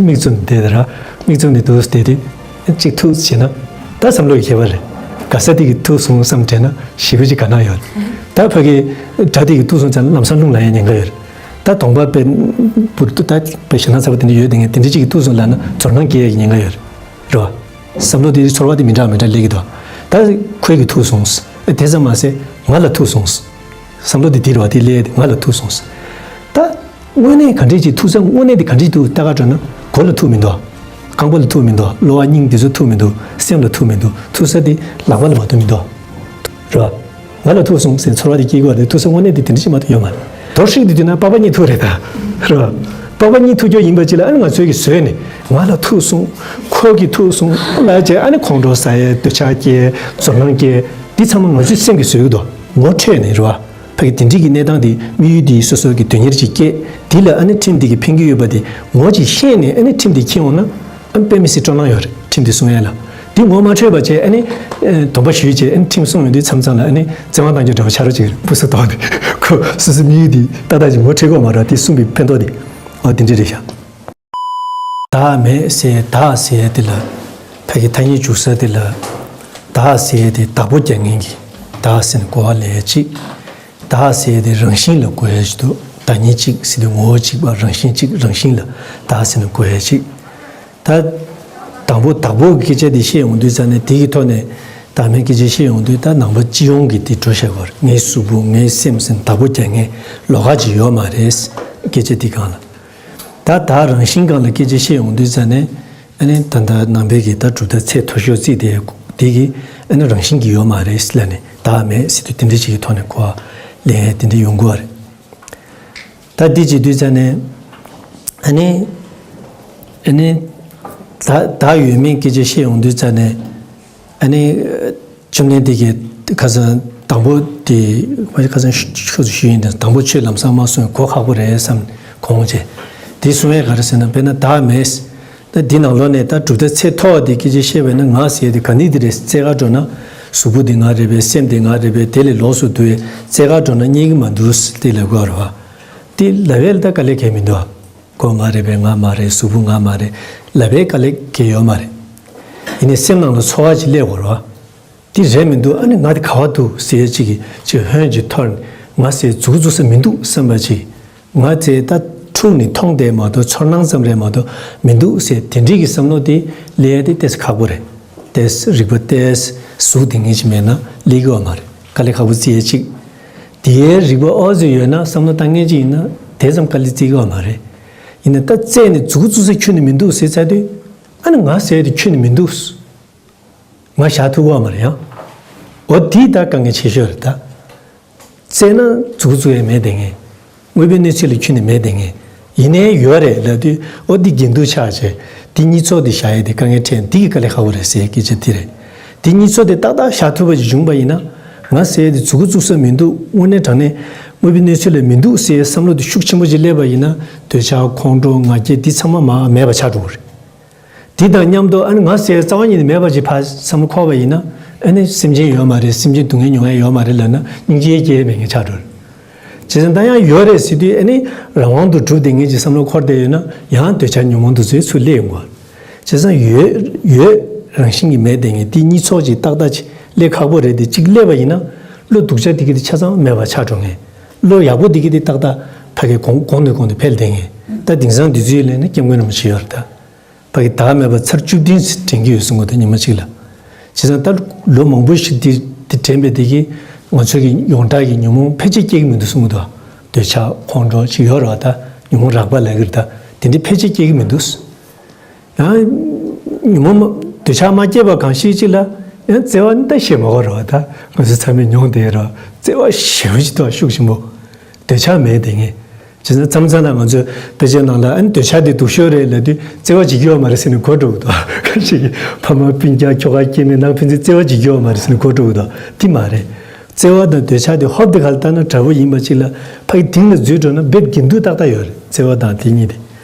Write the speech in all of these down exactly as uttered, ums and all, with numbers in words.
མིག་བཙུམ་བསྡད་དེ་ར། མིག་བཙུམ་ནས་འདུག་བསྡད་དེ། གཅིག་ཐུག་བྱས་ན། ད་བསམ་བློ་ཡི་ཁྱད་པར་རེད། ག་ས་དེ་གི་ཐུག་སོང་བསམ་དྲན་ན་ཞེ་པོ་ཅིག་དགའ་སྣང་ཡོད་རེད། ད་ཕ་གི་སྒྲ་དེ་གི་ཐུག་སོང་ཙང་ལམ་སང་རླུང་ལངས་ཡ་ཉེན་ཁ་ཡོད་རེད། ད་གདོང་པ་དཔེ་འབུར་དུ་ད་དཔེ་ཞེད་སྣང་ཚ་པོ་དེ་འདྲ་ཡོད་དེ་ངས་དེ་འདྲ་ཅིག་གི་ཐུག་སོང་ལབ་ན་ཚོར་སྣང་སྐྱེ་ཡ་གི་ཉེན་ཁ་ཡོད་རེད། རེད་བ། བསམ་བློ་དེ་ཚོར་བ་དེ་མི་འདྲ་མི་འདྲ་སླེབས་ཀྱི་འདུག་ད་ཁོའི་གི་ཐུག་སོང་། དེ་ཙམ་མ་ཟད་ང་ལ་ཐུག་སོང་། བསམ་བློ་དེ་དེ་རེད་བ། དེ་སླེབས་ཏེ་ང་ལ་ཐུག་སོང་། ད་དངོས་གནས་ག་འདྲས་ཅིག་ཐུག་ས། དངོས་གནས་དེ་ག་འདྲས་འདུག་ལྟ་ག་འགྲོ་ན་མགོ་ལ་ཐུག་མི་འདུག་རྐང་པ་ལ་ཐུག་མི་འདུག་གློ་བ་སྙིང་དེ་ཚོ་ཐུག་མི་འདུག་སེམས་ལ་ཐུག་མི་འདུག་ཐུག་ས་དེ་ལག་པ་ལ་མ་ཐུག་མི་འདུག་རེད་བ། ང་ལ་ཐུག་སོང་ཟེར་ཚོར་བ་དེ་སྐྱེ་དགོས་རེད། ཐུག་ས་དངོས་གནས་དེ་དེ་འདྲ་ཞིག་མ་གཏོགས་ཡོད་མ་རེད། མདོར་བསྡུས་ཏེ་བསྡུས་ན་པགས་པ་གཉིས་ཐུག་རེད་ད། རེད་བ། པགས་པ་གཉིས་ཐུག་རྒྱུ་ཡིན་པ་ཅིག་ལ་ཨ་ནི་ང་ཚོའི་གི་བཟོས་ནས་ང་ལ་ཐུག་སོང་། ཁོ་གིས་ཐུག་སོང་ལབ་བྱས་ཨ་ནི་ཁོང་ཁྲོ་ཟ་ཡས། འདོད་ཆགས་སྐྱེ། ཚོར་སྣང་སྐྱེ། འདི་ཚང་མ་ང་ཚོའི་སེམས་ཀྱིས་བཟོས་ཀྱི་འདུག་ངོ་འཕྲོད་ནས་རེད་བ། ཕ་གི་དེ་འདྲའི་གི་གནས་སྟངས་དེ་དམིགས་ཡུལ་དེ་སོ་སོ་གི་དོན་གཉེར་ཅིག་སྐྱེས། དེ་ལ་ཨ་ནི་ཁྲིམས་དེ་གི་ཕན་གྱི་ཡོད་པ་དེ་ངོ་ཅིག་ཤེས་ནས་ཨ་ནི་ཁྲིམས་དེ་འཁྱེར་འོང་ན། ཨ་ནི་དཔེ་མི་སྲིད་སྤྲོ་སྣང་ཡོད་རེད། ཁྲིམས་དེ་སྲུང་ཡས་ལ། དེ་ངོ་མ་འཕྲོད་པ་བྱས་ཨ་ནི། ཨེ། སྡོམ་པ་ཞུས་བྱས་ཨ་ནི་ཁྲིམས་སྲུང་ཡོང་དུས་མཚམས་མཚམས་ལ་ཨ་ནི་བཙན་དབང་བཏང་རྒྱུ་འདྲ་བོ་ཆགས་རོགས་ཅིག་རེད། སྤུ་སུ་ཐོག་ནས་ཁོ་སོ་སོའི་དམིགས་ཡུལ་དེ་ཏག་ཏག་ཅིག་ངོ་འཕྲོད་ཀྱི་ཡོད་མ་རེད། དེ་གསུངས་པའི་ཕན་ཐོགས་དེ། ཨོ་དེ་འདྲ་རེད་ཤག་བདག་མེད་ཟེར། བདག་ཟེར་དེ་ལ། ཕ་གི་ཐ་སྙད་འཇུག་ས་དེ་ལ། བདག་ཟེར་དེ་བདག་པོ་རྒྱག་མཁན་གྱི་བདག་ཟེར་ནས་གོ་བ་ལེན་ཡ་གཅིག་བདག་ཟེར་དེ་རང་བཞིན་ལ་གོ་ཡ་གཅིག་འདུག་བདག་ཉིད་གཅིག་ཟེར་དུས་ངོ་བོ་གཅིག་པ་རང་བཞིན་གཅིག་རང་བཞིན་ལ་བདག་ཟེར་ནས་གོ་ཡ་གཅིག་ད། དང་པོ་བདག་པོ་གི་སྐད་ཆ་དེ་བཤད་ཡོང་དུས་ཙ་ནས་དེ་གི་ཐོག་ནས་བདག་མེད་སྐད་ཆ་བཤད་ཡོང་དུས་ད་ནང་པ་སྤྱི་ཡོངས་ཀྱི་དེ་འགྲོ་བཞག་པར་ངའི་གཟུགས་པོ་ངའི་སེམས་ཟེར་བདག་པོ་རྒྱག་མཁན་ལོགས་ཀ་ཅིག་ཡོད་མ་རེད། སྐད་ཆ་དེ་སྒང་ལ། ད་བདག་རང་བཞིན་སྒང་ལ་སྐད་ཆ་བཤད་ཡོང་དུས་ཙ་ནས། ཨ་ནི་ད་ལྟ་ནང་པའི་གི་ད་གྲུབ་མཐའ་ཚད་མཐོ་ཤོས་བརྩིས་ཏེ་དེ་གི་ཨ་ནི་རང་བཞིན་གྱིས་ཡོད་མ་རེད་ལབ་ནས་བདག་མེད་ཟེར་དུས་དེ་འདྲ་ཅིག་གི་ཐོག་ནས་གོ་བ་ལེན་དེ་འདྲ་ཡོང་གི་ཡོད་རེད། ད་འདི་བྱེད་དུས་ཙ་ནས་ཨ་ནི་ཨ་ནི་ད་བདག་ཡོད་མེད་སྐད་ཆ་བཤད་ཡོང་དུས་ཙ་ནས། ཨ་ནི། བཅོམ་ལྡན་འདས་ཀྱིས་ཁ་སང་དང་པོ་དེ། ཁ་སང་ཞུ་ཞུ་ཞུ་ཡིན་ན་དང་པོ་ཆོས་ལམ་སང་མ་གསུངས་གོ་ཁག་པོ་རེད་བསམ་གོང་བྱས། དེ་གསུང་ཡས་ག་རེ་ཟེར་ན་དཔེར་ན་བདག་མེད། ད་འདི་ནང་ལོགས་ནས་ད་གྲུབ་མཐའ་ཚད་མཐོ་བ་དེ་སྐད་ཆ་བཤད་པས་ན་ང་ཟེར་ཡས་དེ་ག་ནི་དེ་རེད། རྩེ་ག་འགྲོ་ན་གཟུགས་པོ་དེ་ང་རེད་པས། སེམས་དེ་ང་རེད་པས། དེ་ལས་ལོགས་སུ་འདུག་བས་རྩེ་ག་འགྲོ་ན་རྙེད་ཀྱི་མ་འདུག་དེ་ལབ་དགོས་རེད་བ། དེ་ལབ་ཡས་ལ་ད་དཀའ་ལས་གང་ཡང་མི་འདུག་བ། མགོ་ང་རེད་པས། ང་མ་རེད། གཟུགས་པོ་ང་མ་རེད་ལབ་པའི་དཀའ་ལས་གང་ཡང་ཡོད་མ་རེད། ཡིན་ནའི་སེམས་ནང་ལ་ཚོར་བ་ཅིག་སླེབས་དགོས་རེད་བ། འདི་རེད་མི་འདུག་ཨ་ནི་ང་འདི་ག་བ་འདུག་ཟེར་ཡས་ཅིག་གིས་ཅིག་ཧོན་ཅིག་འཐོར་ནས་ང་ཟེར་འཛུགས་འཛུགས་ས་མི་འདུག་བསམ་པ་ཅིག་ང་ཚོས་ད་འཁྲུག་ནས་མཐོང་བསྡད་མ་གཏོགས་ཚོར་སྣང་ཙམ་རེད་མ་གཏོགས་མི་འདུག་ཟེར་དེ་འདྲའི་གི་བསམ་བློ་དེ་སླེབས་ཡས་དེ་ཏོག་ཙམ་ཁག་པོ་རེད། ཏོག་ཙམ་རིག་པ་ཏོག་ཙམ་ཟུག་བསྡད་མཁན་ཅིག་མེད་ན་སླེབས་ཀྱི་ཡོད་མ་རེད། དཀའ་ལས་ཁག་པོ་བརྩི་ཡས་ཅིག་དེའི་རིག་པ་ཨོ་ཙམ་ཡོད་ན་བསམ་བློ་བཏང་མཁན་ཅིག་ཡིན་ན་དེ་ཙམ་དཀའ་ལས་བརྩི་གི་ཡོད་མ་རེད། ཡིན་ན་ད་རྩད་ནས་འཛུགས་འཛུགས་ས་ཁྱོན་ནས་མི་འདུག་ཟེར་ཚར་དུས། ཨ་ནི་ང་ཟེར་ཡས་དེ་ཁྱོན་ནས་མི་འདུག་ང་བཞག་ཐུབ་ཀྱི་ཡོད་མ་རེད་ཡང་། འོ་དེ་ད་དཀའ་ངལ་ཆེ་ཤོས་རེད་ད། རྩད་ན་འཛུགས་འཛུགས་ཡས་མེད་བསྡད་མཁན། དངོས་པོའི་གནས་ཚུལ་ལ་ཁྱོན་ནས་མེད་བསྡད་མཁན། ཡིན་ནའི་ཡོད་རེད་ལབ་དུས་ཨོ་འདི་འགལ་འདུ་ཆགས་བྱས། འདི་གཉིས་ཚོགས་འདི་བཞག་ཡས་དེ་དཀའ་ངལ་འཕྲད། འདི་གི་དཀའ་ལས་ཁག་པོ་རེད་ཟེར་སྐད་ཆ་འདི་རེད། འདི་གཉིས་ཚོགས་དེ་ཏག་ཏག་བཞག་ཐུབ་པ་ཞིག་བྱུང་པ་ཡིན་ན། ང་ཟེར་ཡས་དེ་འཛུགས་འཛུགས་ས་མི་འདུག་དངོས་གནས་དྲང་གནས་དངོས་པོའི་གནས་ཚུལ་ལ་མི་འདུག་ཟེར་བསམ་བློ་དེ་ཤུགས་ཆེན་པོ་ཅིག་སླེབས་པ་ཡིན་ན། འདོད་ཆགས་ཁོང་ཁྲོ་ང་རྒྱལ་འདི་ཚང་མ་མར་མེད་པ་ཆགས་འགྲོ་གི་རེད། དེ་དང་མཉམ་དུ་ཨ་ནི་ང་ཟེར་རྩ་བ་ཉིད་ནས་མེད་པ་ཅིག་ཕར་བསམ་བློ་འཁོར་བ་ཡིན་ན། ཨ་ནི་སེམས་ཅན་ཡོད་མ་རེད། སེམས་ཅན་སྡུག་བསྔལ་མྱོང་ཡ་ཡོད་མ་རེད་ལབ་ན་སྙིང་རྗེ་སྐྱེ་ཡ་མེད་མཁན་ཆགས་འགྲོ་རེད། བྱས་ཙང་ད་ཡང་ཡོད་རེད་ཟེར་དུས་ཨ་ནི་རང་དབང་དུ་གྲུབ་བསྡད་མཁན་ཅིག་བསམ་བློ་འཁོར་བསྡད་ཡོད་ན་ཡང་འདོད་ཆགས་ཉོན་མོངས་དེ་ཚོ་ཚུར་སླེབས་ཡོང་གི་རེད། བྱས་ཙང་ཡོད་ཡོད་རང་བཞིན་གྱིས་མེད་བསྡད་མཁན་དེ་གཉིས་ཚོགས་ཅིག་ཏག་ཏག་ཅིག་སླེབས་ཁག་པོ་རེད་དེ། གཅིག་སླེབས་པ་ཡིན་ན་བློ་སྡུག་ཅག་དེ་གི་དེ་ཆ་ཚང་མེད་པ་ཆགས་འགྲོ་མཁན། བློ་ཡག་པོ་དེ་གི་དེ་ཏག་ཏག་ཕ་གི་གོང་གོང་ནས་གོང་དུ་འཕེལ་བསྡད་མཁན། ད་དེང་སང་དུས་ཚོད་ལ་ནི་སྐྱབས་མགོན་རིན་པོ་ཆེ་ཡོད་རེད་ད། ཕ་གི་བདག་མེད་པ་ཚར་བཅུ་བདུན་ཙམ་དྲན་གྱི་ཡོད་གསུང་གི་འདུག་ཉི་མ་གཅིག་ལ། བྱས་ཙང་ད་ལོ་མང་པོ་ཞིག་འདི་འདི་དྲན་པའི་དེ་གིས་ང་ཚོ་གི་ཡོངས་གྲགས་ཀྱི་ཉོན་མོངས་ཕལ་ཆེར་སྐྱེ་གི་མི་འདུག་གསུང་གི་འདུག་འདོད་ཆགས་ཁོང་ཁྲོ་ཅིག་ཡོད་རེད་བ། ད་ཉོན་མོངས་རགས་པ་ལབ་ཀྱི་རེད་ད། དེ་འདྲ་ཕལ་ཆེར་སྐྱེ་གི་མི་འདུག་ཡང་ཉོན་མོངས་འདོད་ཆགས་མ་སྐྱེས་པ་གང་ཞིག་ཅིག་ལ་ཡང་བརྩེ་བ་ནི་ད་བཤད་མ་དགོས་རེད་བ། ད་ང་ཚོ་ཚང་མས་མྱོང་བསྡད་ཡོད་རེད་བ། བརྩེ་བ་ཞེ་པོ་ཅིག་འདུག་ཤུགས་ཆེན་པོ། འདོད་ཆགས་མེད་བསྡད་མཁན། བྱས་ཙང་མཚམས་མཚམས་ལ་ང་ཚོས་དཔེ་ཆའི་ནང་ལ་ཨ་ནི་འདོད་ཆགས་དེ་སྡུག་ཤོས་རེད་ལབ་དུས་བརྩེ་བ་བྱེད་ཀྱི་ཡོད་མ་རེད་ཟེར་ནས་གོ་འགྲོ་གི་འདུག་ཁ་ཤས་ཀྱིས་ཕ་མ་སྤུན་ཀྱག་ཁྱོ་ག་སྐྱེ་དམན་ནང་ཕན་ཚུན་བརྩེ་བ་བྱེད་ཀྱི་ཡོད་མ་རེད་ཟེར་ནས་གོ་འགྲོ་གི་འདུག་དེ་མ་རེད། བརྩེ་བ་དང་འདོད་ཆགས་དེ་ཧོབ་དེ་ག་ལ་བལྟས་ན་འདྲ་པོ་ཡིན་པ་ཅིག་ལ་ཕ་གི་གཏིང་ལ་འཛུལ་འགྲོ་ན་རྦད་འགལ་འདུ་ཏག་ཏག་ཡོད་རེད། བརྩེ་བ་དང་དེ་གཉིས་དེ།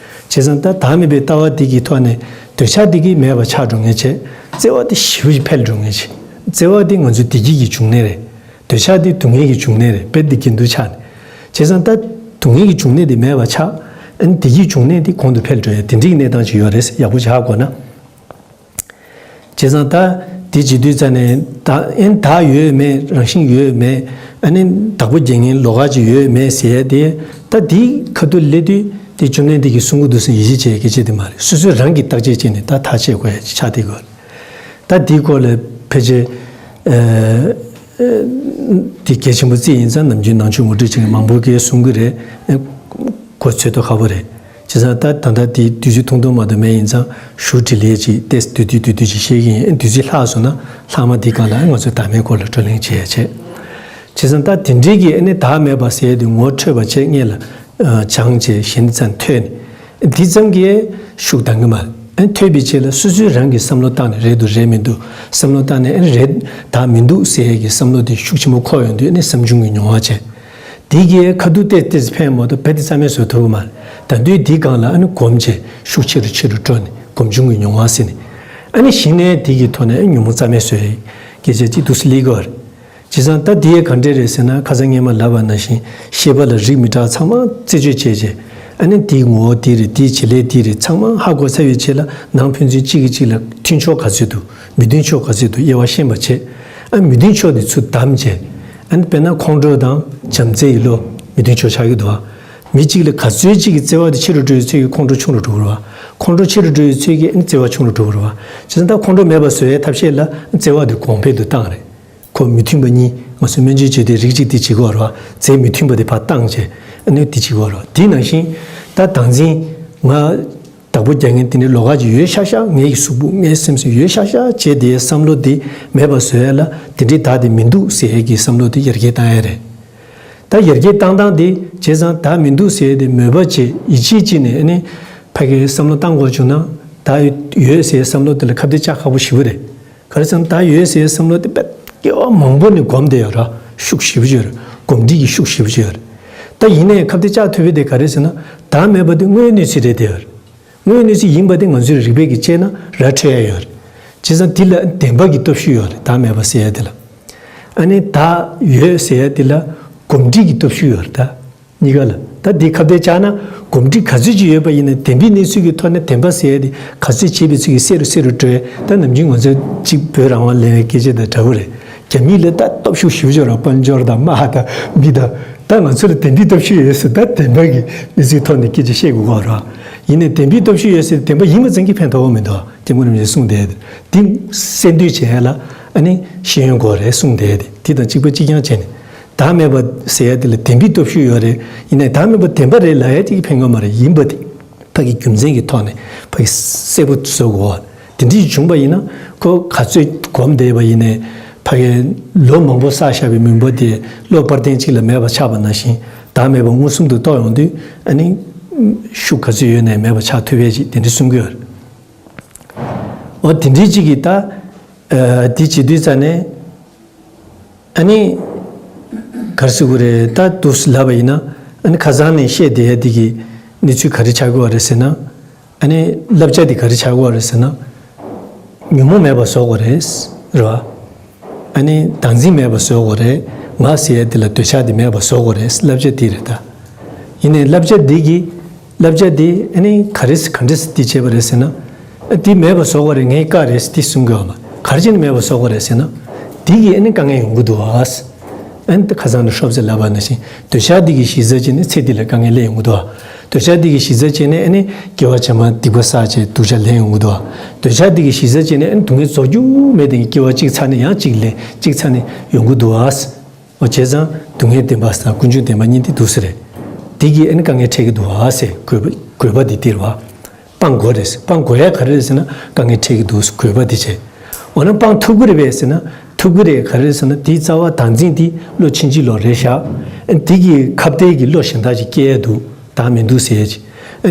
བྱས་ཙང་ད་བདག་མེད་པའི་ལྟ་བ་དེ་གི་ཐོག་ནས་འདོད་ཆགས་དེ་གི་མེད་པ་ཆགས་འགྲོ་མཁན་བྱས། བརྩེ་བ་དེ་ཞེ་པོ་ཅིག་འཕེལ་འགྲོ་མཁན་བྱས། བརྩེ་བ་དེ་ང་ཚོའི་བདེ་སྐྱིད་ཀྱི་འབྱུང་གནས་རེད། འདོད་ཆགས་དེ་སྡུག་བསྔལ་གྱི་འབྱུང་གནས་རེད། རྦད་དེ་འགལ་འདུ་ཆགས་ནས། བྱས་ཙང་ད་སྡུག་བསྔལ་གྱི་འབྱུང་གནས་དེ་མེད་པ་ཆགས། ཨ་ནི་དེ་གི་འབྱུང་གནས་དེ་གོང་དུ་འཕེལ་འགྲོ་ཡ་དེ་འདྲའི་གནས་སྟངས་ཅིག་ཡོད་རེད། ཡག་པོ་ཅིག་ཧ་གོ་ན། བྱས་ཙང་ད་དེ་བྱེད་དུས་ཙ་ནས་ད་ཨེ་བདག་ཡོད་མེད། རང་བཞིན་ཡོད་མེད། ཨ་ནི་བདག་པོ་རྒྱག་མཁན་ལོགས་ཀ་ཅིག་ཡོད་མེད་ཟེར་ཡ་དེ། ད་དེའི་ཁ་ཐུག་སླེབས་དུས་དེ་བཅོམ་ལྡན་འདས་ཀྱིས་གསུང་གི་འདུག་ཟེར། ཡིད་ཆེས་བྱེད་སྐད་ཆ་དེ་མ་རེད། སོ་སོས་རང་གིས་བརྟག་དཔྱད་བྱས་ནས་ད་ཐག་བཅད་དགོས་ཡ་ཅིག་ཆགས་བསྡད་ཡོད་རེད། ད་དེའི་སྐོར་ལ་ཕལ་ཆེར་ཨ་དེ་གལ་ཆེན་པོ་བརྩིས་ཡིན་ཙང་ནམ་རྒྱུན་ནང་ཆོས་ངོ་སྤྲོད་བྱེད་མཁན་མང་པོ་གིས་གསུང་གི་རེད། ཨ་གོ་ཚོད་ཐུབ་ཁག་པོ་རེད། བྱས་ཙང་ད་ད་ལྟ་དེ་དུས་ཚོད་ཐུང་ཐུང་མ་གཏོགས་མེད། ཡིན་ཙང་ཞུ་འདྲི་ལས་ཅིག་ཏོག་ཙམ་བསྡུས་བསྡུས་བསྡུས་བསྡུས་ཅིག་བཤད་ཀྱི་ཡིན། དུས་ཚོད་ལྷག་སོང་ན་ལྷག་མ་དེའི་སྒང་ལ་ང་ཚོས་བདག་མེད་སྐོར་ལ་བགྲོ་གླེང་བྱེད་ཡ་བྱེད། བྱས་ཙང་ད་དེ་འདྲའི་གི་ཨ་ནི་བདག་མེད་པ་ཟེར་ཡ་དེ་ངོ་འཕྲོད་པ་བྱས། སྔོན་ལ་ཨ་སྦྱངས་བྱས་གཞན་ཙམ་ཐོས་ནས། འདི་ཙམ་གྱིས་ཤུགས་འདང་གི་མ་རེད། ཨ་ནི་ཐོས་པའི་རྗེས་ལ་སོ་སོའི་རང་གིས་བསམ་བློ་བཏང་ནས། རེད་འདུག་རེད་མི་འདུག་བསམ་བློ་བཏང་ནས། ཨ་ནི་རེད་བདག་མི་འདུག་ཟེར་ཡ་གི་བསམ་བློ་དེ་ཤུགས་ཆེན་པོ་འཁོར་ཡོང་དུས། ཨ་ནི་བསམ་བྱུང་གི་མྱོང་བ་བྱས། དེ་གིས་ཁ་ཐུག་ཏོག་ཙམ་ཕན་མ་གཏོགས་རྦད་དེ་རྩ་མེད་བཟོ་ཐུབ་ཀྱི་མ་རེད། ད་དུས་འདིའི་སྒང་ལ་ཨ་ནི་གོམས་བྱས་ཤུགས་ཆེ་རུ་ཆེ་རུ་འགྲོ་ནས་སྒོམ་བྱུང་གི་མྱོང་བ་ཟེར་ནས། ཨ་ནི་གཞི་ནས་དེ་གི་ཐོག་ནས་ཨ་ཉོན་མོངས་རྩ་མེད་བཟོ་ཡའི་སྐད་ཆ་ཅིག་འདུག་སེ་སླེབས་ཀྱི་ཡོད་རེད། བྱས་ཙང་ད་དེ་ཡང་ག་འདྲས་རེད་ཟེར་ན། ཁ་སང་སྔས་མ་ལབ་པ་ནང་བཞིན་ཤེས་པ་ལ་རིགས་མི་འདྲ་ཚང་མ་རྩད་གཅོད་བྱས་རྗེས། ཨ་ནི་དེའི་ངོ་བོ་འདི་རེད། དེའི་བྱེད་ལས་འདི་རེད། ཚང་མ་ཧ་གོ་ཚར་བའི་རྗེས་ལ་ནང་ཕན་ཚུན་གཅིག་གིས་གཅིག་ལ་མཐུན་ཕྱོགས་ག་ཚོད་འདུག་མི་མཐུན་ཕྱོགས་ག་ཚོད་འདུག་དབྱེ་བ་ཤེས་པ་བྱས། ཨ་མི་མཐུན་ཕྱོགས་དེ་ཚུར་བདམས་བྱས། ཨ་ནི་དཔེར་ན་ཁོང་ཁྲོ་དང་བྱམས་བརྩེ་ཡི་བློ་མི་མཐུན་ཕྱོགས་ཆགས་ཀྱི་འདུག་ཨ། མི་གཅིག་ལ་ག་ཚོད་ཅིག་གི་བརྩེ་བ་དེ་ཆེ་རུ་འགྲོ་བའི་ཚོད་ཀྱིས་ཁོང་ཁྲོ་ཆུང་རུ་འགྲོ་གི་རེད་བ། ཁོང་ཁྲོ་ཆེ་རུ་འགྲོ་བའི་ཚོད་ཀྱིས་ཨ་ནི་བརྩེ་བ་ཆུང་རུ་འགྲོ་གི་རེད་བ། བྱས་ཙང་ད་ཁོང་ཁྲོ་མེད་པ་བཟོ་ཡའི་ཐབས་ཤེས་ལ་བརྩེ་བ་དེ་གོང་འཕེལ་དུ་བཏང་རེད། ཁོ་མི་མཐུན་པ་གཉིས་ང་ཚོས་སྨན་བཅོས་བྱེད་དུས་རིགས་གཅིག་དེ་བྱེད་དགོས་རེད་བ། རྫས་མི་མཐུན་པ་དེ་ཕར་བཏང་བྱས་ཨ་ནི་དེ་བྱེད་དགོས་རེད་བ། དེ་ནང་བཞིན་ད་བདག་འཛིན། ང་བདག་པོ་རྒྱག་མཁན་དེ་འདྲའི་ལོགས་ཀ་ཅིག་ཡོད་ཤག་ཤག་ངའི་གཟུགས་པོ་ངའི་སེམས་སུ་ཡོད་ཤག་ཤག་བྱས་དེའི་བསམ་བློ་དེ་མེད་པ་བཟོ་ཡ་ལ་དེ་འདྲའི་བདག་དེ་མི་འདུག་ཟེར་ཡས་ཀྱི་བསམ་བློ་དེ་ཡར་རྒྱས་བཏང་ཡ་རེད། ད་ཡར་རྒྱས་བཏང་སྟངས་དེ་བྱས་ཙང་བདག་མི་འདུག་ཟེར་ཡས་དེ་མོས་པ་བྱས་ཡིད་ཆེས་བྱས་ནས་ཨ་ནི་ཕ་གིའི་བསམ་བློ་བཏང་དགོས་བྱུང་ན། བདག་ཡོད་ཟེར་ཡས་བསམ་བློ་དེ་ལ་ཁ་གཏད་བཅག་ཁག་པོ་ཞེ་པོ་རེད། ག་རེ་ཟེར་ན་བདག་ཡོད་ཟེར་ཡས་བསམ་བློ་དེ་དཔེ་སྐྱེ་བ་མང་པོ་ནས་སྒོམ་བསྡད་ཡོད་ར། ཤུགས་ཞེ་པོ་ཅིག་ཡོད་རེད། གོམས་འདྲིས་ཀྱི་ཤུགས་ཞེ་པོ་ཅིག་ཡོད་རེད། ད་ཡིན་ནའི་ཁ་གཏད་བཅག་ཐུབ་པའི་དེ་ག་རེ་ཟེར་ན། བདག་མེད་པ་དེ་དངོས་ཡོད་གནས་ཚུལ་རེད་བསྡད་ཡོད་རེད། དངོས་ཡོད་གནས་ཚུལ་ཡིན་པ་དེ་ང་ཚོས་རིགས་པས་ཀྱིས་དཔྱད་ན་ར་འཕྲོད་ཡ་ཡོད་རེད། བྱས་ཙང་དེ་ལ་བདེན་པ་གི་སྟོབས་ཤུགས་ཡོད་རེད། བདག་མེད་པ་ཟེར་ཡ་དེ་ལ། ཨ་ནི་བདག་ཡོད་ཟེར་ཡ་དེ་ལ་གོམས་འདྲིས་ཀྱི་སྟོབས་ཤུགས་ཡོད་རེད་ད། གཉིས་ཀ་ལ། ད་འདི་ཁ་གཏད་བཅག་ན་གོམས་འདྲིས་ག་ཚོད་ཅིག་ཡོད་པ་ཡིན་ན། བདེན་པའི་གནས་ཚུལ་གྱི་ཐོག་ནས་བདེན་པ་ཟེར་ཡ་དེ་ག་ཚོད་བྱས་པའི་ཚུལ་གྱིས་གསལ་རུ་གསལ་རུ་འགྲོ་ཡ། ད་ནམ་རྒྱུན་ང་ཚོས་གཅིག་བོད་རང་དབང་ལེན་པའི་སྐད་ཆ་དང་འདྲ་བོ་རེད། རྒྱ་མི་ལ་ད་སྟོབས་ཤུགས་ཞེ་པོ་ཅིག་ཡོད་ར། དཔལ་འབྱོར་དང་དམག་དང་མི་དང་། ད་ང་ཚོ་ལ་བདེན་པའི་སྟོབས་ཤུགས་ཡོད་ཟེར། ད་བདེན་པ་གི་གནས་ཚུལ་ཐོག་ནས་སྐད་ཆ་བཤད་དགོས་ཀྱི་རེད། ཡིན་ནའི་བདེན་པའི་སྟོབས་ཤུགས་ཡོད་ཟེར་བདེན་པ་ཡིན་པ་ཙམ་གྱིས་ཕན་ཐོགས་པ་མི་འདུག་སྐྱབས་མགོན་རིན་པོ་ཆེས་གསུངས་བསྡད་དེ། འདི་གསལ་འདོན་བྱེད་ཡ་ལ་ཨ་ནི་ཤེས་ཡོན་དགོས་རེད་གསུངས་བསྡད་དེ། དེ་དང་གཅིག་པ་གཅིག་རྐྱང་བྱས་ནས། བདག་མེད་པ་ཟེར་ཡ་དེ་ལ་བདེན་པའི་སྟོབས་ཤུགས་ཡོད་རེད། ཡིན་ནའི་བདག་མེད་པ་བདེན་པ་རེད་ལབ་ཡ་དེ་གིས་ཕན་གྱི་མ་རེད། ཡིན་པ་དེ་ཕ་གི་རྒྱུ་མཚན་གྱི་ཐོག་ནས་ཕ་གི་གསལ་པོ་བཟོ་དགོས། དེ་འདྲ་བྱུང་པ་ཡིན་ན་ཁོ་ག་ཚོད་གོམས་བསྡད་པ་ཡིན་ནའི་ཕ་གི་ལོ་མང་པོ་བསགས་བཞག་པའི་མུན་པ་དེ་གློག་སྤར་ཐེངས་གཅིག་ལ་མེད་པ་ཆགས་པ་ནང་བཞིན། བདག་མེད་པ་མངོན་སུམ་དུ་རྟོགས་ཡོང་དུས་ཨ་ནི་ཤུགས་ག་ཚོད་ཡོད་ནའི་མེད་པ་ཆགས་ཐུབ་ཡས་ཅིག་དེ་འདྲ་གསུང་གི་ཡོད་རེད། འོ་དེ་འདྲའི་གཅིག་གིས་ད་ཨ་དེ་བྱེད་དུས་ཙ་ནས། ཨ་ནི་ག་རེ་ཟེར་དགོས་རེད། ད་འདུག་སེ་ལབ་པ་ཡིན་ན། ཨ་ནི་ཁ་སང་ནས་བཤད་བསྡད་ཡ་འདི་གི་གནས་ཚུལ་ག་རེ་ཆགས་ཀྱི་ཡོད་རེད་ཟེར་ན། ཨ་ནི་བསླབ་བྱ་འདི་ག་རེ་ཆགས་ཀྱི་ཡོད་རེད་ཟེར་ན། ཉོན་མོངས་མེད་པ་བཟོ་དགོས་རེད། རེད་བ། ཨ་ནི་བདག་འཛིན་མེད་པ་བཟོ་དགོས་རེད། ང་ཟེར་ཡ་འདི་ལ་འདོད་ཆགས་འདི་མེད་པ་བཟོ་དགོས་རེད། བསླབ་བྱ་འདི་རེད་ད། ཡིན་ནའི་བསླབ་བྱ་འདི་གི་བསླབ་བྱ་འདི་ཨ་ནི་ག་རེ་ག་འདྲས་འདི་བྱས་པ་རེད་ཟེར་ན། ཨ་འདི་མེད་པ་བཟོ་དགོས་རེད། ངའི་བཀའ་རེད་འདི་གསུང་གི་ཡོད་མ། ག་རེ་བྱས་ནས་མེད་པ་བཟོ་དགོས་རེད་ཟེར་ན། འདི་གིས་ཨ་ནི་དཀའ་ངལ་ཡོང་གི་འདུག་ཨ། ཨ་ནི་ཁ་སང་ནས་ཧྲོབ་ཙེ་ལབ་པ་ནང་བཞིན་འདོད་ཆགས་འདི་གི་གཞི་རྩ་བྱས་ནས་ཚེ་འདི་ལ་དཀའ་ངལ་སླེབས་ཡོང་གི་འདུག་ཨ། འདོད་ཆགས་འདི་གི་གཞི་རྩ་བྱས་ནས་ཨ་ནི་སྐྱེ་བ་ཕྱི་མ་སྡིག་པ་བསགས་བྱས་སྡུག་ཅག་ལེན་ཡོང་གི་འདུག་ཨ། འདོད་ཆགས་འདི་གི་གཞི་རྩ་བྱས་ནས་ཨ་ནི་སྡུག་བསྔལ་རྫོགས་རྒྱུ་མེད་དེ་སྐྱེ་བ་གཅིག་ཚར་ནས་ཡང་གཅིག་ལེན་གཅིག་ཚར་ནས་ཡོང་གི་འདུག་ཨ། འོ་བྱས་ཙང་སྡུག་བསྔལ་བདེན་པ་དང་ཀུན་འབྱུང་བདེན་པ་གཉིས་འདི་འདུག་སེ་རེད། འདི་གིས་ཨ་ནི་དཀའ་ངལ་འཕྲད་ཀྱི་འདུག་ཨ་ཟེར། དགོས་པ་དགོས་པ་འདི་འདིར་བ། སྤང་དགོས་རེད། སྤང་དགོས་ཡ་ག་རེ་རེད་ཟེར་ན་དཀའ་ངལ་འཕྲད་ཀྱི་འདུག་ཟེར་དགོས་པ་འདི་བྱས། འོ་ན་སྤང་ཐུབ་ཀྱི་རེད་པས་ཟེར་ན་ཐུབ་ཀྱི་རེད། ག་རེ་རེད་ཟེར་ན་དེའི་རྩ་བ་བདག་འཛིན་འདི་བློ་ཕྱིན་ཅི་ལོག་རེད་ཤག་འདི་གི་ཁ་གཏད་ཀྱི་བློ་གཞན་དག་ཅིག་སྐྱེ་ཡ་འདུག་བདག་མི་འདུག་ཟེར་ཡ་ཅིག་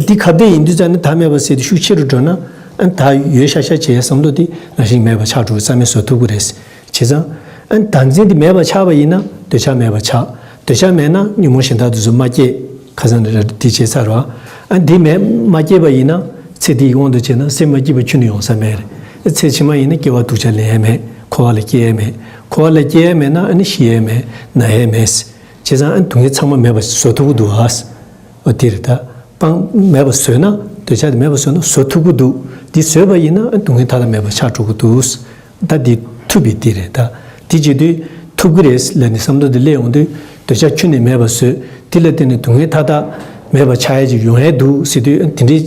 འདི་ཁ་གཏད་ཡིན་དུས་ཙང་ནི་བདག་མེད་པ་ཟེར་དེ་ཤུགས་ཆེ་རུ་འགྲོ་ན་བདག་ཡོད་ཤག་ཤག་བྱེད་ཡ་བསམ་བློ་དེ་རང་བཞིན་མེད་པ་ཆགས་འགྲོ། རྩ་མེད་བཟོ་ཐུབ་ཀྱི་རེད། བྱས་ཙང་། ཨ་ནི་བདག་འཛིན་དེ་མེད་པ་ཆགས་པ་ཡིན་ན་འདོད་ཆགས་མེད་པ་ཆགས། འདོད་ཆགས་མེད་ན་ཉོན་མོངས་གཞན་དག་དེ་ཚོ་མ་སྐྱེས། ཁ་སང་ནས་ར་དེ་བྱས་ཚར་བ། ཨ་ནི་དེ་མེད་མ་སྐྱེས་པ་ཡིན་ན་ཚེ་འདིའི་དབང་དུ་བྱས་ན་སེམས་མ་སྐྱིད་པ་ཁྱོན་ནས་ཡོང་ས་མེད་རེད། ཚེ་ཕྱི་མ་ཡིན་ན་སྐྱེ་བ་སྡུག་ཅག་ལེན་ཡ་མེད། འཁོར་བ་ལ་སྐྱེ་ཡ་མེད། འཁོར་བ་ལ་སྐྱེ་ཡ་མེད་ན་ཨ་ནི་ཤི་ཡ་མེད། ན་ཡ་མེད། བྱས་ཙང་ཨ་ནི་སྡུག་བསྔལ་ཚང་མ་མེད་པ་བཟོ་ཐུབ་ཀྱི་འདུག་ཨ། འོ་དེ་རེད་ད། སྤང་མེད་པ་བཟོས་ན། འདོད་ཆགས་དེ་མེད་པ་བཟོས་ན་བཟོ་ཐུབ་ཀྱི་འདུག་འདི་བཟོས་པ་ཡིན་ན་སྡུག་བསྔལ་མཐའ་དག་མེད་པ་ཆགས་འགྲོ་གི་འདུག་ད་འདི་ཐུབ་པའི་འདི་རེད། ད་འདི་བྱེད་དུས་ཐུབ་ཀྱི་རེད་ལབ་ནས་བསམ་བློ་འདི་སླེབས་ཡོང་དུས། འདོད་ཆགས་ཁྱོན་ནས་མེད་པ་བཟོས། འདི་ལ་བརྟེན་ནས་སྡུག་བསྔལ་མཐའ་དག་མེད་པ་ཆགས་ཡ་ཅིག་ཡོང་ཡ་འདུག་ཟེར་དུས། དེ་འདྲའི་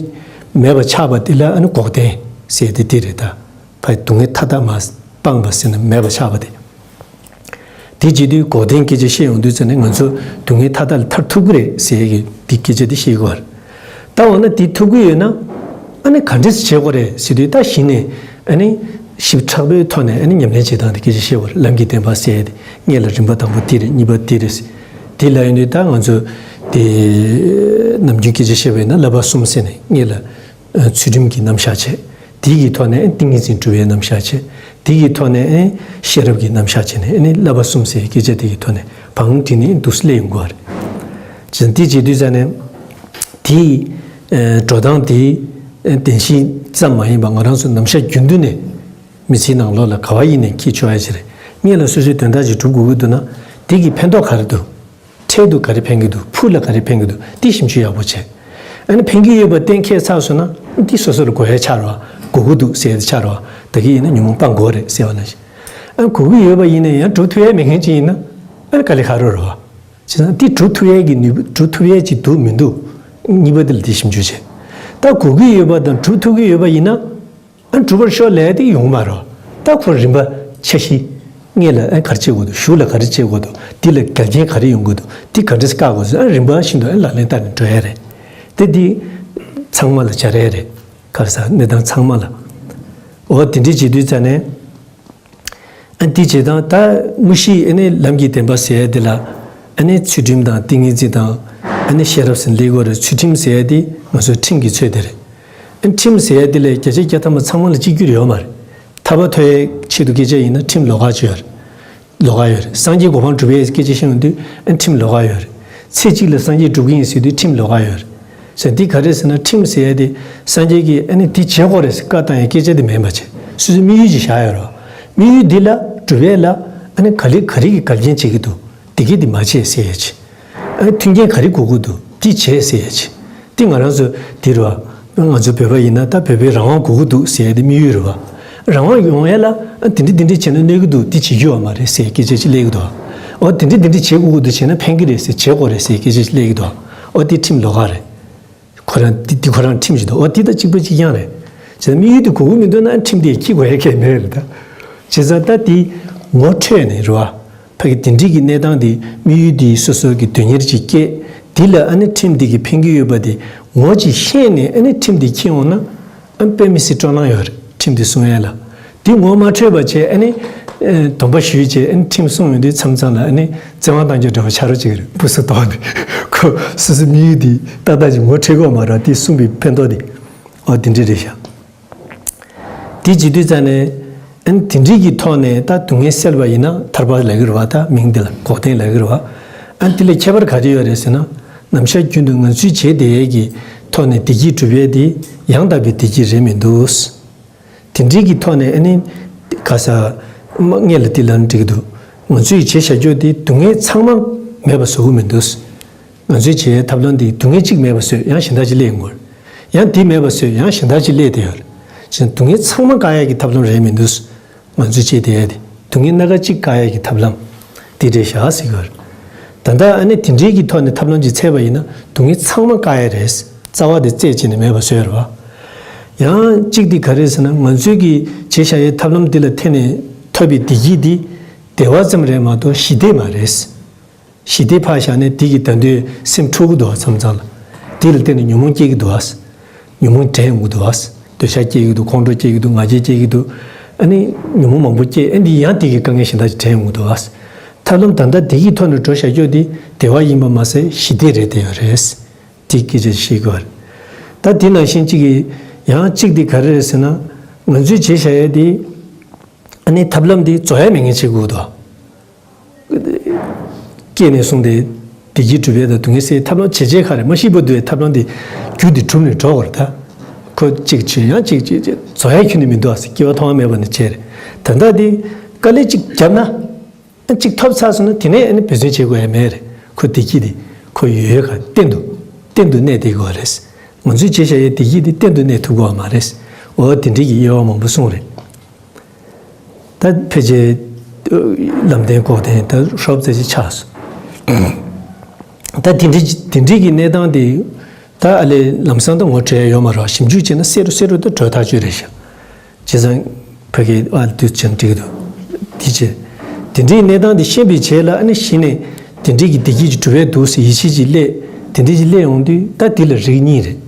མེད་པ་ཆགས་པ་འདི་ལ་ཨ་ནི་འགོག་བདེན་ཟེར་ཏེ་འདི་རེད། ད་ཕ་སྡུག་བསྔལ་མཐའ་དག་མ་སྤངས་པ་ཟེར་ན་མེད་པ་ཆགས་པ་དེ། དེ་བྱེད་དུས་འགོག་བདེན་སྐད་ཆ་བཤད་ཡོང་དུས་ཙམ་ནས། ང་ཚོ་སྡུག་བསྔལ་མཐའ་དག་ལས་ཐར་ཐུབ་ཀྱི་རེད་ཟེར་གྱི་འདི་སྐད་ཆ་འདི་བཤད་དགོས་པ་རེད། ད་འོ་ན་འདི་ཐུབ་ཀྱི་ཡོད་ན། ཨ་ནི་ག་འདྲས་བྱེད་དགོས་རེད་ཟེར་དུས། ད་གཞི་ནས་ཨ་ནི་ཞིབ་ཕྲ་པོའི་ཐོག་ནས་ཨ་ནི་ཉམས་ལེན་བྱེད་སྟངས་དེ་སྐད་ཆ་བཤད་དགོས་རེད། ལམ་གྱི་བདེན་པ་ཟེར་ཡ་དེ་སྔོན་ལ་རིམ་པ་དང་པོ་འདི་རེད། གཉིས་པ་འདི་རེད། འདི་ལ་ཡོང་དུས་ད་ང་ཚོ་དེ་ནམ་རྒྱུན་སྐད་ཆ་བཤད་པ་ཡིན་ན་བསླབ་པ་གསུམ་ཟེར་ནས། སྔོན་ལ་ཚུལ་ཁྲིམས་ཀྱི་རྣམ་གཞག་བྱས། དེ་གི་ཐོག་ནས་ཏིང་ངེ་འཛིན་སྒྲུབ་པའི་རྣམ་གཞག་བྱས། དེ་གི་ཐོག་ནས་ཤེས་རབ་ཀྱི་རྣམ་གཞག་བྱས་ནས། ཨ་ནི་བསླབ་པ་གསུམ་ཟེར་བའི་སྐད་ཆ་དེ་གི་ཐོག་ནས་བང་བསྒྲིགས་ནས་འདུག་སེ་སླེབས་ཡོང་དགོས་པ་རེད། བྱས་ཙང་དེ་བྱེད་དུས་ཙམ་ནས་དེའི་ཨ་འགྲོ་སྟངས་དེ་ཨ་བདེན་བཞི་ཙམ་མ་ཡིན་པ། ང་རང་ཚོ་ནམ་ཞག་རྒྱུན་དུ་ནས་མི་ཚེའི་ནང་ལོགས་ལ་ག་བ་ཡིན་ནའི་འཁྱེར་ཆོག་ཡ་ཅིག་རེད། སྔོན་ལ་སོ་སོའི་དོན་དག་ཅིག་སྒྲུབ་དགོས་ཀྱི་འདུག་ན། དེ་གི་ཕན་ཐོགས་ག་རེ་འདུག་འཕྲལ་དུ་ག་རེ་ཕན་གྱི་འདུག་ཕུགས་ལ་ག་རེ་ཕན་གྱི་འདུག་འདི་ཞིབ་འཇུག་ཡག་པོ་བྱས། ཨ་ནི་ཕན་གྱི་ཡོད་པ་གཏན་འཁེལ་ཚར་སོང་ན། འདི་སོ་སོ་ལ་དགོས་ཡ་ཆགས་རེད་པ། དགོས་ཀྱི་འདུག་ཟེར་ཡ་དེ་ཆགས་རེད་པ། ད་གིན་ཡིན་ན་ཉོན་མོངས་སྤང་དགོས་རེད་ཟེར་བ་ནང་བཞིན། ཨ་ནི་དགོས་ཀྱི་ཡོད་པ་ཡིན་ན་ཡང་སྒྲུབ་ཐུབ་ཡ་མེད་མཁན་ཅིག་ཡིན་ན། ཨ་ནི་དཀའ་ལས་ཁག་པོ་རེད་པ། བྱས་ཙང་འདི་སྒྲུབ་ཐུབ་ཡ་གི་ནུས་པ། སྒྲུབ་ཐུབ་ཡ་ཅིག་འདུག་མི་འདུག་གཉིས་པ་འདི་ལ་འདི་ཞིབ་འཇུག་བྱས། ད་དགོས་ཀྱི་ཡོད་པ་དང་སྒྲུབ་ཐུབ་ཀྱི་ཡོད་པ་ཡིན་ན། ཨ་ནི་སྒྲུབ་པར་ཤོག་ལབ་ཡ་དེ་ཡོང་མ་རེད། ད་ཁོ་རིམ་པ་འཆར་གཞི། སྔོན་ལ་ཨ་ག་རེ་བྱེད་དགོས་འདུག་གཞུག་ལ་ག་རེ་བྱེད་དགོས་འདུག་འདི་ལ་འགལ་རྐྱེན་ག་རེ་ཡོང་གི་འདུག་འདི་ག་འདྲས་བཀག་དགོས་ཟེར། ཨ་རིམ་པ་བཞིན་དུ་ཨ་ལག་ལེན་བསྟར་ནས་འགྲོ་ཡ་རེད། དེ་འདི་ཚང་མ་ལ་སྦྱར་ཡ་རེད། ག་རེ་ཟེར། གནས་སྟངས་ཚང་མ་ལ། འོ་དེ་འདྲས་བྱེད་དུས་ཙམ་ནས། ཨ་འདི་བྱེད་སྟངས་ད་དངོས་གཞི་ཨ་ནི་ལམ་གྱི་བདེན་པ་ཟེར་ཡ་འདི་ལ། ཨ་ནི་ཚུལ་ཁྲིམས་དང་ཏིང་ངེ་འཛིན་དང་། ཨ་ནི་ཤེས་རབ་ཟེར་ནས་སླེབས་ཀྱི་ཡོད་རེད། ཚུལ་ཁྲིམས་ཟེར་ཡ་འདི་ང་ཚོའི་ཁྲིམས་ཀྱི་ཚོད་དེ་རེད། ཨ་ཁྲིམས་ཟེར་ཡ་འདི་ལ་བརྒྱ་ཆ་བརྒྱ་ཐམ་པ་ཚང་མ་ལ་གཅིག་གྱུར་ཡོད་མ་རེད། ཐར་པ་ཐོབ་ཡའི་ཆེད་དུ་སྐད་ཆ་ཡིན་ན་ཁྲིམས་ལོགས་ཀ་ཅིག་ཡོད་རེད། ལོགས་ཀ་ཡོད་རེད། སངས་རྒྱས་གོ་འཕང་སྒྲུབ་ཡའི་སྐད་ཆ་བཤད་ཡོང་དུས་ཨ་ཁྲིམས་ལོགས་ཀ་ཡོད་རེད། ཚེ་གཅིག་ལ་སངས་རྒྱས་སྒྲུབ་ཀྱི་ཡིན་ཟེར་དུས་ཁྲིམས་ལོགས་ཀ་ཡོད་རེད། ཟེར་འདི་ག་རེ་ཟེར་ན། ཁྲིམས་ཟེར་ཡ་དེ་སངས་རྒྱས་ཀྱིས་ཨ་ནི་འདི་བྱེད་དགོས་རེད་ཟེར་བཀའ་བཏང་ཡའི་སྐད་ཆ་དེ་མིན་པ་བྱས། སོ་སོའི་དམིགས་ཡུལ་ཅིག་བཞག་ཡོད་རེད། དམིགས་ཡུལ་འདི་ལ་སྒྲུབ་ཡས་ལ་ཨ་ནི་ག་ལེ་ག་རེ་གི་འགལ་རྐྱེན་བྱེད་ཀྱི་འདུག་འདི་གས་འདི་མ་བྱེད་ཟེར་ཡས་ཅིག་ཨ་ནི་མཐུན་རྐྱེན་ག་རེ་དགོས་ཀྱི་འདུག་འདི་བྱེད་ཟེར་ཡས་ཅིག་འདི་ང་རང་ཚོ་འདི་རེད་པ། ང་ཚོ་བོད་པ་ཡིན་ན་ད་བོད་པའི་རང་དབང་དགོས་ཀྱི་འདུག་ཟེར་ཡས་འདི་དམིགས་ཡུལ་རེད་པ། རང་དབང་ཡོང་ཡས་ལ་ཨ་འདི་འདྲ་འདི་འདྲ་བྱས་ན་གནོད་ཀྱི་འདུག་འདི་བྱེད་རྒྱུ་ཡོད་མ་རེད་ཟེར་སྐད་ཆ་ཅིག་སླེབས་ཀྱི་འདུག་འོ་འདི་འདྲ་འདི་འདྲ་བྱེད་དགོས་ཀྱི་འདུག་བྱས་ན་ཕན་གྱི་རེད་ཟེར། བྱེད་དགོས་རེད་ཟེར་སྐད་ཆ་ཅིག་སླེབས་ཀྱི་འདུག་འོ་འདི་ཁྲིམས་ལོགས་ཀ་རེད། ཁོ་རང་འདི་འདི་ཁོ་རང་ཁྲིམས་ཤིག་འདུག་འོ་འདི་དང་གཅིག་པ་གཅིག་རྐྱང་རེད། བྱས་ན་དམིགས་ཡུལ་དེ་དགོས་ཀྱི་མི་འདུག་ན་ཁྲིམས་དེ་འཁྱེར་དགོས་ཡ་གང་ཡང་མེད་རེད་ད། བྱས་ཙང་ད་འདི་ངོ་འཕྲོད་ནས་རེད་པ། ཕ་གི་དེ་འདྲའི་གི་གནས་སྟངས་དེ་དམིགས་ཡུལ་དེ་སོ་སོ་གི་དོན་གཉེར་ཅིག་སྐྱེས། འདི་ལ་ཨ་ནི་ཁྲིམས་འདི་གིས་ཕན་གྱི་ཡོད་པ་དེ་ངོ་ཅིག་ཤེས་ནས་ཨ་ནི་ཁྲིམས་དེ་འཁྱེར་འོང་ན། ཨ་ནི་དཔེ་མི་སྲིད་སྤྲོ་སྣང་ཡོད་རེད། ཁྲིམས་དེ་སྲུང་ཡས་ལ། དེ་ངོ་མ་འཕྲོད་པ་བྱས། ཨ་ནི་ཨ་སྡོམ་པ་ཞུས་བྱས། ཨ་ནི་ཁྲིམས་སྲུང་ཡོང་དུས་མཚམས་མཚམས་ལ་ཨ་ནི་བཙན་དབང་གཏང་རྒྱུ་འདྲ་པོ་ཆགས་རོགས་བྱེད་ཀྱི་རེད། སྤུ་སུ་ཏོག་ནས་ཁོ་སོ་སོའི་དམིགས་ཡུལ་དེ་ཏག་ཏག་ཅིག་ངོ་འཕྲོད་ཀྱི་ཡོད་མ་རེད། དེ་སྲུང་བའི་ཕན་ཐོགས་དེ། འོ་དེ་འདྲ་རེད་ཤག་དེ་བྱེད་དུས་ཙམ་ནས་ཨ་ནི་དེ་འདྲའི་གི་ཐོག་ནས་ད་སྡུག་བསྔལ་སེལ་བ་ཡིན་ན་ཐར་པ་ལབ་ཀྱི་རེད་པ། ད་མིང་འདི་ལ་འགོག་བདེན་ལབ་ཀྱི་རེད་པ། ཨ་ནི་དེ་ལ་ཁྱད་པར་ག་རེ་ཡོད་རེད་ཟེར་ན། ནམ་ཞག་རྒྱུན་དུ་ང་ཚོས་བྱེད་བསྡད་ཡས་ཀྱི་ཐོག་ནས་བདེ་སྐྱིད་སྒྲུབ་ཡས་དེ་ཡང་དག་པའི་བདེ་སྐྱིད་རེད་མི་འདུག་དེ་འདྲའི་གི་ཐོག་ནས་ཨ་ནི་ག་ས་མ་སྔོན་ལ་དེ་ལབ་ན་འགྲིག་གི་འདུག་ང་ཚོས་བྱས་བཞག་རྒྱུ་དེ་སྡུག་བསྔལ་ཚང་མ་མེད་པ་བཟོ་གི་མི་འདུག་ང་ཚོས་བྱས་ཐབས་ལམ་དེ་སྡུག་བསྔལ་གཅིག་མེད་པ་བཟོས། ཡང་གཞན་དག་ཅིག་སླེབས་ཡོང་གི་རེད། ཡང་དེ་མེད་པ་བཟོས། ཡང་གཞན་དག་ཅིག་སླེབས་བསྡད་ཡོད་རེད། བྱས་ཙང་སྡུག་བསྔལ་ཚང་མ་བཀག་ཡས་ཀྱི་ཐབས་ལམ་རེད་མི་འདུག་ང་ཚོས་བྱས་བསྡད་ཡས་དེ་སྡུག་བསྔལ་སྣ་ཁ་གཅིག་བཀག་ཡས་ཀྱི་ཐབས་ལམ་དེ་རེད་ཤག་ཟེར་གྱི་ཡོད་རེད། ད་ལྟ་ཨ་ནི་དེ་འདྲའི་གི་ཐོག་ནས་ཐབས་ལམ་ཅིག་འཚོལ་བ་ཡིན་ན་སྡུག་བསྔལ་ཚང་མ་བཀག་ཡས་རེད། རྩ་བ་དེ་རྩད་བཅད་ནས་མེད་པ་བཟོས་ཡོད་རེད་པ། ཡང་གཅིག་དེ་ག་རེ་ཟེར་ན། ང་ཚོས་ཀྱི་བྱས་བཞག་ཡས་ཐབས་ལམ་འདི་ལ་བརྟེན་ནས་ཐོབ་པའི་བདེ་སྐྱིད་འདི་བདེ་བ་ཙམ་རེད་མ་གཏོགས་ཞི་བདེ་མ་རེད། ཞི་བདེ་ཕར་བཞག་ནས་དེ་གིས་ད་དུང་སེམས་འཁྲུག་གི་འདུག་པ། མཚམས་མཚམས་ལ་དེ་ལ་བརྟེན་ནས་ཉོན་མོངས་སྐྱེ་གི་འདུག་པ། ཉོན་མོངས་དྲན་ཡོང་གི་འདུག་པ། འདོད་ཆགས་སྐྱེ་གི་འདུག་ཁོང་ཁྲོ་སྐྱེ་གི་འདུག་ང་རྒྱལ་སྐྱེ་གི་འདུག་ཨ་ནི་ཉོན་མོངས་མང་པོ་སྐྱེ། ཨ་འདི་ཡང་དེ་གི་དཀའ་ངལ་གཞན་དག་ཅིག་དྲན་ཡོང་གི་འདུག་པ། ཐབས་ལམ་ད་ལྟ་དེ་གི་ཐོག་ནས་འགྲོ་བཞག་རྒྱུ་དེ་བདེ་བ་ཡིན་པ་མ་ཟད་ཞི་བདེ་རེད་བསྡད་ཡོད་རེད། དེ་སྐད་ཆ་བཤད་དགོས་པ་རེད། ད་དེ་ནང་བཞིན་གཅིག་གིས་ཡང་གཅིག་དེ་ག་རེ་རེད་ཟེར་ན། ང་ཚོས་བྱས་བཞག་ཡས་དེ་ཨ་ནི་ཐབས་ལམ་དེ་རྫོགས་ཡ་མེད་མཁན་བྱེད་དགོས་འདུག་སྐྱེས་ནས་བཟུང་སྟེ་བདེ་སྐྱིད་སྒྲུབ་ཡས་དང་སྡུག་བསྔལ་སེལ་ཐབས་ལམ་བྱེད་བྱེད་ག་རེ་མ་ཤེས་པ་འདུག་ཐབས་ལམ་དེ་རྒྱུ་དེ་གྲུབ་ནས་འགྲོ་དགོས་རེད་ད། ཁོ་གཅིག་བྱས་ཡང་གཅིག་བྱས་བྱས་རྫོགས་ཡ་ཁྱོན་ནས་མི་འདུག་ཨ། སྐྱེ་བ་ཐོག་མ་མེད་པ་ནས་བྱས་རེད། ད་ལྟ་དེ་དཀའ་ལས་གཅིག་བརྒྱབ་ན། ཨ་གཅིག་ཐོབ་ཚར་སོང་ན་དེ་ནས་ཨ་ནི་འབད་བརྩོན་བྱེད་དགོས་ཡ་མེད་རེད། ཁོ་བདེ་སྐྱིད་དེ་ཁོ་ཡོད་ཡོད་ག་གཏན་དུ་ གཏན་དུ་གནས་བསྡད་དགོས་པ་རེད། ང་ཚོས་བྱས་བཞག་ཡའི་བདེ་སྐྱིད་དེ་གཏན་དུ་གནས་ཐུབ་ཀྱི་ཡོད་མ་རེད། འོ་དེ་འདྲའི་གི་དབྱེ་བ་མང་པོ་གསུངས་རེད། ད་ཕལ་ཆེར་ལམ་བདེན་ལྐོག་བདེན་ད་རོབ་ཙམ་ཅིག་ཆགས་སོང་། ད་དེ་འདྲའི་དེ་འདྲའི་གི་གནས་སྟངས་དེ་ད་ཨ་ལས་ལམ་སང་ད་ངོ་འཕྲོད་ཡ་ཡོད་མ་རེད། ཞིབ་འཇུག་བྱས་ན་གསལ་རུ་གསལ་རུ་ད་འགྲོ་ཐག་ཆོད་རེད་ཤག་བྱས་ཙང་ཕ་གི་ཨ་དུས་ཆེན་འགྲིག་གི་འདུག་དེ་བྱས། དེ་འདྲའི་གནས་སྟངས་དེ་ཤེས་པའི་རྗེས་ལ་ཨ་ནི་གཞི་ནས་དེ་འདྲའི་གི་བདེ་སྐྱིད་ཀྱི་གྲུབ་པའི་འདུག་ཟེར་ཡིད་ཆེས་ཅིག་སླེབས། དེ་འདྲའི་ཅིག་སླེབས་ཡོང་དུས་ད་དེ་ལ་རིགས་གཉིས་རེད།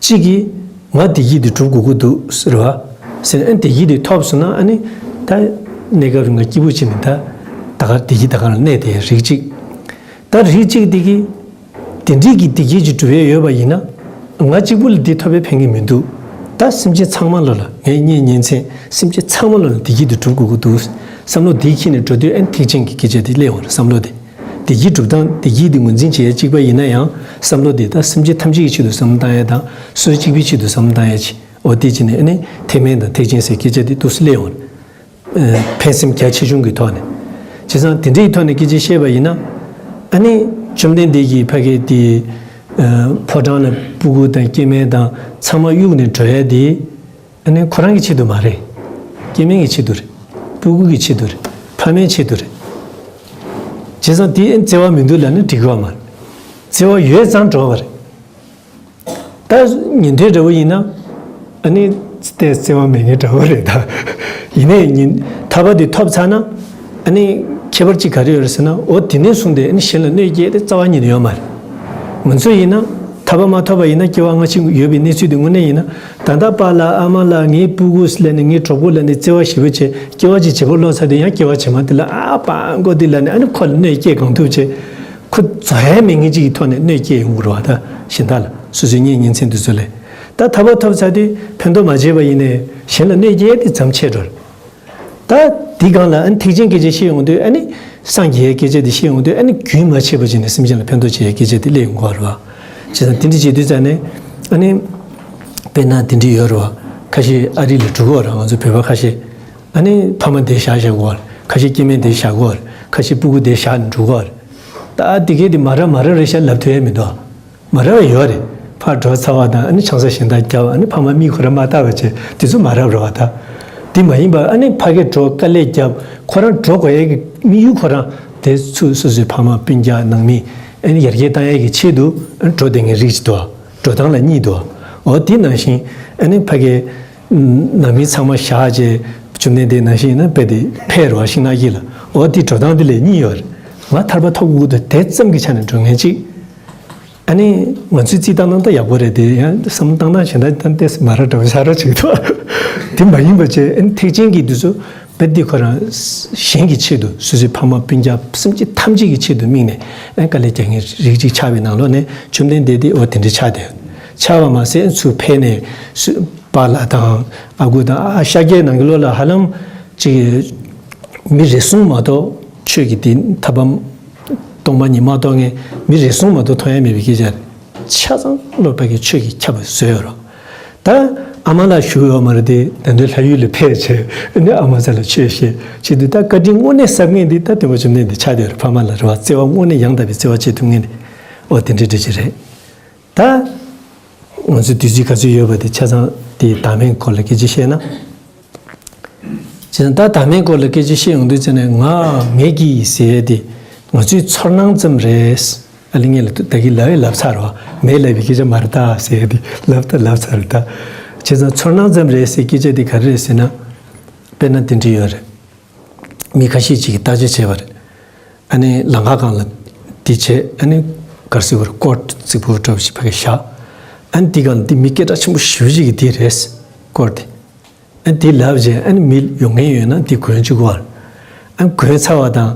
གཅིག་གིས་ང་བདེ་སྐྱིད་དེ་སྒྲུབ་དགོས་ཀྱི་འདུག་ཟེར་བ། ཟེར་ཨ་ནི་བདེ་སྐྱིད་དེ་ཐོབ་སོང་ན་ཨ་ནི་ད་གནས་སྐབས་རིང་ལ་སྐྱིད་པོ་བྱས་ནས་ད་ད་ག་བདེ་སྐྱིད་ད་ག་ལ་གནས་དེ་རིགས་གཅིག་ད་རིགས་གཅིག་དེ་གིས་དེ་འདྲའི་གི་བདེ་སྐྱིད་ཅིག་སྒྲུབ་ཡས་ཡོད་པ་ཡིན་ན། ང་གཅིག་པུ་ལ་འདི་ཐོབ་པའི་ཕན་གྱི་མི་འདུག་ད་སེམས་ཅན་ཚང་མ་ལ་ལ་ངའི་གཉེན་ཉེ་ཚན་སེམས་ཅན་ཚང་མ་ལ་ལ་བདེ་སྐྱིད་དེ་སྒྲུབ་དགོས་ཀྱི་འདུག་བསམ་བློ་འདི་འཁྱེར་ནས་འགྲོ་དུས་ཨ་ནི་ཐེག་ཆེན་གྱི་སྐད་ཆ་དེ་སླེབས་ཡོང་རེད། བསམ་བློ་དེ། བདེ་སྐྱིད་སྒྲུབ་སྟངས་བདེ་སྐྱིད་དེ་ངོས་འཛིན་བྱེད་ཡས་གཅིག་པ་ཡིན་ན་ཡང་བསམ་བློ་དེ་ད་སེམས་ཅན་ཐམས་ཅད་ཀྱི་ཆེད་དུ་བསམ་བློ་བཏང་ཡས་དང་སོ་སོ་གཅིག་པའི་ཆེད་དུ་བསམ་བློ་བཏང་ཡས་ཅིག་འོ་དེ་བྱས་ནས་ཨ་ནི་ཐེག་དམན་དང་ཐེག་ཆེན་ཟེར་སྐད་ཆ་དེ་ཏོག་ཙམ་སླེབས་ཡོང་རེད། ཕན་སེམས་རྒྱ་ཆེ་ཆུང་གི་ཐོག་ནས། བྱས་ཙང་དེ་འདྲའི་ཐོག་ནས་སྐད་ཆ་བཤད་པ་ཡིན་ན། ཨ་ནི་བཅོམ་ལྡན་འདས་ཀྱིས་ཕ་གི་དེ་ཕོ་བྲང་ལ་སྤུ་གུ་དང་སྐྱེ་དམན་དང་ཚང་མ་གཡུགས་ནས་འགྲོ་ཡས་དེ། ཨ་ནི་ཁོ་རང་གི་ཆེད་དུ་མ་རེད། སྐྱེ་དམན་གྱི་ཆེད་དུ་རེད། སྤུ་གུ་གི་ཆེད་དུ་རེད། ཕ་མའི་ཆེད་དུ་རེད། བྱས་ཙང་དེ་ཨ་ནི་བརྩེ་བ་མི་འདུག་ལབ་ན་འགྲིག་གི་ཡོད་མ་རེད། བརྩེ་བ་ཡོད་ཙང་འགྲོ་བ་རེད། ད་ཉན་ཐོས་འདྲ་བོ་ཡིན་ན་ཨ་ནི་དེ་བརྩེ་བ་མེད་མཁན་འདྲ་བོ་རེད་ད། ཡིན་ནའི་ཉིན་ཐར་པ་དེ་ཐོབ་ཚར་ན་ཨ་ནི་ཁྱད་པར་ཅིག་ག་རེ་ཡོད་རེད་ཟེར་ན། འོ་དེ་ནས་བཟུང་སྟེ་ཨ་ནི་གཞན་ལ་གནོད་སྐྱེལ་དེ་རྩ་བ་ཉིད་ནས་ཡོད་མ་རེད། ང་ཚོ་ཡིན་ན་ཐར་པ་མ་ཐོབ་པ་ཡིན་ན་སྐྱེ་བ་སྔ་ཕྱི་ཡོད་པའི་གནས་ཚུལ་དེ་དངོས་གནས་ཡིན་ན། ད་ལྟ་པཱ་ལགས་ཨ་མ་ལགས་ངའི་སྤུ་གུ་ལབ་ནས་ངའི་གྲོགས་པོ་ལབ་ནས་བརྩེ་བ་ཞེ་པོ་བྱས་སྐྱེ་བ་གཅིག་བྱེད་པོ་ལོག་ཚར་དུས་ཡང་སྐྱེ་བ་རྗེས་མ་དེ་ལ་ཨ་པང་མགོ་དེ་ལབ་ནས་ཨ་ནི་ཁོ་ལ་གནོད་སྐྱེལ་གང་ཐུབ་བྱས། ཁོ་རྫོགས་ཡས་མེད་མཁན་གཅིག་གི་ཐོག་ནས་གནོད་སྐྱེལ་ཡོང་གི་རེད་བ། ད་གཞན་དག་ལ་སོ་སོའི་གཉེན་ཉེ་ཚན་དེ་ཚོ་ལས། ད་ཐར་པ་ཐོབ་ཚར་དུས་ཕན་ཐོགས་མ་བྱས་པ་ཡིན་ནའི་གཞན་ལ་གནོད་སྐྱེལ་དེ་མཚམས་ཆད་འགྲོ་རེད། ད་འདི་སྒང་ལ་ཨ་ནི་ཐེག་ཆེན་སྐད་ཆ་བཤད་ཡོང་དུས་ཨ་ནི་སངས་རྒྱས་སྐད་ཆ་དེ་བཤད་ཡོང་དུས་ཨ་ནི་རྒྱུན་མ་ཆད་པ་བྱས་ནས་སེམས་ཅན་ལ་ཕན་ཐོགས་བྱེད་ཡའི་སྐད་ཆ་དེ་སླེབས་ཡོང་གི་རེད་བ། བྱས་ཙང་དེ་འདྲ་བྱེད་དུས་ཙང་ནས་ཨ་ནི་དཔེར་ན་དེ་འདྲ་ཡོད་རེད་བ། ཁ་ཤས་ཨ་རི་ལ་འགྲོ་གི་ཡོད་རེད། ང་ཚོ་བོད་པ་ཁ་ཤས་ཨ་ནི་ཕ་མ་འདིར་བཞག་བཞག་གི་ཡོད་རེད། ཁ་ཤས་སྐྱེ་དམན་འདིར་བཞག་གི་ཡོད་རེད། ཁ་ཤས་སྤུ་གུ་འདིར་བཞག་ནས་འགྲོ་གི་ཡོད་རེད། ད་དེ་གས་དེ་མ་རབས་མ་རབས་རེད་ཤག་ལབ་ཐུབ་ཡ་མི་འདུག་མ་རབས་ཡོད་རེད། ཕར་འགྲོ་ཚར་བ་དང་ཨ་ནི་ཆང་ས་གཞན་དག་བརྒྱབ། ཨ་ནི་ཕ་མ་མིག་ཁོ་རང་མ་བལྟ་བ་བྱས་དེ་ཚོ་མ་རབས་རེད་བ། ད་དེ་མ་ཡིན་པ་ཨ་ནི་ཕ་གིར་འགྲོ་དཀའ་ལས་བརྒྱབ། ཁོ་རང་འགྲོ་དགོས་ཡས་ཀྱི་དམིགས་ཡུལ་ཁོ་རང་དེ་ཚོ་སོ་སོའི་ཕ་མ་སྤུན་ཀྱག་ནང་མི་ཨ་ནི་ཡར་རྒྱས་བཏང་ཡས་ཀྱི་ཆེད་དུ་ཨ་ནི་འགྲོ་བསྡད་མཁན་རིགས་ཅིག་འདུག་འགྲོ་སྟངས་ལ་གཉིས་འདུག་འོ་དེ་ནང་བཞིན་ཨ་ནི་ཕ་གིའི་ནང་མི་ཚང་མ་བཞག་བྱས་བཅོམ་ལྡན་འདས་ནང་བཞིན་ཡིན་ན་དཔེ་དེ་ཕེབས་རེད་བ། ཤིང་ནགས་དཀྱིལ་ལ། འོ་དེ་འགྲོ་སྟངས་དེ་ལ་གཉིས་ཡོད་རེད། ང་ཐར་པ་ཐོབ་དགོས་འདུག་དེ་ཙམ་གྱི་ཆ་ནས་འགྲོ་མཁན་གཅིག་ཨ་ནི་ང་ཚོའི་རྩིས་བཏང་སྟངས་ད་ཡག་པོ་རེད་དེ། ཡང་བསམ་བློ་བཏང་སྟངས་གཞན་དག་ད་ཏོག་ཙམ་མ་རབས་འདྲ་བོ་ཆགས་འགྲོ་བྱེད་ཀྱི་འདུག་དེ་མ་ཡིན་པ་བྱས་ཨ་ནི་ཐེག་ཆེན་གྱི་དུས་སུ་དཔེ་འདི་ཁོ་རང་གཞན་གྱི་ཆེད་དུ་སོ་སོའི་ཕ་མ་སྤུན་ཀྱག་སེམས་ཅན་ཐམས་ཅད་ཀྱི་ཆེད་དུ་དམིགས་ནས་ཨ་ནི་དཀའ་ལས་རྒྱག་མཁན་རིགས་གཅིག་ཆགས་པའི་ནང་ལོགས་ནས་བཅོམ་ལྡན་འདས་དེ་འོ་དེ་འདྲ་ཆགས་བསྡད་ཆགས་པ་མ་ཟད་ཨ་ནི་ཚུར་ཕེབས་ནས་སུ་པཱ་ལགས་དང་ཨ་ཁུ་དང་ཨ་ཤཱཀྱའི་ནང་གི་ལོ་ལ་ཧ་ལམ་ཅིག་མི་རེ་ཟུང་མ་གཏོགས་ཆོས་ཀྱི་དེ་ཐབས་བམ་སྟོང་པ་ཉིད་མ་རྟོགས་མཁན་མི་རེ་ཟུང་མ་གཏོགས་མཐོང་ཡ་མེད་པའི་སྐད་ཆ་རེད། ཆ་ཚང་བློ་བག་གི་ཆོས་ཀྱིས་ཁྱབ་པ་བཟོས་ཡོད་རེད། ད་ཨ་མ་ལགས་བཞུགས་ཡོད་མ་རེད་དེ། ད་དུང་ལྷ་ཡུལ་ལ་ཕེབས་བྱས་ཨ་ནི་ཨ་མ་ཚ་ལ་ཆོས་བཤད་བྱེད་དུས་ད་བཀའ་དྲིན་དངོས་གནས་བསམ་མཁན་འདི་ད་སྟོན་པ་བཅོམ་ལྡན་འདས་ཆགས་བསྡད་ཡོད་རེད། ཕ་མ་ལ་རེད་བ། བརྩེ་བ་དངོས་གནས་ཡང་དག་པའི་བརྩེ་བ་བྱེད་ཐུབ་མཁན་དེ་འོ་དེ་འདྲའི་འདྲ་ཅིག་རེད། ད་ང་ཚོའི་དུས་ཚོད་ག་ཚོད་ཡོད་པ་དེ་ཆ་ཚང་དེ་བདག་མེད་སྐོར་ལ་སྐད་ཆ་བཤད་ན། བྱས་ཙང་ད་བདག་མེད་སྐོར་ལ་སྐད་ཆ་བཤད་ཡོང་དུས་ཙམ་ནས་ང་མེད་ཀྱི་ཟེར་ཡས་དེ་ང་ཚོའི་ཚོར་སྣང་ཙམ་རེད། ཨ་ལེ་ངས་ལ་ད་གིན་ལབ་ཡས་ལབ་ཚར་རོ། མེད་ལབ་པའི་སྐད་ཆ་མ་རེད་ད་ཟེར་ཡས་དེ་ལབ་ད་ལབ་ཚར་རེད་ད། བྱས་ཙང་ཚོར་སྣང་ཙམ་རེད་ཟེར་སྐད་ཆ་དེ་ག་རེ་རེད་ཟེར་ན། དཔེར་ན་དེ་འདྲ་ཡོད་རེད། མི་ཁ་ཤས་ཅིག་གིས་བརྟག་དཔྱད་བྱས་པ་རེད། ཨ་ནི་ལམ་ཁ་སྒང་ལ་དེ་བྱས་ཨ་ནི་ག་རེ་ཟེར་དགོས་རེད། སྐོར་རྩིག་པོ་འདྲ་བོ་ཞིག་ཕ་གིར་བཞག་ཨ་ནི་དེ་སྒང་ལ་དེ་མི་སྐད་གྲགས་ཆེན་པོ་ཞེ་པོ་ཅིག་གི་དེ་རེད། སྐོར་དེ། ཨ་ནི་དེ་ལབ་བྱས་ཨ་ནི་མི་ཡོང་མཁན་ཡོད་ན་དེ་གོན་བཅུག་གོ། ཨ་ནི་གོན་ཚར་བ་དང་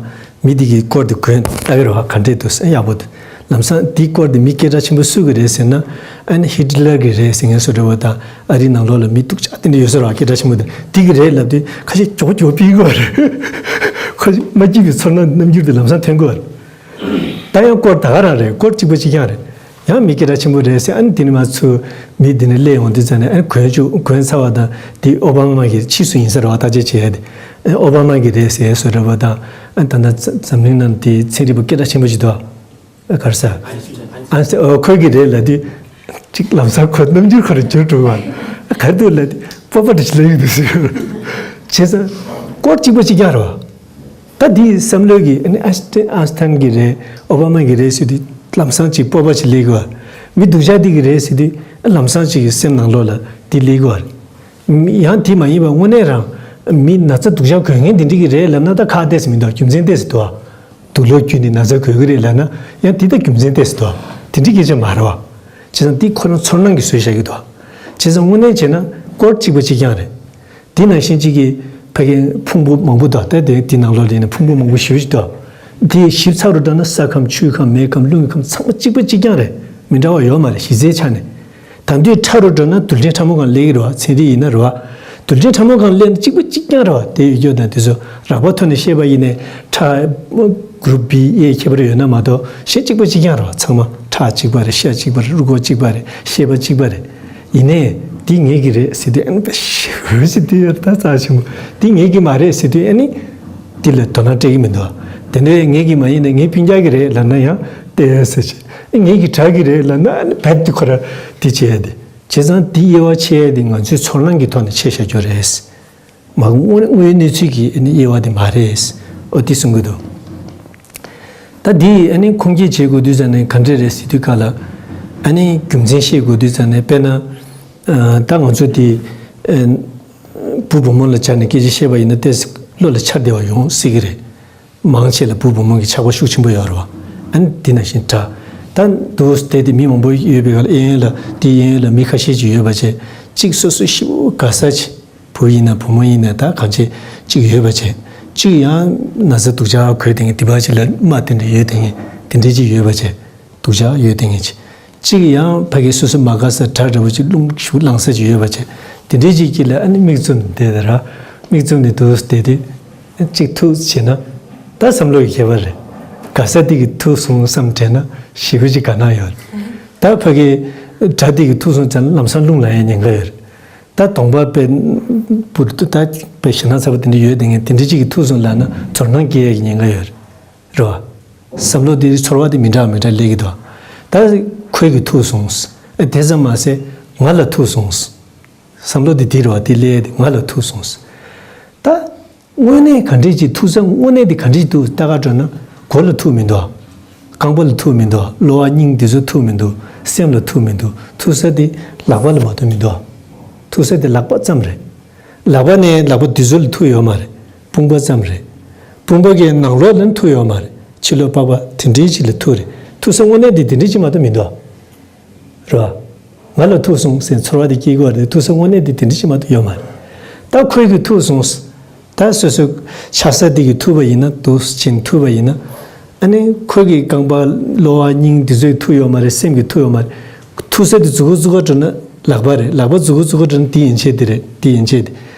མི་དེ་གིས་སྐོར་དེ་གོན་ལྟ་གི་རེད་བ། ག་འདྲས་འདུག་ཟེར་ཡག་པོ་འདུག་ལམ་སང་དེའི་སྐོར་དེ་མི་སྐད་གྲགས་ཆེན་པོ་སུ་གི་རེད་ཟེར་ན། ཨ་ནི་ཧི་ཊི་ལར་གི་རེད་ཟེར་མཁན་བཟོ་འདྲ་བོ་དང་ཨ་རིའི་ནང་ལོགས་ལ་མི་སྡུག་ཅག་དེ་འདྲ་ཡོད་ས་རེད་བ། སྐད་གྲགས་ཆེན་པོ་དེ་དེ་གི་རེད་ལབ་དུས་ཁ་ཤས་མགྱོགས་མགྱོགས་ཕུད་ཀྱི་ཡོད་རེད། ཁ་ཤས་མ་སྐྱིད་པའི་ཚོར་སྣང་རྣམ་འགྱུར་དེ་ལམ་སང་ཐོན་གྱི་ཡོད་རེད། ད་ཡང་སྐོར་ད་ག་རང་རེད། སྐོར་གཅིག་པ་གཅིག་རྐྱང་རེད། ཡང་མི་སྐད་གྲགས་ཆེན་པོ་རེད་ཟེར། ཨ་ནི་དེ་ནས་མར་ཚུར་མི་དེ་ནས་སླེབས་ཡོང་དུས་ཙམ་ནས་ཨ་ནི་གོན་བཅུག་གོན་ཚར་བ་དང་དེ་ཨོ་བྷ་མ་གི་ཕྱིས་སུ་ཡིན་ས་རེད་བ། བརྟག་དཔྱད་བྱས་ཏེ་ཨ་ནི་ཨོ་བྷ་མ་གི་རེད་ཟེར་བཟོ་འདྲ་བོ་དང་། ཨ་ནི་ད་ལྟ་འཛམ་གླིང་ནང་དེ་ཚན་རིག་པ་སྐད་གྲགས་ཆེན་པོ་ཞིག་འདུག་ཨ་ག་རེ་ཟེར། ཨ་ཟེར་ཨོ་ཁོས་ཀྱི་རེད་ལབ་དུས། ཅིག་ལམ་སང་ཁོ་རྣམ་འགྱུར་ཁོ་རང་འགྱུར་འགྲོ་བ། ག་རེ་འདུག་ལབ་དུས་སྤོབས་པ་འདྲ་ཞིག་ལ་ཡོད་འདུག་ཟེར། བྱས་ཙང་སྐོར་གཅིག་པ་གཅིག་རྐྱང་རེད་བ། ད་འདིའི་བསམ་བློའི་གི་ཨ་ནི་ཨ་སི་ཏན་ཨ་སི་ཏན་གི་རེད། ཨོ་བྷ་མ་གི་རེད་ཟེར་དུས་ལམ་སང་ཅིག་སྤོབས་པ་ཞིག་སླེབས་ཀྱི་བ། མི་སྡུག་ཅག་འདི་གི་རེད་ཟེར་དུས་ལམ་སང་ཅིག་གི་སེམས་ནང་ལོགས་ལ་འདི་སླེབས་ཀྱི་བ་རེད། ཡང་དེ་མ་ཡིན་པ་དངོས་གནས་རང་མི་ན་ཚ་སྡུག་ཅག་འགོས་མཁན་དེ་འདྲ་གི་རེད་ལབ་ན་ད་ཁག་ཏོག་ཙམ་མི་འདུག་རྒྱུ་མཚན་ཏོག་ཙམ་འདུག་དུག་ལོག་བརྒྱུད་ནས་ན་ཚ་འགོས་ཀྱི་རེད་ལབ་ན་ཡང་དེ་ད་རྒྱུ་མཚན་ཏོག་ཙམ་འདུག་དེ་འདྲའི་སྐད་ཆ་མ་རེད་བ། བྱས་ཙང་འདི་ཁོ་རང་ཚོར་སྣང་གིས་བཟོས་བཞག་གི་འདུག་བྱས་ཙང་དངོས་གནས་བྱས་ན་སྐོར་གཅིག་པ་གཅིག་རྐྱང་རེད། དེ་ནང་བཞིན་གཅིག་གིས་ཕ་གིའི་ཕུང་པོ་མང་པོ་འདུག་ད་དེ་དེ་ནང་ལོགས་ལ་ཡིན་ན་ཕུང་པོ་མང་པོ་ཞེ་པོ་ཅིག་འདུག་དེ་ཞིབ་ཚགས་རུ་འགྲོ་ན་ས་ཁམས་ཆུའི་ཁམས་མེའི་ཁམས་རླུང་གི་ཁམས་ཚང་མ་གཅིག་པ་གཅིག་རྐྱང་རེད། མི་འདྲ་བ་ཡོད་མ་རེད་གཞི་རྩའི་ཆ་ནས། དེང་དུས་ཕྲ་རུ་འགྲོ་ན་རྡུལ་ཕྲན་ཕྲ་མོ་སྒང་སླེབས་ཀྱི་རེད་བ། ཚན་རིག་ཡིན་ན་རེད་བ། རྡུལ་ཕྲན་ཕྲ་མོ་སྒང་སླེབས་ན་གཅིག་པ་གཅིག་རྐྱང་རེད་བ། དེ་ཡོད་རྒྱུ་དང་དེ་ཚོ་རགས་པ་ཐོག་ནས་བཤད་པ་ཡིན་ནའི་ཕྲ་གུ་རུབ་བི་ཨེ་ཁྱད་པར་ཡོད་ན་མ་གཏོགས་གཞན་གཅིག་པ་གཅིག་རྐྱང་རེད་བ། ཚང་མ་ཁྲག་གཅིག་པ་རེད། ཤ་གཅིག་པ་རེད། རུས་ཁོག་གཅིག་པ་རེད། ཤེས་པ་གཅིག་པ་རེད། ཡིན་ནའི་འདི་ངེད་ཀྱི་རེད་ཟེར་དུས་ཨ་ནི་ཞེ་པོ་ཅིག་འདི་ཡོད་ད་རྩ་ཆེན་པོ་འདི་ངེད་ཀྱི་མ་རེད་ཟེར་དུས་ཨ་ནི་འདི་ལ་དོ་སྣང་སྤྲད་ཀྱི་མི་འདུག་དེ་འདྲའི་ངེད་ཀྱི་མ་ཡིན་ནའི་ངའི་སྤུན་ཀྱག་གི་རེད་ལབ་ན་ཡང་བལྟས་ཟེར་ཅིག་ངེད་ཀྱི་དགྲ་གི་རེད་ལབ་ན་ཨ་ནི་རྦད་དེ་ཁོ་ར་འདི་བྱས་ཏེ། བྱས་ཙང་འདི་དབྱེ་བ་ཕྱེ་ཡས་དེ་ང་ཚོའི་ཚོར་སྣང་གི་ཐོག་ནས་ཕྱེ་བཞག་རྒྱུ་རེད། མ་དངོས་དངོས་ཡོད་གནས་ཚུལ་གྱི་ཨ་ནི་དབྱེ་བ་དེ་མ་རེད། ཨོ་དེ་གསུང་གི་འདུག་ད་འདི་ཨ་ནི་ཁུངས་སྐྱེལ་བྱེད་དགོས་དུས་ཙང་ནས་ག་འདྲས་རེད་ཟེར་དུས་ག་ལ། ཨ་ནི་རྒྱུ་མཚན་བཤད་དགོས་དུས་ཙང་ནས་དཔེར་ན། ཨ་ད་ང་ཚོ་འདི་ཨ་བུ་བུ་མོ་ལ་སྦྱར་ནས་སྐད་ཆ་བཤད་པ་ཡིན་ན་ཏོག་ཙམ་བློ་ལ་འཆར་བདེ་བ་ཡོང་སྲིད་ཀྱི་རེད། མང་ཆེ་ལ་བུ་བུ་མོ་གི་ཆགས་པ་ཤུགས་ཆེན་པོ་ཡོད་རེད་བ། ཨ་ནི་འདི་ནང་བཞིན་འདྲ། ད་འདུག་སྟེ་དེ་མི་མང་པོ་ཡོད་པའི་སྒང་ལ་གཡས་གཡོན་ལ་དེ་གཡས་གཡོན་ལ་མི་ཁ་ཤས་ཅིག་ཡོད་པ་བྱས་གཅིག་སོ་སོ་ཞེ་པོ་དགའ་ས་ཅིག་བུ་ཡིན་ན་བུ་མོ་ཡིན་ན་ད་གང་བྱས་གཅིག་ཡོད་པ་བྱས། གཅིག་ཡང་ན་ཚ་སྡུག་ཅག་གོས་དེ་ངས་དེ་པ་ཅིག་ལ་རྨ་དེ་འདྲ་ཡོད་དེ་ངས་དེ་འདྲ་ཅིག་ཡོད་པ་བྱས། སྡུག་ཅག་ཡོད་དེ་ངས་ཅིག་གཅིག་ཡང་ཕ་གི་སོ་སོ་མ་དགའ་ས་དགྲ་འདྲ་བོ་ཅིག་རླུང་ཞུགས་ལངས་ས་ཅིག་ཡོད་པ་བྱས། དེ་འདྲའི་ཅིག་གི་ལ་ཨ་ནི་མིག་བཙུམ་ནས་བསྡད་དེ་ར། མིག་བཙུམ་ནས་འདུག་བསྡད་དུས། གཅིག་ཐུག་བྱས་ན། ད་བསམ་བློ་ཡི་ཁྱད་པར་རེད། དགའ་ས་དེ་གི་ཐུག་སོང་བསམ་དྲན་ན་ཞེ་པོ་ཅིག་དགའ་སྣང་ཡོད་རེད། ད་ཕ་གི་དགྲ་དེ་གི་ཐུག་སོང་ཙང་ལམ་སང་རླུང་ལངས་ཡ་ཉེན་ཁ་ཡོད་རེད། ད་གདོང་པ་དཔེ་འབུར་དུ་ད་དཔེ་ཞེ་ན་ཚ་པོ་དེ་འདྲ་ཡོད་དེ་ངས་དེ་འདྲ་ཅིག་གི་ཐུག་སོང་ལབ་ན་ཚོར་སྣང་སྐྱེ་ཡ་གི་ཉེན་ཁ་ཡོད་རེད། རེད་བ། བསམ་བློ་དེ་ཚོར་བ་དེ་མི་འདྲ་མི་འདྲ་སླེབས་ཀྱི་འདུག་ད་ཁོས་ཀྱིས་ཐུག་སོང་། ཨེ་དེ་ཙམ་མ་ཟད་ང་ལ་ཐུག་སོང་། བསམ་བློ་དེ་དེ་རེད་བ། དེ་སླེབས་ཏེ་ང་ལ་ཐུག་སོང་། ད་དངོས་གནས་ག་འདྲས་ཅིག་ཐུག་ས་དངོས་གནས་དེ་ག་འདྲས་ཅིག་འདུག་ལྟ་ག་འགྲོ་ན་མགོ་ལ་ཐུག་མི་འདུག་རྐང་པ་ལ་ཐུག་མི་འདུག་གློ་བ་སྙིང་དེ་ཚོ་ཐུག་མི་འདུག་སེམས་ལ་ཐུག་མི་འདུག་ཐུག་ས་དེ་ལག་པ་ལ་མ་གཏོགས་མི་འདུག་ཐུག་ས་དེ་ལག་པ་ཙམ་རེད། ལག་པ་ནས་ལག་པ་དེ་ཚོ་ལ་ཐུག་ཡོད་མ་རེད། དཔུང་པ་ཙམ་རེད། དཔུང་པ་གི་ནང་ལོགས་ལ་ཐུག་ཡོད་མ་རེད། ཕྱི་ལོགས་པགས་པ་དེ་འདྲའི་ཅིག་ལ་ཐུག་རེད། ཐུག་ས་དངོས་གནས་དེ་དེ་འདྲའི་ཅིག་མ་གཏོགས་མི་འདུག་རེད་བ། ང་ལ་ཐུག་སོང་ཟེར་ཚོར་བ་དེ་སྐྱེ་དགོས་རེད། ཐུག་ས་དངོས་གནས་དེ་དེ་འདྲའི་ཅིག་མ་གཏོགས་ཡོད་མ་རེད། ད་ཁོས་ཀྱིས་ཐུག་སོང་། ད་སོ་སོའི་ཆགས་ས་དེ་གིས་ཐུག་པ་ཡིན་ན་འདུག་ཕྱིན་ཐུག་པ་ཡིན་ན། ཨ་ནི་ཁོ་གི་རྐང་པ་གློ་བ་སྙིང་འདི་ཚོས་ཐུག་ཡོད་མ་རེད། སེམས་ཀྱིས་ཐུག་ཡོད་མ་རེད། ཐུག་ས་དེ་མཛུ་གུ་བཙུགས་ག་འགྲོ་ན་ལག་པ་རེད། ལག་པ་མཛུ་གུ་བཙུགས་ག་འགྲོ་ན་དེ་ཡན་ཆད་དེ་རེད། དེ་ཡན་ཆད་དེ།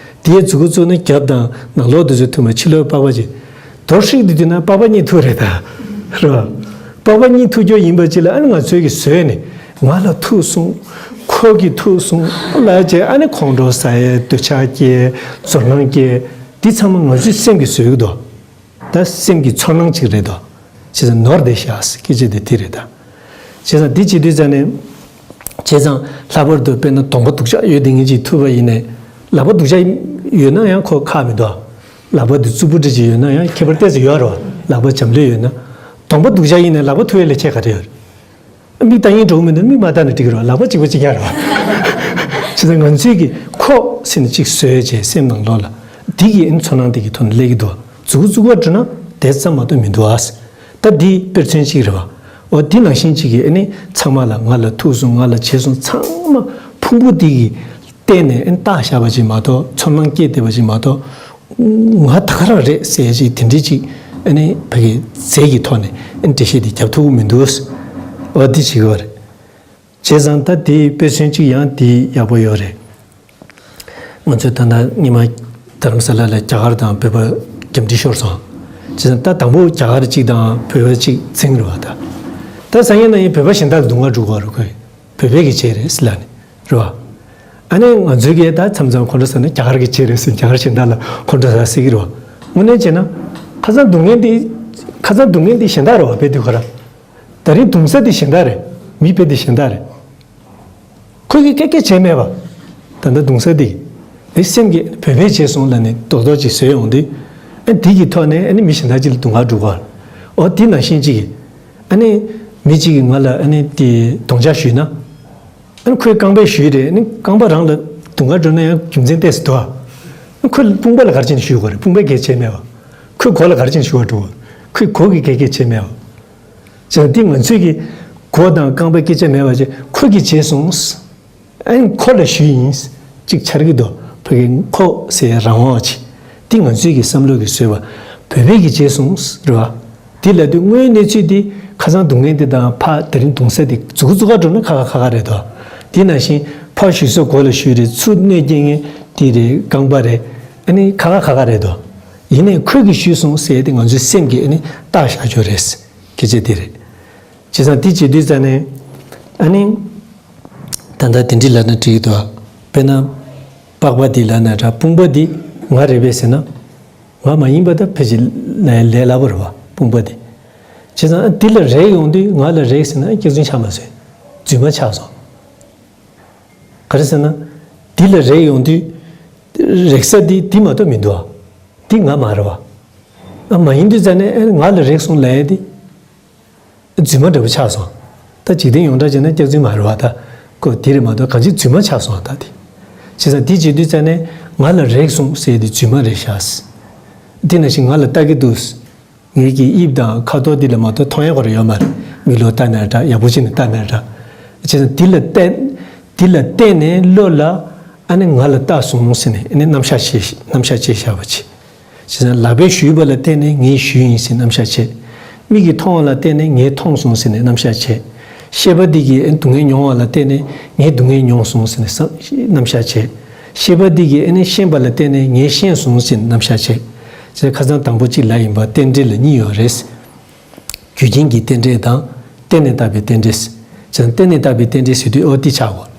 དེའི་མཛུ་གུ་བཙུགས་ན་རྒྱབ་དང་ནང་ལོགས་དེ་ཚོས་ཐུག་མ། ཕྱི་ལོགས་པགས་པ་ཅིག་དོར་ཧྲིག་དེ་དུས་ན་པགས་པ་གཉིས་ཐུག་རེད་ད། རེད་བ། པགས་པ་གཉིས་ཐུག་རྒྱུ་ཡིན་པ་ཅིག་ལ་ཨ་ནི་ང་ཚོའི་གི་བཟོས་ནས་ང་ལ་ཐུག་སོང་། ཁོ་གིས་ཐུག་སོང་ལབ་བྱས་ཨ་ནི་ཁོང་ཁྲོ་ཟ་ཡས་འདོད་ཆགས་སྐྱེ། ཚོར་སྣང་སྐྱེ། འདི་ཚང་མ་ང་ཚོའི་སེམས་ཀྱིས་བཟོས་ཀྱི་འདུག་ད་སེམས་ཀྱི་ཚོར་སྣང་ཅིག་རེད་དོ། བྱས་ཙང་ནོར་བསྡད་ཤག་སྐད་ཆ་དེ་དེ་རེད་ད། བྱས་ཙང་འདི་བྱེད་དུས་ཙང་ནས། བྱས་ཙང་ལྷག་པར་དུ་དཔེར་ན་གདོང་པ་སྡུག་ཅག་ཡོད་དེ་ངེད་ཅིག་ཐུག་པ་ཡིན་ནས། ལག་པ་སྡུག་ཅག་ཡོད་ན་ཡང་ཁོ་ཁག་མི་འདུག་ལག་པ་འདི་རྩུབ་པོ་འདྲ་ཅིག་ཡོད་ན་ཡང་ཁྱད་པར་ཏོག་ཙམ་ཡོད་རེད་བ། ལག་པ་འཇམ་ལྷོད་ཡོད་ན། གདོང་པ་སྡུག་ཅག་ཡིན་ནས་ལག་པ་ཐུག་ཡས་ལ་ཁྱད་ག་རེ་ཡོད་རེད། མིག་ལྟ་ཡིན་འགྲོ་གི་མི་འདུག་མིག་མ་ལྟ་ན་འགྲིག་གི་རེད་བ། ལག་པ་གཅིག་པ་གཅིག་རྐྱང་རེད་བ། བྱས་ཙང་ང་ཚོས་ཀྱི་ཁོག་ཟེར་ནས་གཅིག་བཟོས་བྱས་སེམས་ནང་ལོགས་ལ། འདི་གི་ཨེ་ཚོར་སྣང་དེ་གི་ཐོག་ནས་སླེབས་ཀྱི་འདུག་མཛུ་གུ་བཙུགས་པ་འགྲོ་ན་དེ་ཙམ་མ་གཏོགས་མི་འདུག་ཨ། ད་འདི་དཔེར་མཚོན་གཅིག་རེད་བ། འོ་འདི་ནང་བཞིན་གཅིག་གི་ཨེ་ནི་ཚང་མ་ལ་ང་ལ་ཐུག་སོང་། ང་ལ་བྱས་སོང་། ཚང་མ་ཕུང་པོ་འདི་གི་སྟེང་ནས་ཨེ་བཏགས་བཞག་པ་ཅིག་མ་གཏོགས། ཚོར་སྣང་སྐྱེས་བསྡད་པ་ཅིག་མ་གཏོགས། ང་ད་ག་རང་རེད་ཟེར་ཅིག་དེ་འདྲའི་ཅིག་ཨ་ནི་ཕ་གི་རྫས་ཀྱི་ཐོག་ནས་ཨ་ནི་འགྲེལ་བཤད་དེ་རྒྱབ་ཐུབ་ཀྱི་མི་འདུག་འོ་འདི་བྱེད་དགོས་རེད། བྱས་ཙང་ད་དེའི་དཔེ་མཚོན་གཅིག་ཡང་དེ་ཡག་པོ་ཡོད་རེད། ང་ཚོས་ད་ལྟ་སྔོན་མ་རྡ་རམ་ས་ལ་ལ་རྒྱ་གར་དང་བོད་པ་རྒྱབ་འགྲིག་ཤོར་སོང་། བྱས་ཙང་ད་དང་པོ་རྒྱ་གར་གཅིག་དང་བོད་པ་གཅིག་འཛིང་རེད་བ་ད། ད་སང་ཉིན་གནངས་ཉིན་བོད་པ་གཞན་དག་ལ་སྡུག་བསྔལ་འགྲོ་གི་རེད་ཁོས། བོད་པས་ཀྱི་བྱས་རེད་ཟེར་ལབ་ནས་རེད་བ། ཨ་ནི་ང་ཚོའི་གི་ད་མཚམས་མཚམས་ཁོང་ཁྲོ་ཟ་ན་རྒྱ་གར་གྱིས་བྱས་རེད་ཟེར་རྒྱ་གར་གཞན་དག་ལ་ཁོང་ཁྲོ་ཟ་སྲིད་ཀྱི་རེད་བ། དངོས་གནས་བྱས་ན། ཁ་སང་སྡུག་བསྔལ་འདི། ཁ་སང་སྡུག་བསྔལ་འདི་གཞན་དག་རེད་བ་བོད་དུས་ཁོ་ར། ད་རིང་སྡུག་ས་འདི་གཞན་དག་རེད། མི་དཔེ་དེ་གཞན་དག་རེད། ཁོས་ཀྱིས་སྐད་སྐད་བྱས་མེད་པ། ད་ལྟ་གདུང་སེམས་དེ། དེ་སེམས་ཀྱིས་བོད་པས་བྱས་སོང་ལབ་ནས་རྡོག་རྡོག་ཅིག་བཟོས་ཡོང་དུས། ཨ་དེ་གི་ཐོག་ནས་ཨ་ནི་མི་གཞན་དག་ཅིག་ལ་སྡུག་བསྔལ་སྒྲུབ་པ། འོ་དེ་ནང་བཞིན་ཅིག་གིས། ཨ་ནི་མི་གཅིག་གིས་ང་ལ་ཨ་ནི་དེ་རྡོག་རྒྱག་ཞུས་ན། ཨ་ནི་ཁོས་རྐང་པས་གཞུས་རེད། ཨ་ནི་རྐང་པ་རང་ལ་སྡུག་བསྔལ་འགྲོ་ན་ཡང་རྒྱུ་མཚན་ཏོག་ཙམ་འདུག་ཨ། ཨ་ཁོས་དཔུང་པ་ལ་ག་རེ་བྱས་ནས་གཞུས་དགོས་རེད། དཔུང་པས་སྐད་བྱས་མེད་པ། ཁོས་མགོ་ལ་ག་རེ་བྱས་ནས་གཞུ་བ་འགྲོ་བ། ཁོས་མགོ་གིས་སྐད་སྐད་བྱས་མེད་པ། བྱས་ཙང་འདི་ང་ཚོས་ཀྱི་མགོ་དང་རྐང་པའི་སྐད་ཆ་མེད་པ་བྱས། ཁོ་གིས་བྱས་སོང་། ཨ་ནི་ཁོ་ལ་ཞུས་ཡིན། ཅིག་ཆགས་ཀྱི་འདུག་ཕ་གི་ཁོ་ཟེར་རང་དབང་བ་ཅིག་འདི་ང་ཚོས་ཀྱི་བསམ་བློ་གི་བཟོས་པ། བོད་པས་ཀྱིས་བྱས་སོང་རེད་བ། འདི་ལབ་དུས་དངོས་ཡོད་གནས་ཚུལ་འདི་ཁ་སང་སྡུག་བསྔལ་འདི་དང་ཕ་དེ་རིང་གདུང་སེམས་འདི་མཛུབ་གུ་མཛུབ་གུ་འགྲོ་ན་ཁག་ཁག་ཁག་ཁག་རེད་དོ། འདི་ནང་བཞིན་ཕ་གཞུས་ས་མགོ་ལ་གཞུས་རེད། ཚུར་གནོད་སྐྱེལ་མཁན་འདི་རེད། རྐང་པ་རེད། ཨ་ནི་ཁག་ཁག་ཁག་ཁག་རེད་དོ། ཡིན་ནའི་ཁོས་ཀྱིས་གཞུས་སོང་ཟེར་ཏེ་ང་ཚོའི་སེམས་ཀྱིས་ཨ་ནི་བཏགས་བཞག་རྒྱུ་རེད། སྐད་ཆ་འདི་རེད། བྱས་ཙང་འདི་བྱེད་དུས་ཙ་ནས། ཨ་ནི། ད་ལྟ་དེ་འདྲ་ལབ་ན་འགྲིག་གི་འདུག་དཔེར་ན། པགས་པ་འདི་ལབ་ན་འདྲ། དཔུང་པ་འདི་ང་རེད་པས་ཟེར་ན། ང་མ་ཡིན་པ་ད་ཕལ་ཆེར་ལས་ལས་སླ་པོ་རེད་བ། དཔུང་པ་འདི། བྱས་ཙང་འདི་ལ་རེག་ཡོང་དུས་ང་ལ་རེག་ཟེར་ན་སྐྱག་རྫུན་ཆགས་མ་སོང་། རྫུན་མ་ཆགས་སོང་། ག་རེ་ཟེར་ན། འདི་ལ་རེག་ཡོང་དུས། རེག་ས་འདི་འདི་མ་གཏོགས་མི་འདུག་ཨ། འདི་ང་མ་རེད་བ། ཨ་མ་ཡིན་དུས་ཙ་ནས་ཨ་ང་ལ་རེག་སོང་ལབ་ཡ་འདི། རྫུན་མ་འདྲ་པོ་ཆགས་སོང་། ད་འཇིག་རྟེན་ཡོངས་གྲགས་བྱས་ན་སྐྱག་རྫུན་མ་རེད་བ་ད། ཁོ་འདི་རེད་མ་གཏོགས་གང་ཅི་རྫུན་མ་ཆགས་སོང་ད་འདི། བྱས་ཙང་འདི་བྱེད་དུས་ཙ་ནས་ང་ལ་རེག་སོང་ཟེར་ཡ་འདི་རྫུན་མ་རེད་ཤག་འདི་ནང་བཞིན་ང་ལ་ལྟ་གི་འདུག་ངེད་ཀྱི་དབྱིབས་དང་ཁ་དོག་འདི་ལ་མ་གཏོགས་མཐོང་ཡ་ཁོ་རང་ཡོད་མ་རེད། མིག་ལོག་ལྟ་ན་འདྲ། ཡག་པོ་བྱས་ནས་ལྟ་ན་འདྲ། བྱས་ཙང་འདི་ལ་བལྟས། འདི་ལ་བལྟས་ནས་བློ་ལ། ཨ་ནི་ང་ལ་བལྟས་སོང་ཟེར་ནས་ཨ་ནི་རྣམ་གཞག་བྱས། རྣམ་གཞག་བྱས་བཞག་པ་བྱས། བྱས་ཙང་ལག་པས་གཞུས་པ་ལ་བལྟས་ནས་ངས་གཞུས་ཡིན་ཟེར་རྣམ་གཞག་བྱས། མིག་གིས་མཐོང་བ་ལ་བལྟས་ནས་ངས་མཐོང་སོང་ཟེར་ནས་རྣམ་གཞག་བྱས། ཤེས་པ་འདི་གིས་ཨ་ནི་སྡུག་བསྔལ་མྱོང་བ་ལ་བལྟས་ནས་ངས་སྡུག་བསྔལ་མྱོང་སོང་ཟེར་ནས་བསམ། རྣམ་གཞག་བྱས། ཤེས་པ་འདི་གིས་ཨ་ནི་ཤེས་པ་ལ་བལྟས་ནས་ངས་ཤེས་སོང་ཟེར་ནས་རྣམ་གཞག་བྱས། ཅེས་ཁ་སང་དང་པོ་གཅིག་ལ་ཡིན་པ་རྟེན་འབྲེལ་ལ་གཉིས་ཡོད་རེད། རྒྱུ་རྐྱེན་གྱི་རྟེན་འབྲེལ་དང་། བརྟེན་ནས་བཏགས་པའི་རྟེན་འབྲེལ། ཅེས་བརྟེན་ནས་བཏགས་པའི་རྟེན་འབྲེལ་ཟེར་དུས་ཨོ་དེ་ཆགས་དགོས།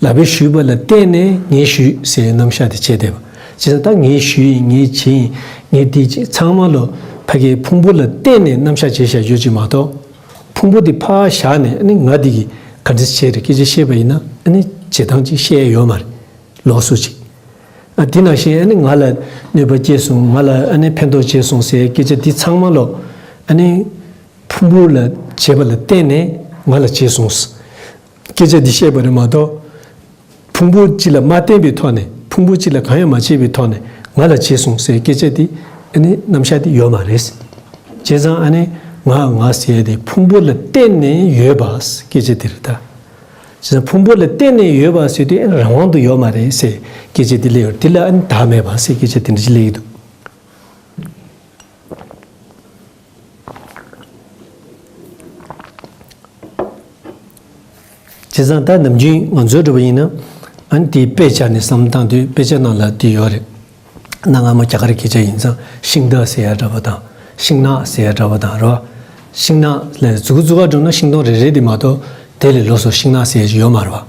ལག་པས་གཞུས་པ་ལ་བརྟེན་ནས་ངས་གཞུས་ཟེར་རྣམ་གཞག་དེ་བྱས་བསྡད་པ། བྱས་ཙང་ད་ངས་གཞུས་ཡིན། ངས་བྱས་ཡིན། ངས་དེ་ཚང་མ་ལོ་ཕ་གིའི་ཕུང་པོ་ལ་བརྟེན་ནས་རྣམ་གཞག་བྱས་བཞག་རྒྱུ་ཅིག་མ་གཏོགས། ཕུང་པོ་དེ་ཕར་བཞག་ནས་ཨ་ནི་ང་དེ་གིས་ག་འདྲ་བྱས་རེད་སྐད་ཆ་བཤད་པ་ཡིན་ན་ཨ་ནི་བྱེད་སྟངས་ཅིག་བཤད་ཡ་ཡོད་མ་རེད། ལོགས་སུ་ཅིག་ཨ་དེ་ནང་བཞིན་ཨ་ནི་ང་ལ་གནོད་པ་སྐྱེལ་སོང་། ང་ལ་ཨ་ནི་ཕན་ཐོགས་བྱས་སོང་ཟེར་སྐད་ཆ་དེ་ཚང་མ་ལོ། ཨ་ནི་ཕུང་པོ་ལ་བྱས་པ་ལ་བརྟེན་ནས་ང་ལ་བྱས་སོང་། སྐད་ཆ་འདི་བཤད་པ་རེད་མ་གཏོགས། ཕུང་པོ་གཅིག་ལ་མ་བརྟེན་པའི་ཐོག་ནས། ཕུང་པོ་གཅིག་ལ་གང་ཡང་མ་བྱས་པའི་ཐོག་ནས་ང་ལ་བྱས་སོང་ཟེར་སྐད་ཆ་དེ་ཨ་ནི་རྣམ་གཞག་དེ་ཡོད་མ་རེད། བྱས་ཙང་ཨ་ནི་ང་ང་ཟེར་ཡ་དེ་ཕུང་པོ་ལ་བརྟེན་ནས་ཡོད་པ་སྐད་ཆ་དེ་རེད་ད། བྱས་ཙང་ཕུང་པོ་ལ་བརྟེན་ནས་ཡོད་པ་ཟེར་དུས་ཨ་ནི་རང་དབང་དུ་ཡོད་མ་རེད་ཟེར་སྐད་ཆ་དེ་སླེབས་ཡོད། དེ་ལ་ཨ་ནི་བདག་མེད་པ་ཟེར་སྐད་ཆ་དེ་འདྲ་ཞིག་སླེབས་ཀྱི་འདུག་བྱས་ཙང་ད་ནམ་རྒྱུན་ང་ཚོའི་འགྲོ་བ་ཡིན་ན། ཨ་ནི་དེའི་དཔེ་ཆ་ནས་བསམ་བློ་བཏང་དུས་དཔེ་ཆ་ནང་ལ་དེ་ཡོད་རེད། གནའ་སྔ་མོ་རྒྱ་གར་སྐད་ཆ་ཡིན་ཙང་ཤིང་རྟ་ཟེར་ཡ་འདྲ་བ་དང་། ཤིང་ནགས་ཟེར་ཡ་འདྲ་བ་དང་རེད་བ། ཤིང་ནགས་ལ་མཛུབ་གུ་མཛུབ་གུ་འགྲོ་ན་ཤིང་སྡོང་རེ་རེ་དེ་མ་གཏོགས་དེ་ལས་ལོགས་སུ་ཤིང་ནགས་ཟེར་ཡ་ཅིག་ཡོད་མ་རེད་བ།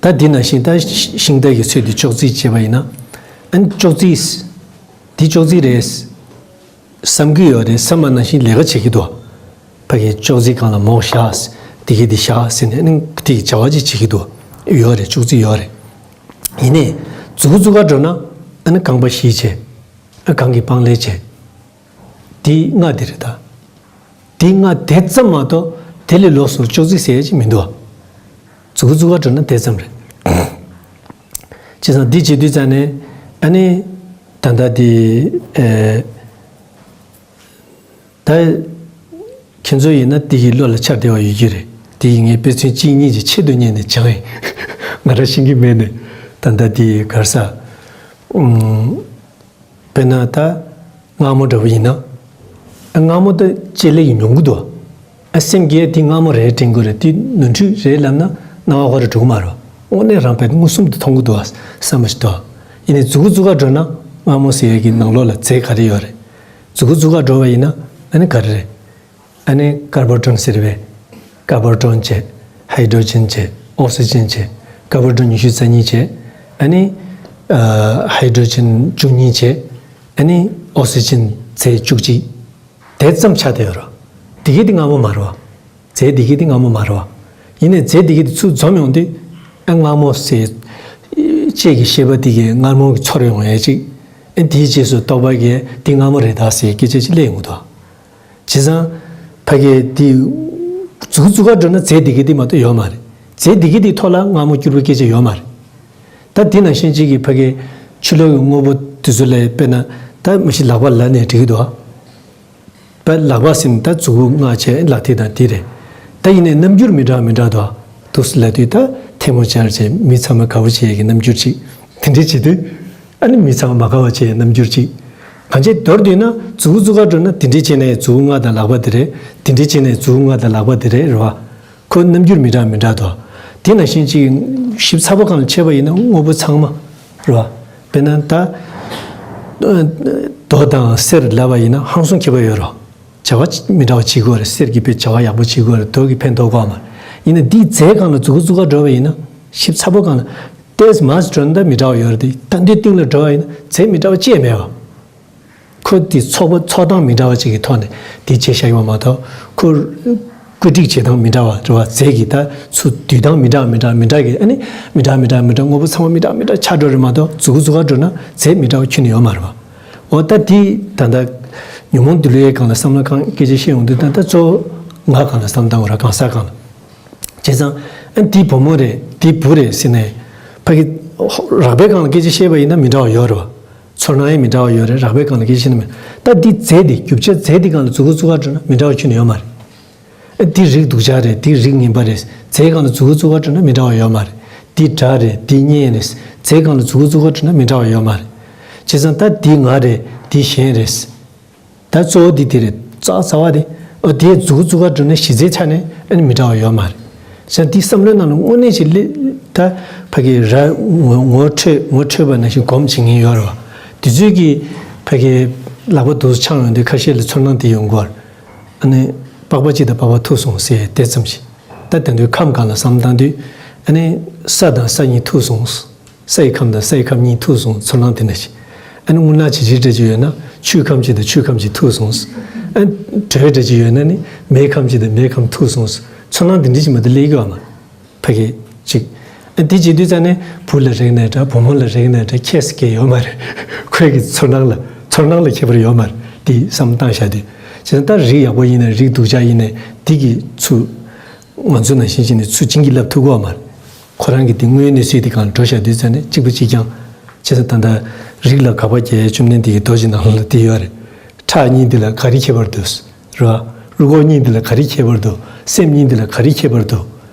ད་འདི་ནང་བཞིན་ད་ཤིང་རྟ་གི་ཚོད་དེ་ཅོག་ཙེ་བྱས་པ་ཡིན་ན། ཨ་ནི་ཅོག་ཙེ། འདི་ཅོག་ཙེ་རེད། བསམ་གྱི་ཡོད་རེད། བསམ་པ་ནང་བཞིན་ལས་ཀ་བྱེད་ཀྱི་འདུག་ཕ་གིའི་ཅོག་ཙེ་སྒང་ལ་མོ་བཞག་དེ་གས་དེ་བཞག་ཟེར་ནས་ཨ་ནི་དེ་གི་བྱ་བ་ཅིག་བྱེད་ཀྱི་འདུག་ཡོད་རེད། ཅོག་ཙེ་ཡོད་རེད། ཡིན་ནའི་མཛུབ་གུ་མཛུབ་གུ་འགྲོ་ན་ཨ་ནི་རྐང་པ་བཞི་བྱས། ཨ་གང་གི་སྤང་ལེབ་བྱས། དེ་ལྔ་དེ་རེད་ད། དེ་ལྔ་དེ་ཙམ་མ་གཏོགས་དེ་ལས་ལོགས་སུ་ཅོག་ཙེ་ཟེར་ཡ་ཅིག་མི་འདུག་མཛུབ་གུ་མཛུབ་གུ་འགྲོ་ན་དེ་ཙམ་རེད། བྱས་ཙང་འདི་བྱེད་དུས་ཙང་ནས་ཨ་ནི་ད་ལྟ་དེ་ཨེ། ད་ཁྱེད་ཚོ་ཡིན་ན་དེ་གི་བློ་ལ་འཆར་བདེ་བ་ཡོད་ཀྱི་རེད། དེ་གི་ངས་དཔེ་མཚོན་གཅིག་གཉིས་ཀྱི་ཆེད་དུ་གཉེར་ནས་སྦྱངས་ཡིན། ང་རང་ཤེས་ཀྱི་མེད་ནས་ད་ལྟ་དེ་གར་ས། ཨུམ། དཔེར་ན་ད་མངར་མོ་འདྲ་བོ་ཡིན་ན། ཨ་མངར་མོ་ད་ལྕེ་ལ་ཡིན་མྱོང་གི་འདུག་ཨ་སེམས་ཀྱིས་དེ་མངར་མོ་རེད་དྲན་གྱི་རེད། དེ་ནོར་འཁྲུལ་རེད་ལབ་ན་སྣང་བ་ཁོ་རང་འགྲོ་གི་མ་རེད། དངོས་གནས་རང་དཔེ་མངོན་སུམ་དུ་མཐོང་གི་འདུག་ཨ་བསམ་པ་ཞིག་འདུག་ཡིན་ནའི་མཛུབ་གུ་མཛུབ་གུ་འགྲོ་ན་མངར་མོ་ཟེར་ཡས་ཀྱི་ནང་ལོགས་ལ་རྫས་ག་རེ་ཡོད་རེད། མཛུབ་གུ་མཛུབ་གུ་འགྲོ་བ་ཡིན་ན་ཨ་ནི་ག་རེ་རེད། ཨ་ནི་ཀར་བོ་ཊོན་ཟེར་བས། ཀར་བོ་ཊོན་བྱས། ཧའི་ཌྲོ་ཇན་བྱས། ཨོག་སི་ཇན་བྱས། ཀར་བོ་ཊོན་ཉི་ཤུ་རྩ་གཉིས་བྱས། ཨ་ནི། ཨ། ཧའི་ཌྲོ་ཇན་བཅུ་གཉིས་བྱས། ཨ་ནི་ཨོག་སི་ཇན་རྫས་བཅུ་གཅིག་དེ་ཙམ་ཆགས་བསྡད་ཡོད་རེད། དེ་གས་དེ་མངར་མོ་མ་རེད་བ། རྫས་དེ་གས་དེ་མངར་མོ་མ་རེད་བ། ཡིན་ནའི་རྫས་དེ་གི་དེ་ཚུར་འཛོམས་ཡོང་དུས། ཨ་མངར་མོ་ཟེར། ལྕེ་གི་ཤེས་པ་དེ་གི་མངར་མོ་གི་ཚོར་ཡོང་ཡས་ཅིག་ཨ་དེའི་རྗེས་སུ་རྟོག་པ་གིས་འདི་མངར་མོ་རེད་ད་ཟེར་སྐད་ཆ་ཅིག་སླེབས་ཡོང་གི་འདུག་བྱས་ཙང་། ཕ་གི་དེ། མཛུབ་གུ་བཙུགས་ག་འགྲོ་ན་རྫས་དེ་གི་དེ་མ་གཏོགས་ཡོད་མ་རེད། རྫས་དེ་གི་དེ་ཐོག་ལ་མངར་མོ་སྐྱུར་པོའི་སྐད་ཆ་ཡོད་མ་རེད། ད་དེ་ནང་བཞིན་གཅིག་གི་ཕ་གི་ཕྱི་ལོགས་ཀྱི་དངོས་པོ་དེ་ཚོ་ལ་དཔེར་ན་ད་མ་གཞི་ལག་པ་ལབ་ནས་འགྲིག་གི་འདུག་ཨ། ད་ལག་པ་ཟེར་ན་ད་མཛུབ་གུ་མངར་བྱས་ལག་མཐིལ་དང་དེ་རེད། ད་ཡིན་ནའི་རྣམ་འགྱུར་མི་འདྲ་མི་འདྲ་འདུག་ཨ། འདུག་སེ་ལབ་དུས་ད་ཐལ་མོ་སྦྱར་བྱས་མི་ཚང་མ་དགའ་པོ་བྱེད་ཀྱི་རྣམ་འགྱུར་གཅིག་དེ་འདྲ་བྱེད་དུས། ཨ་ནི་མི་ཚང་མ་མ་དགའ་བ་བྱེད་རྣམ་འགྱུར་གཅིག་གང་ཅི་མདོར་བསྡུས་ན་མཛུབ་གུ་བཙུགས་ག་འགྲོ་ན་དེ་འདྲ་བྱས་ནའི་མཛུབ་གུ་མངར་དང་ལག་པ་དེ་རེད། དེ་འདྲ་བྱས་ནའི་མཛུབ་གུ་མངར་དང་ལག་པ་དེ་རེད་རེད་བ། ཁོ་རྣམ་འགྱུར་མི་འདྲ་མི་འདྲ་དོ། དེ་ནང་བཞིན་གཅིག་ཞིབ་ཚགས་པོ་སྒང་ལ་ཕྱེ་བ་ཡིན་ན་དངོས་པོ་ཚང་མ་རེད་བ། དཔེར་ན་ད། རྡོ་དང་གསེར་ལབ་པ་ཡིན་ན་ཧང་སང་ཁྱད་པར་ཡོད་རེད། བྱ་བ་མི་འདྲ་བ་བྱེད་དགོས་རེད། གསེར་གྱིས་དཔེ་བྱ་བ་ཡག་པོ་བྱེད་དགོས་རེད། རྡོ་གིས་ཕན་ཐོགས་དགོས་མ་རེད། ཡིན་ན་འདིའི་རྫས་སྒང་ལ་མཛུབ་གུ་བཙུགས་ག་འགྲོ་བ་ཡིན་ན་ཞིབ་ཚགས་པོ་སྒང་ལ། ཏོག་ཙམ་མར་འགྲོ་ན་ད་མི་འདྲ་བ་ཡོད་རེད་དེ། ད་འདི་སྟེང་ལ་འགྲོ་བ་ཡིན་ན་རྫས་མི་འདྲ་བ་ཅི་ཡང་མེད་པ། ཁོ་དེ་ཚོགས་པ་ཚོགས་སྟངས་མི་འདྲ་བ་ཅིག་གི་ཐོག་ནས་དེ་བྱས་བཞག་ཡོད་པ་མ་གཏོགས། ཁོ་བཀོད་སྒྲིག་བྱེད་སྟངས་མི་འདྲ་བ་རེད་བ། རྫས་ཀྱི་ད་ཚུར་འདུས་སྟངས་མི་འདྲ་མི་འདྲ་མི་འདྲ་གི་ཨ་ནི་མི་འདྲ་མི་འདྲ་མི་འདྲ་དངོས་པོ་ཚང་མ་མི་འདྲ་མི་འདྲ་ཆགས་འགྲོ་རེད་མ་གཏོགས། མཛུབ་གུ་བཙུགས་ག་འགྲོ་ན་རྫས་མི་འདྲ་བ་ཁྱོན་ནས་ཡོད་མ་རེད་བ། འོ་ད་དེ་ད་ལྟ་ཉོན་མོངས་འདུལ་བའི་སྒང་ལ་བསམ་བློ་གང་སྐད་ཆ་བཤད་ཡོང་དུས། ད་ལྟ་གཙོ་བོ་ངག་སྒང་ལ་བསམ་བཏང་དགོས་རེད། གང་ཟག་སྒང་ལ། བྱས་ཙང་། ཨ་འདི་བུ་མོ་རེད། འདི་བུ་རེད་ཟེར་ནས། ཕ་གི། རགས་པའི་སྒང་ལ་སྐད་ཆ་བཤད་པ་ཡིན་ན་མི་འདྲ་བ་ཡོད་རེད་བ། ཚོར་སྣང་ཡང་མི་འདྲ་བ་ཡོད་རེད། རགས་པའི་སྒང་ལ་སྐད་ཆ་བཤད་ན་མི། ད་འདི་རྫས་འདི་རྒྱུ་ཆ་རྫས་འདི་སྒང་ལ་མཛུབ་གུ་བཙུགས་ག་འགྲོ་ན་མི་འདྲ་བ་ཁྱོན་ནས་ཡོད་མ་རེད། ཨ་འདི་རིགས་སྡུག་ཅག་རེད། འདི་རིགས་ངན་པ་རེད། རྫས་སྒང་ལ་མཛུབ་གུ་བཙུགས་ག་འགྲོ་ན་མི་འདྲ་བ་ཡོད་མ་རེད། འདི་དགྲ་རེད། འདི་གཉེན་རེད། རྫས་སྒང་ལ་མཛུབ་གུ་བཙུགས་ག་འགྲོ་ན་མི་འདྲ་བ་ཡོད་མ་རེད། བྱས་ཙང་ད་འདི་ང་རེད། འདི་གཞན་རེད། ད་གཙོ་བོ་འདི་དེ་རེད། རྩ་རྩ་བ་དེ། ཨོ་དེའི་མཛུབ་གུ་བཙུགས་ག་འགྲོ་ན་གཞི་རྩའི་ཆ་ནས་ཨ་ནི་མི་འདྲ་བ་ཡོད་མ་རེད། བྱས་ཙང་འདི་བསམ་བློའི་ནང་ལ་དངོས་གནས་ཅིག་སླེབས། ད་ཕ་གི་ར་ངོ་ངོ་འཕྲོད་ངོ་འཕྲོད་པ་ནང་བཞིན་སྒོམ་བྱེད་མཁན་ཡོད་རེད་བ། དེ་ཚོས་ཀྱི་ཕ་གི་ལག་པ་འདུག་འཆང་ཡོང་དུས་ཁ་ཤས་ལ་ཚོར་སྣང་དེ་ཡོང་གི་རེད། ཨ་ནི་པགས་པ་གཅིག་དང་པགས་པ་ཐུག་སོང་ཟེར་དེ་ཙམ་ཞིག་ད་དེ་དུས་ཁམས་སྒང་ལ་བསམ་བཏང་དུས། ཨ་ནི་ས་དང་ས་གཉིས་ཐུག་སོང་། ས་ཡི་ཁམས་དང་ས་ཡི་ཁམས་གཉིས་ཐུག་སོང་། ཚོར་སྣང་དེ་འདྲ་ཞིག་ཨ་ནི་རྔུལ་ནག་ཇི་ལྕི་འདྲ་ཅིག་ཡོད་ན་ཆུའི་ཁམས་ཅིག་དང་ཆུའི་ཁམས་ཅིག་ཐུག་སོང་། ཨ་ནི་དྲོད་འདྲ་ཅིག་ཡོད་ན་ནི་མེའི་ཁམས་ཅིག་དང་མེའི་ཁམས་ཐུག་སོང་། ཚོར་སྣང་དེ་འདྲ་ཞིག་མ་གཏོགས་སླེབས་ཀྱི་ཡོད་མ་རེད། ཕ་གི་ཅིག་ཨ་དེ་བྱེད་དུས་ཙང་ནས་བུ་ལ་རེག་ནའི་འདྲ། བུ་མོ་ལ་རེག་ནའི་འདྲ། ཁྱད་ཟེར་མཁན་ཡོད་མ་རེད། ཁོའི་གི་ཚོར་སྣང་ལ་ཚོར་སྣང་ལ་ཁྱད་པར་ཡོད་མ་རེད། དེ་བསམ་བཏང་བཞག་དུས། བྱས་ཙང་ད་རིགས་ཡག་པོ་ཡིན་ནའི་རིགས་སྡུག་ཅག་ཡིན་ནའི་དེ་གི་ཚུར། ང་ཚོ་ནང་བཞིན་བྱས་ནས་ཚུར་བྱིན་གྱིས་བརླབ་ཐུབ་ཀྱི་ཡོད་མ་རེད། ཁོ་རང་གི་དེ་དངོས་ཡོད་གནས་ཚུལ་དེ་སྒང་འགྲོ་བཞག་དུས་ཙང་ནས་གཅིག་པ་གཅིག་རྐྱང་། བྱས་ཙང་ད་ལྟ་རིགས་ལ་དགག་པ་རྒྱག་ཡས་བཅོམ་ལྡན་འདས་ཀྱི་རྡོ་རྗེ་ནང་ལ་དེ་ཡོད་རེད། ཁྲག་གཉིས་འདི་ལ་ག་རེ་ཁྱད་པར་འདུག་རེད་བ། རུས་ཁོག་གཉིས་འདི་ལ་ག་རེ་ཁྱད་པར་འདུག་སེམས་གཉིས་འདི་ལ་ག་རེ་ཁྱད་པར་འདུག་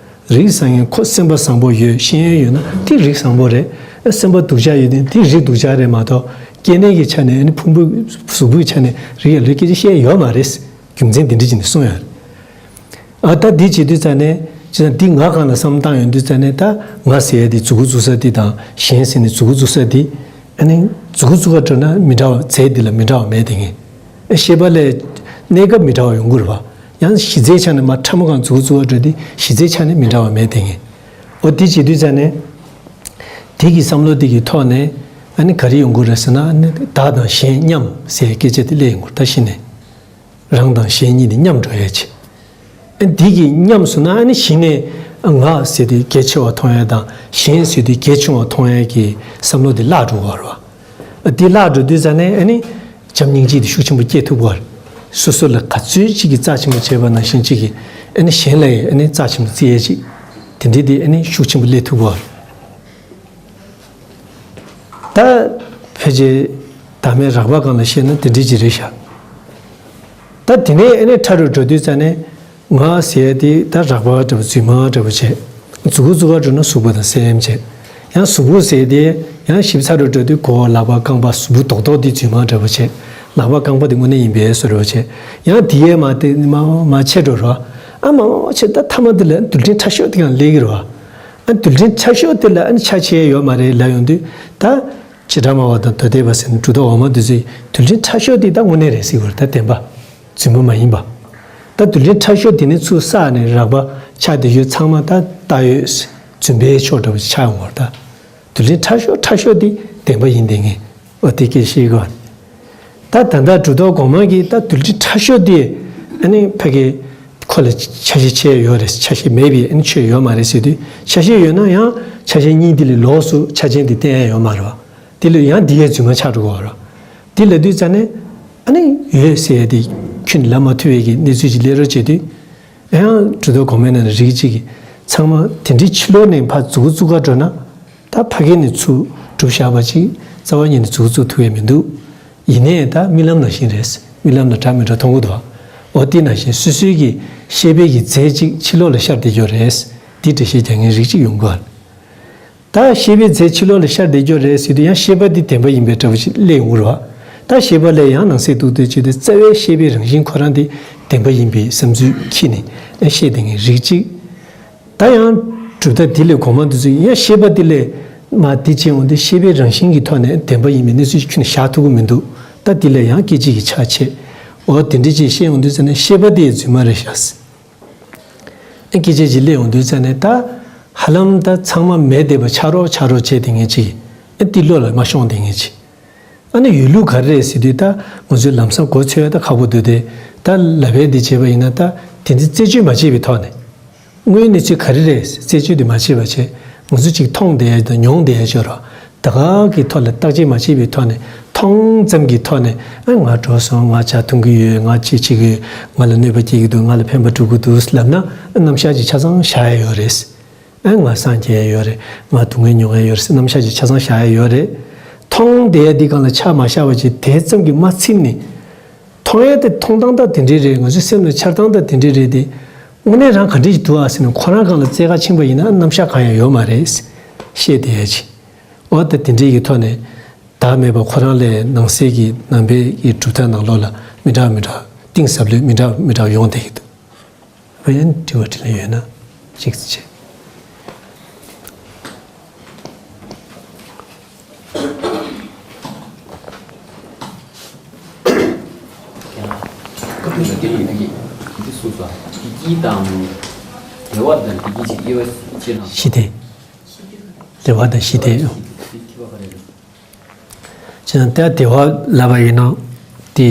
རིགས་བཟང་ངན་ཁོ་སེམས་པ་བཟང་པོ་ཡོད་ཤེས་ཡོན་ཡོད་ན་དེ་རིགས་བཟང་པོ་རེད། སེམས་པ་སྡུག་ཅག་ཡོད་དེ་དེ་རིགས་སྡུག་ཅག་རེད་མ་གཏོགས། སྐྱེ་གནས་ཀྱི་ཆ་ནས་ཨ་ནི་ཕུང་པོའི་གཟུགས་པོའི་ཆ་ནས་རིགས་ཡག་ལོས་སྐད་ཆ་བཤད་ཡོད་མ་རེད། རྒྱུ་མཚན་འདི་འདྲ་བྱས་ནས་གསུངས་ཡོད་རེད། ཨ་ད་འདི་བྱེད་དུས་ཙང་ནས་ཅི་ན་འདི་ང་སྒང་ལ་བསམ་བཏང་ཡོང་དུས་ཙང་ནས་ད་ང་ཟེར་ཡ་འདི་མཛུབ་གུ་བཙུགས་ས་འདི་དང་གཞན་ཟེར་ནས་མཛུབ་གུ་བཙུགས་ས་འདི། ཨ་ནི་མཛུབ་གུ་བཙུགས་ག་འགྲོ་ན་མི་འདྲ་བ་རྫས་འདི་ལ་མི་འདྲ་བ་མེད་དེ་ངས། ཨ་ཤེས་པ་ལས་གནས་སྐབས་མི་འདྲ་བ་ཡོང་གི་རེད་བ། ཡང་གཞི་རྩའི་ཆ་ནས་མར་ཕྲ་མོ་སྒང་མཛུབ་གུ་བཙུགས་ག་འགྲོ་དུས་གཞི་རྩའི་ཆ་ནས་མི་འདྲ་བ་མེད་དེ་ངས། འོ་འདི་བྱེད་དུས་ཙང་ནས། དེ་གི་བསམ་བློ་དེ་གི་ཐོག་ནས་ཨ་ནི་ག་རེ་ཡོང་གི་རེད་ཟེར་ན། ཨ་ནི་བདག་དང་གཞན་མཉམ་ཟེར་སྐད་ཆ་དེ་སླེབས་ཡོང་གི་རེད་ད་གཞི་ནས། རང་དང་གཞན་གཉིས་དེ་མཉམ་འགྲོ་ཡས་ཆེ། ཨ་འདི་གི་མཉམ་སོང་ན་ཨ་ནི་གཞི་ནས་ང་ཟེར་དེ་གལ་ཆེ་བ་མཐོང་ཡས་དང་གཞན་ཟེར་དེ་གལ་ཆུང་བ་མཐོང་ཡས་ཀྱི་བསམ་བློ་དེ་བརླག་འགྲོ་གི་རེད་བ། ཨ་འདི་བརླག་འགྲོ་དུས་ཙང་ནས་ཨ་ནི་བྱམས་སྙིང་རྗེ་དེ་ཤུགས་ཆེན་པོ་སྐྱེ་ཐུབ་ཀྱི་རེད། སོ་སོ་ལ་ག་ཚོད་ཅིག་གི་རྩ་ཆེན་པོ་བྱས་པ་ནང་བཞིན་ཅིག་གི་ཨ་ནི་གཞན་ལ་ཡང་ཨ་ནི་རྩ་ཆེན་པོ་བརྩི་ཡས་ཅིག་དེ་འདྲའི་དེ་ཨ་ནི་ཤུགས་ཆེན་པོ་སླེབས་ཐུབ་ཀྱི་རེད། ད་ཕལ་ཆེར་བདག་མེད་རགས་པ་སྒང་ལ་བཤད་ན་དེ་འདྲ་ཅིག་རེད་ཤག་ད་དེ་ནས་ཨ་ནི་ཕྲ་རུ་འགྲོ་དུས་ཙང་ནས་ང་ཟེར་དེ་ད་རགས་པ་འདྲ་པོ་རྫུན་མ་འདྲ་པོ་བྱས། མཛུབ་གུ་བཙུགས་ག་འགྲོ་ན་གཟུགས་པོ་དང་སེམས་བྱས། ཡང་གཟུགས་པོ་ཟེར་དེ་ཡང་ཞིབ་ཚགས་རུ་འགྲོ་དུས་མགོ་བོ་ལག་པ་རྐང་པ་གཟུགས་པོ་རྡོག་རྡོག་དེ་རྫུན་མ་འདྲ་པོ་བྱས། ལག་པ་རྐང་པ་དེ་དངོས་གནས་ཡིན་པའི་བཟོ་འདྲ་པོ་བྱས། ཡང་དེ་ཡས་མ་དེ་མ་མ་ཆད་འགྲོ་རོགས། ཨ་མ་མ་ཆད་ད་མཐའ་མ་དེ་ལ་རྡུལ་ཕྲན་ཕྲ་ཤོས་དེ་ཡང་སླེབས་ཀྱི་རེད་བ། ཨ་རྡུལ་ཕྲན་ཕྲ་ཤོས་དེ་ལ་ཨ་ནི་ཆ་ཆེ་ཡོད་མ་རེད་ལབ་ཡོང་དུས་ད། བྱེ་བྲག་སྨྲ་བ་དང་མདོ་སྡེ་པ་ཟེར་ནས་གྲུབ་མཐའ་འོག་མ་འདི་ཚོས་རྡུལ་ཕྲན་ཕྲ་ཤོས་དེ་ད་དངོས་གནས་རེད་ཟེར་བ་རེད་ད་བདེན་པ། རྫུན་མ་མ་ཡིན་པ། ད་རྡུལ་ཕྲན་ཕྲ་ཤོས་དེ་ནས་ཚུར་བསགས་ནས་རགས་པ་ཆགས་བསྡད་ཡོད་ཚང་མ་ད་ལྟ་ཡོད་རྫུན་པའི་ཕྱོགས་འདྲ་བོ་ཆགས་ཡོང་བ་རེད་ད། རྡུལ་ཕྲན་ཕྲ་ཤོས་ཕྲ་ཤོས་དེ་བདེན་པ་ཡིན་བསྡད་མཁན། ཨོ་དེ་སྐད་བཤད་གོ། ད་ད་ལྟ་གྲུབ་མཐའ་གོང་མ་གིས་ད་རྡུལ་ཕྲན་ཕྲ་ཤོས་དེ་ཨ་ནི་ཕ་གི་ ཁོ་ལ་ཆ་ཤས་ཆད་ཡོད་རེད། ཆ་ཤས་མེད་པའི་ཨ་ནི་ཆོས་ཡོད་མ་རེད་ཟེར་དུས། ཆ་ཤས་ཡོད་ན་ཡང་ཆ་ཤས་གཉིས་དེ་ལས་ལོགས་སུ་ཆ་ཅན་དེ་བསྟན་ཡ་ཡོད་མ་རེད་བ། དེ་ལ་ཡང་འདི་ཡའི་རྫུན་མ་ཆགས་འགྲོ་གི་ཡོད་རེད། དེ་ལབ་དུས་ཙ་ནས་ཨ་ནི་ཡོད་ཟེར་ཡ་དེ་ཁྱོན་ནས་ལབ་མ་ཐུབ་པའི་གི་གནས་ཚུལ་ཅིག་སླེབས་རོགས་བྱས་དུས། ཡང་གྲུབ་མཐའ་གོང་མའི་ནང་ནས་རིགས་གཅིག་གིས་ཚང་མ་དེ་འདྲའི་ཕྱི་ལོགས་ནས་ཕར་མཛུབ་གུ་བཙུགས་ག་འགྲོ་ན། ད་ཕ་གི་ནས་ཚུར་སྒྲུབ་བཞག་པ་ཅིག་རྩ་བ་ཉིད་ནས་མཛུབ་གུ་བཙུགས་ཐུབ་ཡས་མི་འདུག་ཡིན་ནའི་ད་རྨི་ལམ་ནང་བཞིན་རེད། རྨི་ལམ་ལ་འདྲ་མི་འདྲ་མཐོང་གི་འདུག་འོ་དེ་ནང་བཞིན་སོ་སོའི་གི་ཤེས་པའི་གི་རྫས་ཅིག་ཕྱི་ལོགས་ལ་ཤར་བསྡད་ཡོད་རེད། འདི་འགྲེལ་བཤད་རྒྱག་མཁན་རིགས་གཅིག་ཡོང་གི་ཡོད་རེད། ད་ཤེས་པའི་རྫས་ཕྱི་ལོགས་ལ་ཤར་བསྡད་ཡོད་རེད་ཟེར་དུས་ཡང་ཤེས་པ་འདི་བདེན་པ་ཡིན་པའི་འདྲ་བོ་ཞིག་སླེབས་ཡོང་གི་རེད་བ། ད་ཤེས་པ་ལ་ཡང་ནང་གསེས་གཏུག་བསྡད་བྱས་ཏེ་རྩ་བའི་ཤེས་པའི་རང་བཞིན་ཁོ་རང་འདི་བདེན་པ་ཡིན་པའི་བསམ་ཚུལ་འཁྱེར་ནས་བཤད་བསྡད་མཁན་རིགས་གཅིག་ད་ཡང་གྲུབ་མཐའ་འདི་ལས་གོང་མ་འདི་ཚོས་ཡང་ཤེས་པ་འདི་ལས་མ་འདི་བྱས་འོང་དུས་ཤེས་པའི་རང་བཞིན་གྱི་ཐོག་ནས་བདེན་པ་ཡིན་པའི་གནས་ཚུལ་ཞིག་ཁྱོན་ནས་བཞག་ཐུབ་ཀྱི་མི་འདུག་ད་འདི་ལ་ཡང་སྐད་ཅིག་གིས་ཆ་ཆེ། འོ་དེ་འདྲ་ཅིག་བཤད་འོང་དུས་ཙ་ནས་ཤེས་པ་འདི་རྫུན་མ་རེད་ཤག་ཨ་སྐད་ཆ་ཅིག་སླེབས་འོང་དུས་ཙ་ནས་ད་ཧ་ལམ་ད་ཚང་མ་མེད་བསྡད་པ་ཆགས་རོགས་ཆགས་རོགས་བྱས་བསྡད་མཁན་ཅིག་ཨ་འདི་བློ་ལ་མ་ཤོང་བསྡད་མཁན་ཅིག་ཨ་ནི་ཡོད་ལུགས་ག་རེ་རེད་ཟེར་དུས། ད་ང་ཚོས་ལམ་སང་གོ་ཚོད་ད་ཁག་པོ་འདུག་སྟེ། ད་ལབ་པའི་འདི་བྱས་པ་ཡིན་ན། ད་དེ་འདི་རྩད་གཅོད་མ་བྱས་པའི་ཐོག་ནས། དངོས་གནས་ཚུལ་ག་རེ་རེད་རྩད་གཅོད་འདི་མ་བྱས་པ་བྱས། ང་ཚོ་གཅིག་མཐོང་བསྡད་ཡ་དང་མྱོང་བསྡད་ཡ་ཅིག་ཡོད་རེད། ད་ག་གི་ཐོག་ལ་བརྟག་དཔྱད་མ་བྱས་པའི་ཐོག་ནས། མཐོང་ཙམ་གྱི་ཐོག་ནས་ཨ་ང་འགྲོ་སོང་། ང་ཇ་འཐུང་གི་ཡོད། ང་ཅི་བྱེད་ཀྱི་ཡོད། ང་ལ་གནོད་པ་སྐྱེལ་གྱི་འདུག་ང་ལ་ཕན་པ་སྒྲུབ་ཀྱི་འདུག་ལབ་ན། ཨ་རྣམ་གཞག་ཅིག་ཆ་ཚང་བཞག་ཡ་ཡོད་རེད། ཨ་ང་སངས་རྒྱས་ཡོད་རེད། ང་སྡུག་བསྔལ་མྱོང་ཡ་ཡོད་རེད་ཟེར་རྣམ་གཞག་ཅིག་ཆ་ཚང་བཞག་ཡ་ཡོད་རེད། མཐོང་བསྡད་ཡ་འདི་སྒང་ལ་ཆ་མ་བཞག་པ་ཅིག་དེ་ཙམ་གྱིས་མ་ཚིམ་ནས། མཐོང་ཡ་དེ་མཐོང་སྟངས་ད་དེ་འདྲས་རེད། ང་ཚོའི་སེམས་ལ་འཆར་སྟངས་ད་དེ་འདྲས་རེད་དེ། དངོས་གནས་རང་ག་འདྲས་ཞིག་འདུག་ཨ་ཟེར་ནས་ཁོ་རང་སྒང་ལ་བཙལ་ག་ཕྱིན་པ་ཡིན་ན་རྣམ་གཞག་གང་ཡང་ཡོད་མ་རེད། བཤད་བསྡད་ཡ་ཅིག་འོ་ད་དེ་འདྲས་ཀྱི་ཐོག་ནས། བདག་མེད་པ་ཁོ་རང་ལས་ནང་གསེས་ཀྱི་ནང་པའི་གི་གྲུབ་མཐའ་ནང་ལོགས་ལ་མི་འདྲ་མི་འདྲ་གཏིང་ཟབ་ལོས་མི་འདྲ་མི་འདྲ་ཡོང་བསྡད་ཀྱི་འདུག་ཨ་ཡན་དྲི་བ་དྲིས་ལན་ཡོད་ན་གཅིག་ཙམ་བྱེད། སྐབས་དེ་ལ་དེ་ཡིན་ན་གི་འདི་གསུངས་སོ། བདེ་སྐྱིད་དང་བདེ་བ་དང་བདེ་སྐྱིད་ཅིག་དབྱེ་བ་ཕྱེ་ན། ཞི་བདེ། བདེ་བ་དང་ཞི་བདེ། ཁྱད་པར་ག་རེ་རེད། བྱས་ན་ད་བདེ་བ་ལབ་པ་ཡིན་ན། དེ་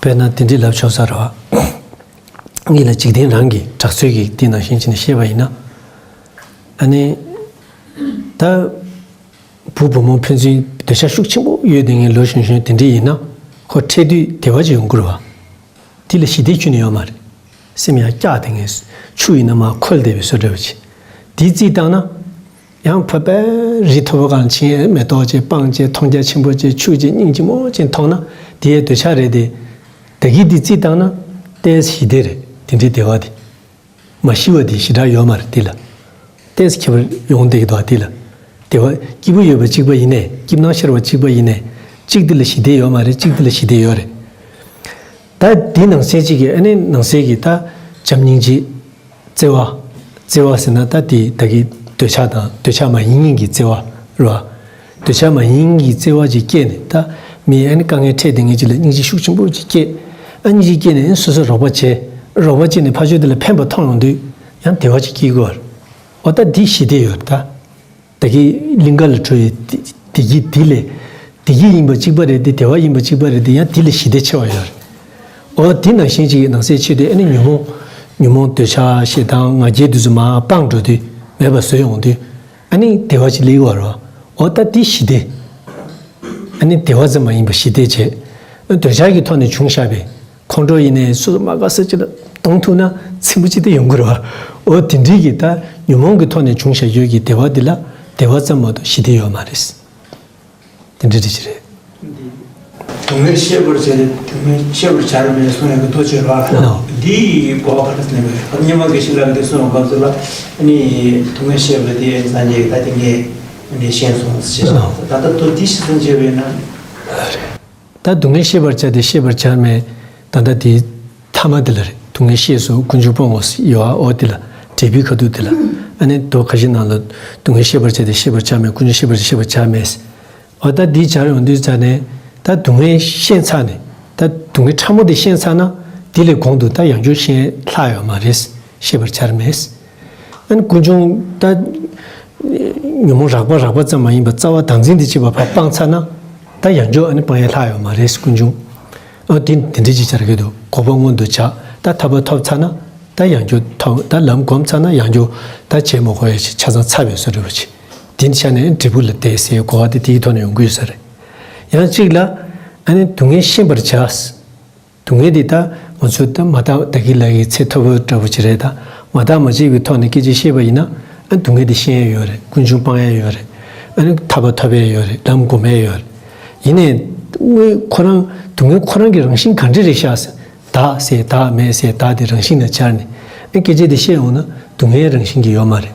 དཔེར་ན་དེ་འདྲའི་ལབ་ཆོག་ས་རེད་བ། ངེད་ལ་འཇིག་རྟེན་རང་གི་གྲགས་ཚོད་ཀྱི་དེ་ནང་བཞིན་བྱས་ནས་བཤད་པ་ཡིན་ན། ཨ་ནི། ད། བུ་བུ་མོ་ཕན་ཚུན་འདོད་ཆགས་ཤུགས་ཆེན་པོ་ཡོད་བསྡད་མཁན་ལོ་གཞོན་གཞོན་དེ་འདྲ་ཡིན་ན། ཁོ་འཕྲད་དུས་བདེ་བ་ཅིག་ཡོང་གི་རེད་བ། དེ་ལ་ཞི་བདེ་ཁྱོན་ནས་ཡོད་མ་རེད། སེམས་ཡང་སྐྱག་བསྡད་མཁན། ཆུ་ཡིན་ན་མར་ཁོལ་བསྡད་པའི་བཟོ་འདྲ་བ་ཅིག་དེ་རྩིས་བཏང་ན། ཡང་ཕ་པའི་རི་མཐོ་པོ་སྒང་ཕྱིན། མེ་ཏོག་ཅིག་སྤང་བྱས། མཐོང་རྒྱ་ཆེན་པོ་བྱས། ཆུ་ཅིག་སྙིང་རྗེ་མོ་ཅིག་མཐོང་ན་དེ་ཡང་འདོད་ཆགས་རེད་དེ། ད་གིན་དེ་རྩིས་བཏང་ན་ཏོག་ཙམ་ཞི་བདེ་རེད། དེ་འདྲའི་བདེ་བ་དེ། མ་ཞི་བ་དེ་ཞེ་དྲག་ཡོད་མ་རེད་དེ་ལ། ཏོག་ཙམ་ཁྱད་པར་ཡོང་བསྡད་ཀྱི་འདུག་དེ་ལ། བདེ་བ་སྐྱིད་པོ་ཡོད་པ་གཅིག་པ་ཡིན་ནའི། སྐྱིད་སྣང་ཤར་བ་གཅིག་པ་ཡིན་ནའི། གཅིག་དེ་ལ་ཞི་བདེ་ཡོད་མ་རེད། གཅིག་དེ་ལ་ཞི་བདེ་ཡོད་རེད། ད་དེ་ནང་གསེས་གཅིག་གི་ཨ་ནི་ནང་གསེས་ཀྱི་ད་བྱམས་སྙིང་རྗེ། བརྩེ་བ། བརྩེ་བ་ཟེར་ན་ད་དེ་ད་གི་འདོད་ཆགས་དང་འདོད་ཆགས་མ་ཡིན་མཁན་གྱི་བརྩེ་བ་རེད་བ། འདོད་ཆགས་མ་ཡིན་མཁན་གྱི་བརྩེ་བ་ཅིག་སྐྱེས་ནས། ད་མི་ཨ་ནི་དཀའ་ངལ་འཕྲད་བསྡད་མཁན་ཅིག་ལ་སྙིང་རྗེ་ཤུགས་ཆེན་པོ་ཅིག་སྐྱེས། ཨ་སྙིང་རྗེ་སྐྱེས་ནས་སོ་སོ་རོགས་པ་བྱས། རོགས་པ་བྱས་ནས་ཕར་ཕྱོགས་དེ་ལ་ཕན་པ་མཐོང་ཡོང་དུས་ཡང་བདེ་བ་ཅིག་སྐྱེ་གི་ཡོད་རེད། འོ་ད་འདི་ཞི་བདེ་ཡོད་རེད་ད། ད་གི་གླིང་ག་ལ་འགྲོ་བའི་བདེ་སྐྱིད་འདི་ལས། བདེ་སྐྱིད་ཡིན་པ་གཅིག་པ་རེད་དེ། བདེ་བ་ཡིན་པ་གཅིག་པ་རེད་དེ། ཡང་འདི་ལས་ཞི་བདེ་ཆེ་བ་ཡོད་རེད། འོ་དེ་ནང་བཞིན་ཅིག་གི་ནང་གསེས་ཆེད་དུ་ཨ་ནི་ཉོན་མོངས། ཉོན་མོངས་འདོད་ཆགས་ཞེ་སྡང་ང་རྒྱལ་འདི་ཚོ་མར་སྤངས་འགྲོ་དུས། མེད་པ་བཟོས་ཡོང་དུས། ཨ་ནི་བདེ་བ་ཅིག་སླེབས་ཡོད་རེད་བ། འོ་ད་འདི་ཞི་བདེ། ཨ་ནི་བདེ་བ་ཙམ་མ་ཡིན་པ་ཞི་བདེ་བྱས། འདོད་ཆགས་ཀྱི་ཐོག་ནས་བྱུང་བཞག་པའི་ཁོང་ཁྲོ་ཡིན་ནའི། སོ་སོ་མ་དགའ་ས་ཅིག་ལ་གཏོང་ཐུབ་ན་ཚིམ་པོ་ཅིག་དེ་ཡོང་གི་རེད་བ། འོ་དེ་འདྲའི་གི་ད་ཉོན་མོངས་ཀྱི་ཐོག་ནས་བྱུང་བཞག་ཡོད་ཀྱི་བདེ་བ་འདི་ལ་བདེ་བ་ཙམ་མ་གཏོགས་ཞི་བདེ་ཡོད་མ་རེད། དེ་འདྲ་འདྲ་ཅིག་རེད། སྡུག་བསྔལ་ཤེས་པར་བྱ་སྟེ་སྡུག་བསྔལ་ཤེས་པར་བྱར་མེད་གསུང་ཡག་གི་ཐུགས་ཆེ་རེད་བ། ལགས། འདིའི་གོ་བ་ག་འདྲ་ཟེར་ན། སྙན་མ་དགེ་བཤེས་ལགས་འདི་གསུངས་པའི་སྐབས་སུ་ལ། ཨ་ནི་སྡུག་བསྔལ་ཤེས་པ་དེ་སངས་རྒྱས་ཀྱིས་ད་དེ་ངས་འདི་ཤེས་སོང་ཟེར། ལགས། ད་ལྟ་དོན་འདི་ཤེས་སོང་ཅེས་པས་ན། ད་སྡུག་བསྔལ་ཤེས་པར་བྱ་སྟེ་ཤེས་པར་བྱར་མེད། ད་ལྟ་དེའི་ཐ་མ་དེ་ལ་རེད། སྡུག་བསྔལ་ཤེས་སོ་ཀུན་འབྱུང་སྤོང་ངོ་ཟེར་ཡོད་ཨ། འོ་དེ་ལ་འགྲེལ་པའི་ཁ་ཐུག་དེ་ལ། ཨ་ནི་མདོ་ཁ་ཤས་ནང་ལ་སྡུག་བསྔལ་ཤེས་པར་བྱ་སྟེ་ཤེས་པར་བྱར་མེད། ཀུན་འབྱུང་ཤེས་པར་བྱ་སྟེ་ཤེས་པར་བྱར་མེད། འོ་ད་འདི་སྦྱར་ཡོང་དུས་ཙ་ནས། ད་སྡུག་བསྔལ་ཤེས་ཚར་ནས། ད་སྡུག་བསྔལ་ཕྲ་མོ་དེ་ཤེས་ཚར་ན། དེ་ལས་གོང་དུ་ད་ཡང་བསྐྱར་ཤེས་ལྷག་ཡོད་མ་རེད། ཤེས་པར་བྱར་མེད། ཨ་ནི་ཀུན་འབྱུང་ད་ཉོན་མོངས་རགས་པ་རགས་པ་ཙམ་མ་ཡིན་པ་རྩ་བ་དང་འཛིན་དེ་བྱེད་པ་ཕར་སྤངས་ཚར་ན། ད་ཡང་བསྐྱར་ཨ་ནི་སྤང་ཡས་ལྷག་ཡོད་མ་རེད། ཀུན་འབྱུང་། ཨ་དེ་དེ་འདྲ་ཅིག་སྦྱར་གྱི་འདུག་གོ་བ་སྔོན་དུ་བྱ། ད་ཐར་པ་ཐོབ་ཚར་ན་ད་ཡང་བསྐྱར་ཐོབ། ད་ལམ་བསྒོམས་ཚར་ན་ཡང་བསྐྱར་ད་བྱེད་མི་དགོས་ཡ་ཞིག་ཆ་ཚང་ཚར་བའི་བཟོ་འདྲ་བོ་ཅིག་དེ་ཆ་ནས་འབྲས་བུ་ལ་བསྡད་ཟེར་གོ་བ་དེ་དེའི་ཐོག་ནས་ཡོང་གི་ཡོད་ས་རེད། ཡང་གཅིག་ལ་ཨ་ནི་སྡུག་བསྔལ་ཤེས་པར་བྱ། སྡུག་བསྔལ་འདི་ད་ང་ཚོས་ད་མ་དག་བདག་གིས་ལ་ཡི་ཚེ་ཐོབ་པ་འདྲ་བོ་ཅིག་རེད། ད་མ་དག་མ་བྱས་པའི་ཐོག་ནས་སྐད་ཆ་བཤད་པ་ཡིན་ན་ཨ་སྡུག་བསྔལ་འདི་ཤེས་ཡ་ཡོད་རེད། ཀུན་འབྱུང་སྤང་ཡ་ཡོད་རེད། ཨ་ནི་ཐར་པ་ཐོབ་ཡ་ཡོད་རེད། ལམ་སྒོམ་ཡ་ཡོད་རེད། ཡིན་ནའི་དངོས་ཁོ་རང་སྡུག་བསྔལ་ཁོ་རང་གི་རང་བཞིན་ག་འདྲ་རེད་ཤག་ཟེར། བདག་ཟེར་བདག་མེད་ཟེར། བདག་དེ་རང་བཞིན་ལ་འཆར་ནས་ཨ་སྐད་ཆ་དེ་བཤད་ཡོང་ན་སྡུག་བསྔལ་རང་བཞིན་གྱིས་ཡོད་མ་རེད།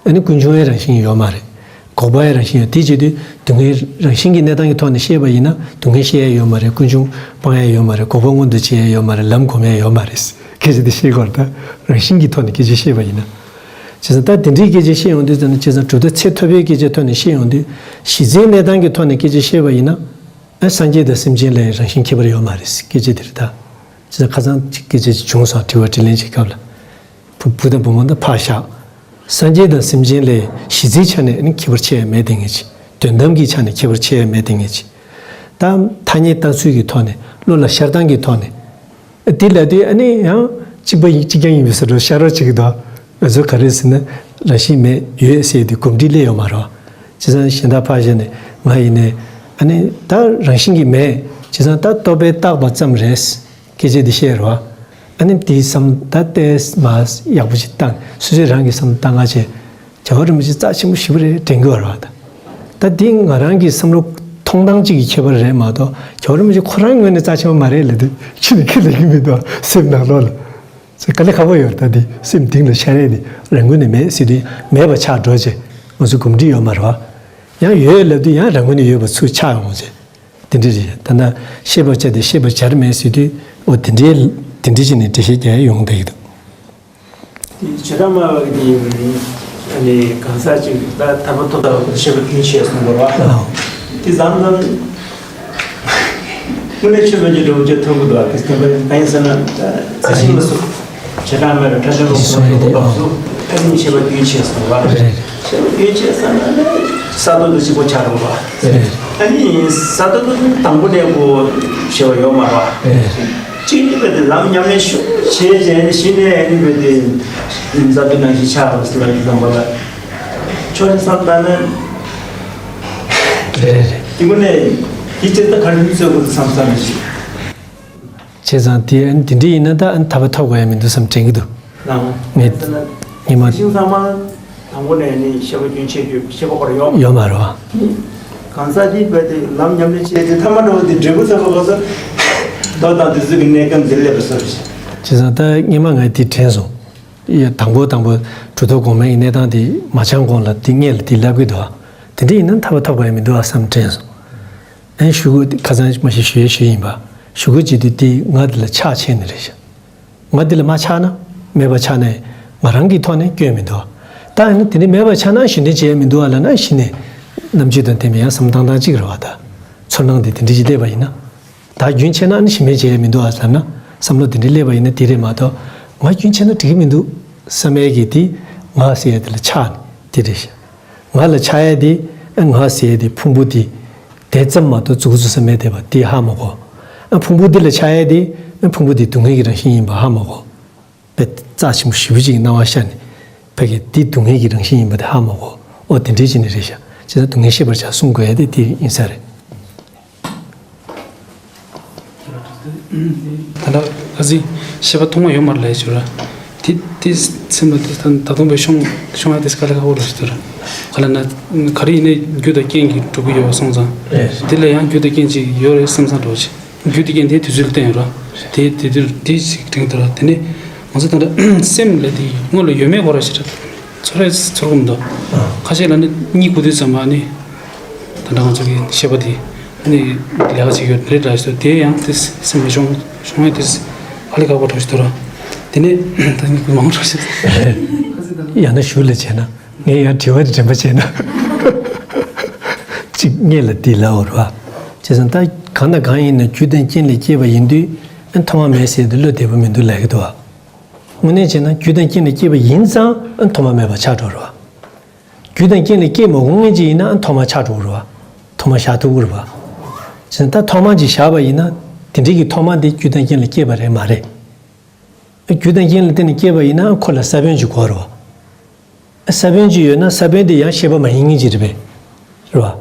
ཨ་ནི་ཀུན་འབྱུང་ཡང་རང་བཞིན་ཡོད་མ་རེད། འགོག་པ་ཡང་རང་བཞིན་ཡོད། དེ་བྱེད་དུས་སྡུག་བསྔལ་རང་བཞིན་གྱི་གནས་སྟངས་ཀྱི་ཐོག་ནས་བཤད་པ་ཡིན་ན་སྡུག་བསྔལ་ཤེས་ཡ་ཡོད་མ་རེད། ཀུན་འབྱུང་སྤང་ཡ་ཡོད་མ་རེད། འགོག་པ་མངོན་དུ་བྱེད་ཡ་ཡོད་མ་རེད། ལམ་སྒོམ་ཡ་ཡོད་མ་རེད། སྐད་ཆ་དེ་བཤད་དགོས་རེད། ད་རང་བཞིན་གྱི་ཐོག་ནས་སྐད་ཆ་བཤད་པ་ཡིན་ན། བྱས་ཙང་ད་དེ་འདྲའི་སྐད་ཆ་བཤད་ཡོང་དུས་ཙམ་ནས། བྱས་ཙང་གྲུབ་མཐའ་ཚད་མཐོ་པོའི་སྐད་ཆ་ཐོག་ནས་བཤད་ཡོང་དུས་གཞི་རྩའི་གནས་སྟངས་ཀྱི་ཐོག་ནས་སྐད་ཆ་བཤད་པ་ཡིན་ན། ཨ་སངས་རྒྱས་དང་སེམས་ཅན་ལ་རང་བཞིན་ཁྱད་པར་ཡོད་མ་རེད། སྐད་ཆ་དེ་རེད་ད། བྱས་ཙང་ཁ་སང་སྐད་ཆ་ཅིག་བྱུང་སོང་། དྲི་བ་དྲིས་ལན་གྱི་སྐབས་ལ། བུ་བུ་དང་བུ་མོ་དང་ཕར་བཞག་སངས་རྒྱས་དང་སེམས་ཅན་ལས་གཞི་རྩའི་ཆ་ནས་ནི་ཁྱད་པར་ཕྱེ་ཡ་མེད་དེ་ངེས་ཅི། དོན་དམ་གྱི་ཆ་ནས་ཁྱད་པར་ཕྱེ་ཡ་མེད་དེ་ངེས་ཅི། ད་ཐ་སྙད་བཏགས་ཚུལ་གྱི་ཐོག་ནས། བློ་ལ་ཤར་སྟངས་ཀྱི་ཐོག་ནས། དེ་ལབ་དུས་ཨ་ནི་ཡང་གཅིག་པ་ཡིན། གཅིག་རྐྱང་ཡིན་པའི་བཟོ་འདྲ་ཤར་རོགས་བྱེད་ཀྱི་འདུག་ང་ཚོ་ག་རེ་ཟེར་ན་རང་བཞིན་མེད་ཡོད་ཟེར་དུས་གོམས་འདྲིས་སླེབས་ཡོད་མ་རེད། བྱས་ཙང་གཞན་དག་ཕར་བཞག་ནས་ང་ཡིན་ནའི་ཨ་ནི་ད་རང་བཞིན་གྱིས་མེད། བྱས་ཙང་ད་རྟོག་པས་བཏགས་པ་ཙམ་རེད། སྐད་ཆ་འདི་བཤད་རོགས། ཨ་ནི་དེའི་བསམ་ད་ལྟས་མ་ཡག་པོ་ཞིག་བཏང་། སོ་སོས་རང་གི་བསམ་བློ་བཏང་ག་བྱས། རྒྱལ་བ་རིན་པོ་ཆེ་རྩ་ཆེན་པོ་ཞེ་པོ་རེད་དྲན་གྱི་ཡོད་རེད་བ། ད་ད་འདི་ང་རང་གི་བསམ་བློ་མཐོང་སྟངས་གཅིག་གི་ཁྱད་པར་རེད་མ་གཏོགས། རྒྱལ་བ་རིན་པོ་ཆེ་ཁོ་རང་ངོས་ནས་རྩ་ཆེན་པོ་མ་རེད་ལབ་དུས་ཁྱོད་ནས་ཁས་ལེན་གྱི་མི་འདུག་སེམས་ནང་ལོགས་ལ། དཀའ་ལས་ཁག་པོ་ཡོད་རེད། ད་འདི་སེམས་གཏིང་ལ་ཤར་ཡས་འདི་རང་ངོས་ནས་མེད་ཟེར་དུས། མེད་པ་ཆགས་འགྲོ་བྱས་ང་ཚོ་གོམས་འདྲིས་ཡོད་མ་རེད་བ། ཡང་ཡོད་ལབ་དུས་ཡང་རང་ངོས་ནས་ཡོད་པ་ཚུར་ཆགས་ཡོང་བྱས། དེ་འདྲ་རེད། ད་ལྟ་ཤེས་པར་བྱ་སྟེ་ཤེས་པར་བྱར་མེད་ཟེར་དུས། འོ་དེ་འདྲའི་དེ་འདྲ་བྱས་ནས་འགྲེལ་བཤད་རྒྱག་ཡ་ཡོང་བསྡད་ཀྱི་འདུག་དེ་བྱེ་བྲག་སྨྲ་བ་གི་ཡིན་ནི་གང་ཟག་ཅིག་ད་ཐར་པ་ཐོབ་པར་ཤེས་པ་རྒྱུན་ཆད་སོང་བ་རེད་བ། དེ་ཙམ་ཙམ་དངོས་གནས་ཆོས་མ་བརྒྱུད་འགྲོ་བ་ཅིག་ཐོབ་ཀྱི་འདུག་བ། དེ་ཙམ་པ་གང་ཡིན་ཟེར་ན། ད་ཚེ་ཤིང་ལ་སོགས་བྱེ་བྲག་སྨྲ་བའི་ཕྲ་ཞབས་ལ་སོགས་པའི་སྐབས་སུ་ཨ་ནི་ཤེས་པ་རྒྱུན་ཆད་སོང་བ་རེད། ཤེས་པ་རྒྱུན་ཆད་ཟེར་ན་ནི་ས་རྡོ་དང་གཅིག་པ་ཆགས་འགྲོ་བ། ཨ་ནི་ས་རྡོ་དང་དང་པོ་ནས་ཀོ་ཤེས་པ་ཡོད་མ་རེད་བ། གཅིག་ནི་བས་དེ་ལམ་ཉམས་ལེན་ཤུགས་ཆེ་བྱས་ནས་གཞི་ནས་ཨ་ནི་བས་དེ་ས་རྡོ་ནང་བཞིན་ཆགས་པ་ཟེར་བ་ལམ་པ་ལ། ཆོས་ནི་བསམ་བཏང་ན། རེད་རེད། དེ་ཀོ་ནས་དེ་ཅི་ལྟར་ག་རེ་མི་ཚོད་དགོས་བསམ་བསམ་ཞིག་བྱས་ཙང་དེ་ཨ་ནི་དེ་འདྲ་ཡིན་ན་ད་ཨ་ནི་ཐར་པ་ཐོབ་དགོས་ཡ་མི་འདུག་བསམ་དྲན་གྱི་འདུག་ལགས། ངས་ངས་མ། ཤིང་ཚང་མ་དང་པོ་ནས་ནི་ཤེས་པ་རྒྱུན་ཆད་རྒྱུ་ཤེས་པ་ཁོ་ར་ཡོད། ཡོད་མ་རེད་བ། གང་ཟག་དེའི་བས་དེ་ལམ་ཉམས་ལེན་བྱས་ཏེ་ཐ་མ་འགྲོ་བ་དེ་འབྲས་བུ་ཐོབ་པ་གོ་ས། མདོ་དང་དེ་ཚོ་གི་གནས་སྐབས་འདི་སླེབས་པ་སོ་རེད། བྱས་ཙང་ད་སྔས་མ་ངས་དེ་དྲན་སོང་། ཡ་དང་པོ་དང་པོ་གྲུབ་ཐོབ་གོང་མའི་གནས་སྟངས་དེ་མ་སྦྱངས་གོང་ལ་དེ་སྔས་ལ་དེ་ལབ་ཀྱི་འདུག་བ། དེ་འདྲ་ཡིན་ན་ཐར་པ་ཐོབ་དགོས་ཡ་མི་འདུག་བ་བསམ་དྲན་སོང་། ཨེ་ཞུ་གི་ཁ་སང་མ་ཤེས་ཞུ་ཡས་ཞུ་ཡིན་པ། ཞུ་གི་བྱེད་དུས་དེ་ང་འདི་ལ་ཆགས་ཆེ་ནི་རེད་ཤག་ང་འདི་ལ་མ་ཆགས་ན་མེད་པ་ཆགས་ནས་ང་རང་གི་ཐོག་ནས་སྐྱོན་མི་འདུག་ད་ཡིན་ན་དེ་འདྲའི་མེད་པ་ཆགས་ན་གཞི་འདྲེན་བྱེད་ཡས་མི་འདུག་ཨ་ལབ་ན་གཞི་ནས་རྣམ་དཔྱོད་དང་ལྡན་པའི་ཡང་བསམ་སྟངས་སྟངས་གཅིག་རེད་བ། ད་ཚོར་སྣང་དེ་དེ་འདྲ་ཞིག་སླེབས་པ་ཡིན་ན། ད་རྒྱུན་ཆད་ན་ཨ་ནི་གཞི་མེད་བྱེད་ཡས་མི་འདུག་ཨ་ལབ་ན་བསམ་བློ་དེ་འདྲ་སླེབས་པ་ཡིན་ན་དེ་རེད་མ་གཏོགས་ང་རྒྱུན་ཆད་ན་འགྲིག་གི་མི་འདུག་བསམ་ཡས་ཀྱི་དེ་ང་ཟེར་ཡས་དེ་ལ་ཆགས་ནས་དེ་རེད་ཤག་ང་ལ་ཆགས་ཡས་དེ་ཨ་ང་ཟེར་ཡས་དེ་ཕུང་པོ་དེ། དེ་ཙམ་མ་གཏོགས་མཛུབ་གུ་ཚུགས་ས་མེད་བསྡད་པ་དེ་ཧ་མ་གོ། ཨ་ཕུང་པོ་འདི་ལ་ཆགས་ཡས་དེ་ཨ་ཕུང་པོ་འདི་སྡུག་བསྔལ་གྱི་རང་བཞིན་ཡིན་པ་ཧ་མ་གོ། བས་རྩ་ཆེན་པོ་ཞེ་པོ་ཅིག་གི་སྣང་བ་ཤར་ནས་ཕ་གི་འདི་སྡུག་བསྔལ་གྱི་རང་བཞིན་ཡིན་པ་དེ་ཧ་མ་གོ། ཨོ་དེ་འདྲའི་ཅིག་ནི་རེད་ཤག་བྱས་ཙང་སྡུག་བསྔལ་ཤེས་པར་བྱ་གསུང་དགོས་ཡ་དེ་དེ་ཡིན་ས་རེད། ད་ལྟ་ཨ་ཙི་ཤེས་པ་ཐོག་མ་ཡོད་མ་རེད་ལབ་ཡ་ཅིག་ཡོད་ར། དེ་དེ་སེམས་ལ་དེ་ད་ད་དུང་བའི་ཤོང་ཤོང་ཡ་དེ་དཀའ་ལས་ཁག་པོ་རེད་ཟེར་དུས་ར། ག་ལ་ན་ག་རེ་ཡིན་ནའི་རྒྱུ་དང་རྐྱེན་གྱིས་གྲུབ་ཀྱི་ཡོད་པ་སོང་ཙང་། རེད། དེ་ལ་ཡང་རྒྱུ་དང་རྐྱེན་ཅིག་ཡོད་རེད་བསམ་བསམ་འགྲོ་ཅིག་རྒྱུ་དེ་རྐྱེན་དེ་དུས་ཚོད་ལ་བརྟེན་ཡོད་ར། དེ་དེ་དུས་དེ་ཞིག་དྲན་གྱི་འདུག་ར། དེ་ནས་ང་ཚོ་ད་ལྟ་སེམས་ལ་དེ་སྔོན་ལ་ཡོད་མེད་སྐོར་ར་ཞིག་ར། ཚོར་རེ་ཚོར་གོ་མི་འདུག་ཁ་ཤས་ལ་ནི་གཉིད་ཁུག་དུས་ཙམ་པ་ནི། ད་ལྟ་ང་ཚོ་གི་ཤེས་པ་དེ་ནི་ལས་ཀ་བྱེད་ཀྱི་ཡོད་རེད་ལ་ཞུ་དེ་ཡང་དེ་སེམས་ལ་ཤོང་ཤོང་ཡ་དེ་ཧ་ལས་ཁག་པོ་འགྲོ་ཞིག་འདུག་ར། དེ་ནས་ད་ནི་མང་འགྲོ་ཞིག་ཡང་ན་ཞུ་ལ་བྱས་ན་ངས་ཡང་དྲི་བ་དེ་དྲན་པ་བྱས་ན་གཅིག་སྔས་ལ་དེ་ལབ་འོར་བ། བྱས་ཙང་ད་གང་དང་གང་ཡིན་ན་རྒྱུ་དང་རྐྱེན་ལས་སྐྱེས་པ་ཡིན་དུས་ཐོག་མ་མེད་ཟེར་དུས་བློ་བདེ་པོ་མི་འདུག་ལབ་ཀྱི་འདུག་བ། དངོས་གནས་བྱས་ན་རྒྱུ་དང་རྐྱེན་ལས་སྐྱེས་པ་ཡིན་ཙང་ཨ་ཐོག་མ་མེད་པ་ཆགས་འགྲོ་རེད་བ། རྒྱུ་དང་རྐྱེན་ལས་སྐྱེས་མ་དགོས་མཁན་ཅིག་ཡིན་ན་ཨ་ཐོག་མ་ཆགས་འགྲོ་རེད་བ། ཐོག་མ་བཞག་ཐུབ་ཀྱི་རེད་བ། བྱས་ན་ད་ཐོག་མ་ཅིག་བཞག་པ་ཡིན་ན་དེ་འདྲའི་གི་ཐོག་མ་དེ་རྒྱུ་དང་རྐྱེན་ལས་སྐྱེས་པ་རེད་མ་རེད། རྒྱུ་དང་རྐྱེན་ལ་བརྟེན་ནས་སྐྱེས་པ་ཡིན་ན་ཁོ་ལ་ས་བོན་ཅིག་དགོས་རེད་བ། ས་བོན་ཅིག་ཡོད་ན་ས་བོན་དེ་ཡང་ཤེས་པ་མ་ཡིན་མཁན་ཅིག་རེད་པས། རེད་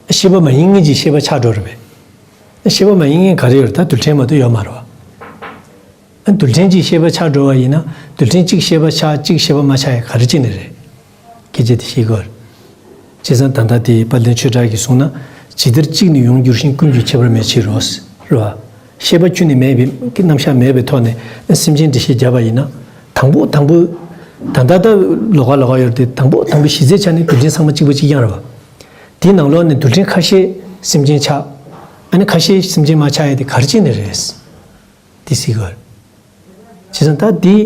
བ། ཤེས་པ་མ་ཡིན་མཁན་ཅིག་ཤེས་པ་ཆགས་འགྲོ་རེད་པས། ཤེས་པ་མ་ཡིན་མཁན་ག་རེ་ཡོད་རེད། ད་རྡུལ་ཕྲན་མ་གཏོགས་ཡོད་མ་རེད་བ། རྡུལ་ཕྲན་གཅིག་ཤེས་པ་ཆགས་འགྲོ་བ་ཡིན་ན་རྡུལ་ཕྲན་གཅིག་ཤེས་པ་ཆགས་གཅིག་ཤེས་པ་མ་ཆགས་ཡ་ག་རེ་བྱས་ནས་རེད། སྐད་ཆ་དེ་ཤེས་དགོས། བྱས་ཙང་ད་ལྟ་དེ་དཔལ་ལྡན་ཆོས་གྲགས་ཀྱིས་གསུངས་ན། ཇི་ལྟར་གཅིག་ནི་ཡོངས་གྱུར་ཞིང་། ཀུན་གྱི་ཁྱད་པར་མེད་ཕྱིར་རོ། རེད་བ། ཤེས་པ་ཁྱོན་ནས་མེད་པའི་རྣམ་གཞག་མེད་པའི་ཐོག་ནས་སེམས་ཅན་འགྲེལ་བཤད་བརྒྱབ་པ་ཡིན་ན། དང་པོ་དང་པོ། ད་ལྟ་ད་ལོགས་ཀ་ལོགས་ཀ་ཡོད་རེད་དེ། དང་པོ་དང་པོ་གཞི་རྩའི་ཆ་ནས་རྡུལ་ཕྲན་ཚང་མ་གཅིག་པ་གཅིག་རྐྱང་རེད་བ། དེའི་ནང་ལོགས་ནས་རྡུལ་ཕྲན་ཁ་ཤས་སེམས་ཅན་ཆགས། ཨ་ནི་ཁ་ཤས་སེམས་ཅན་མ་ཆགས་ཡ་དེ་ག་རེ་བྱས་ནས་རེད། དེ་གཟིགས་དགོས། བྱས་ཙང་ད་དེའི་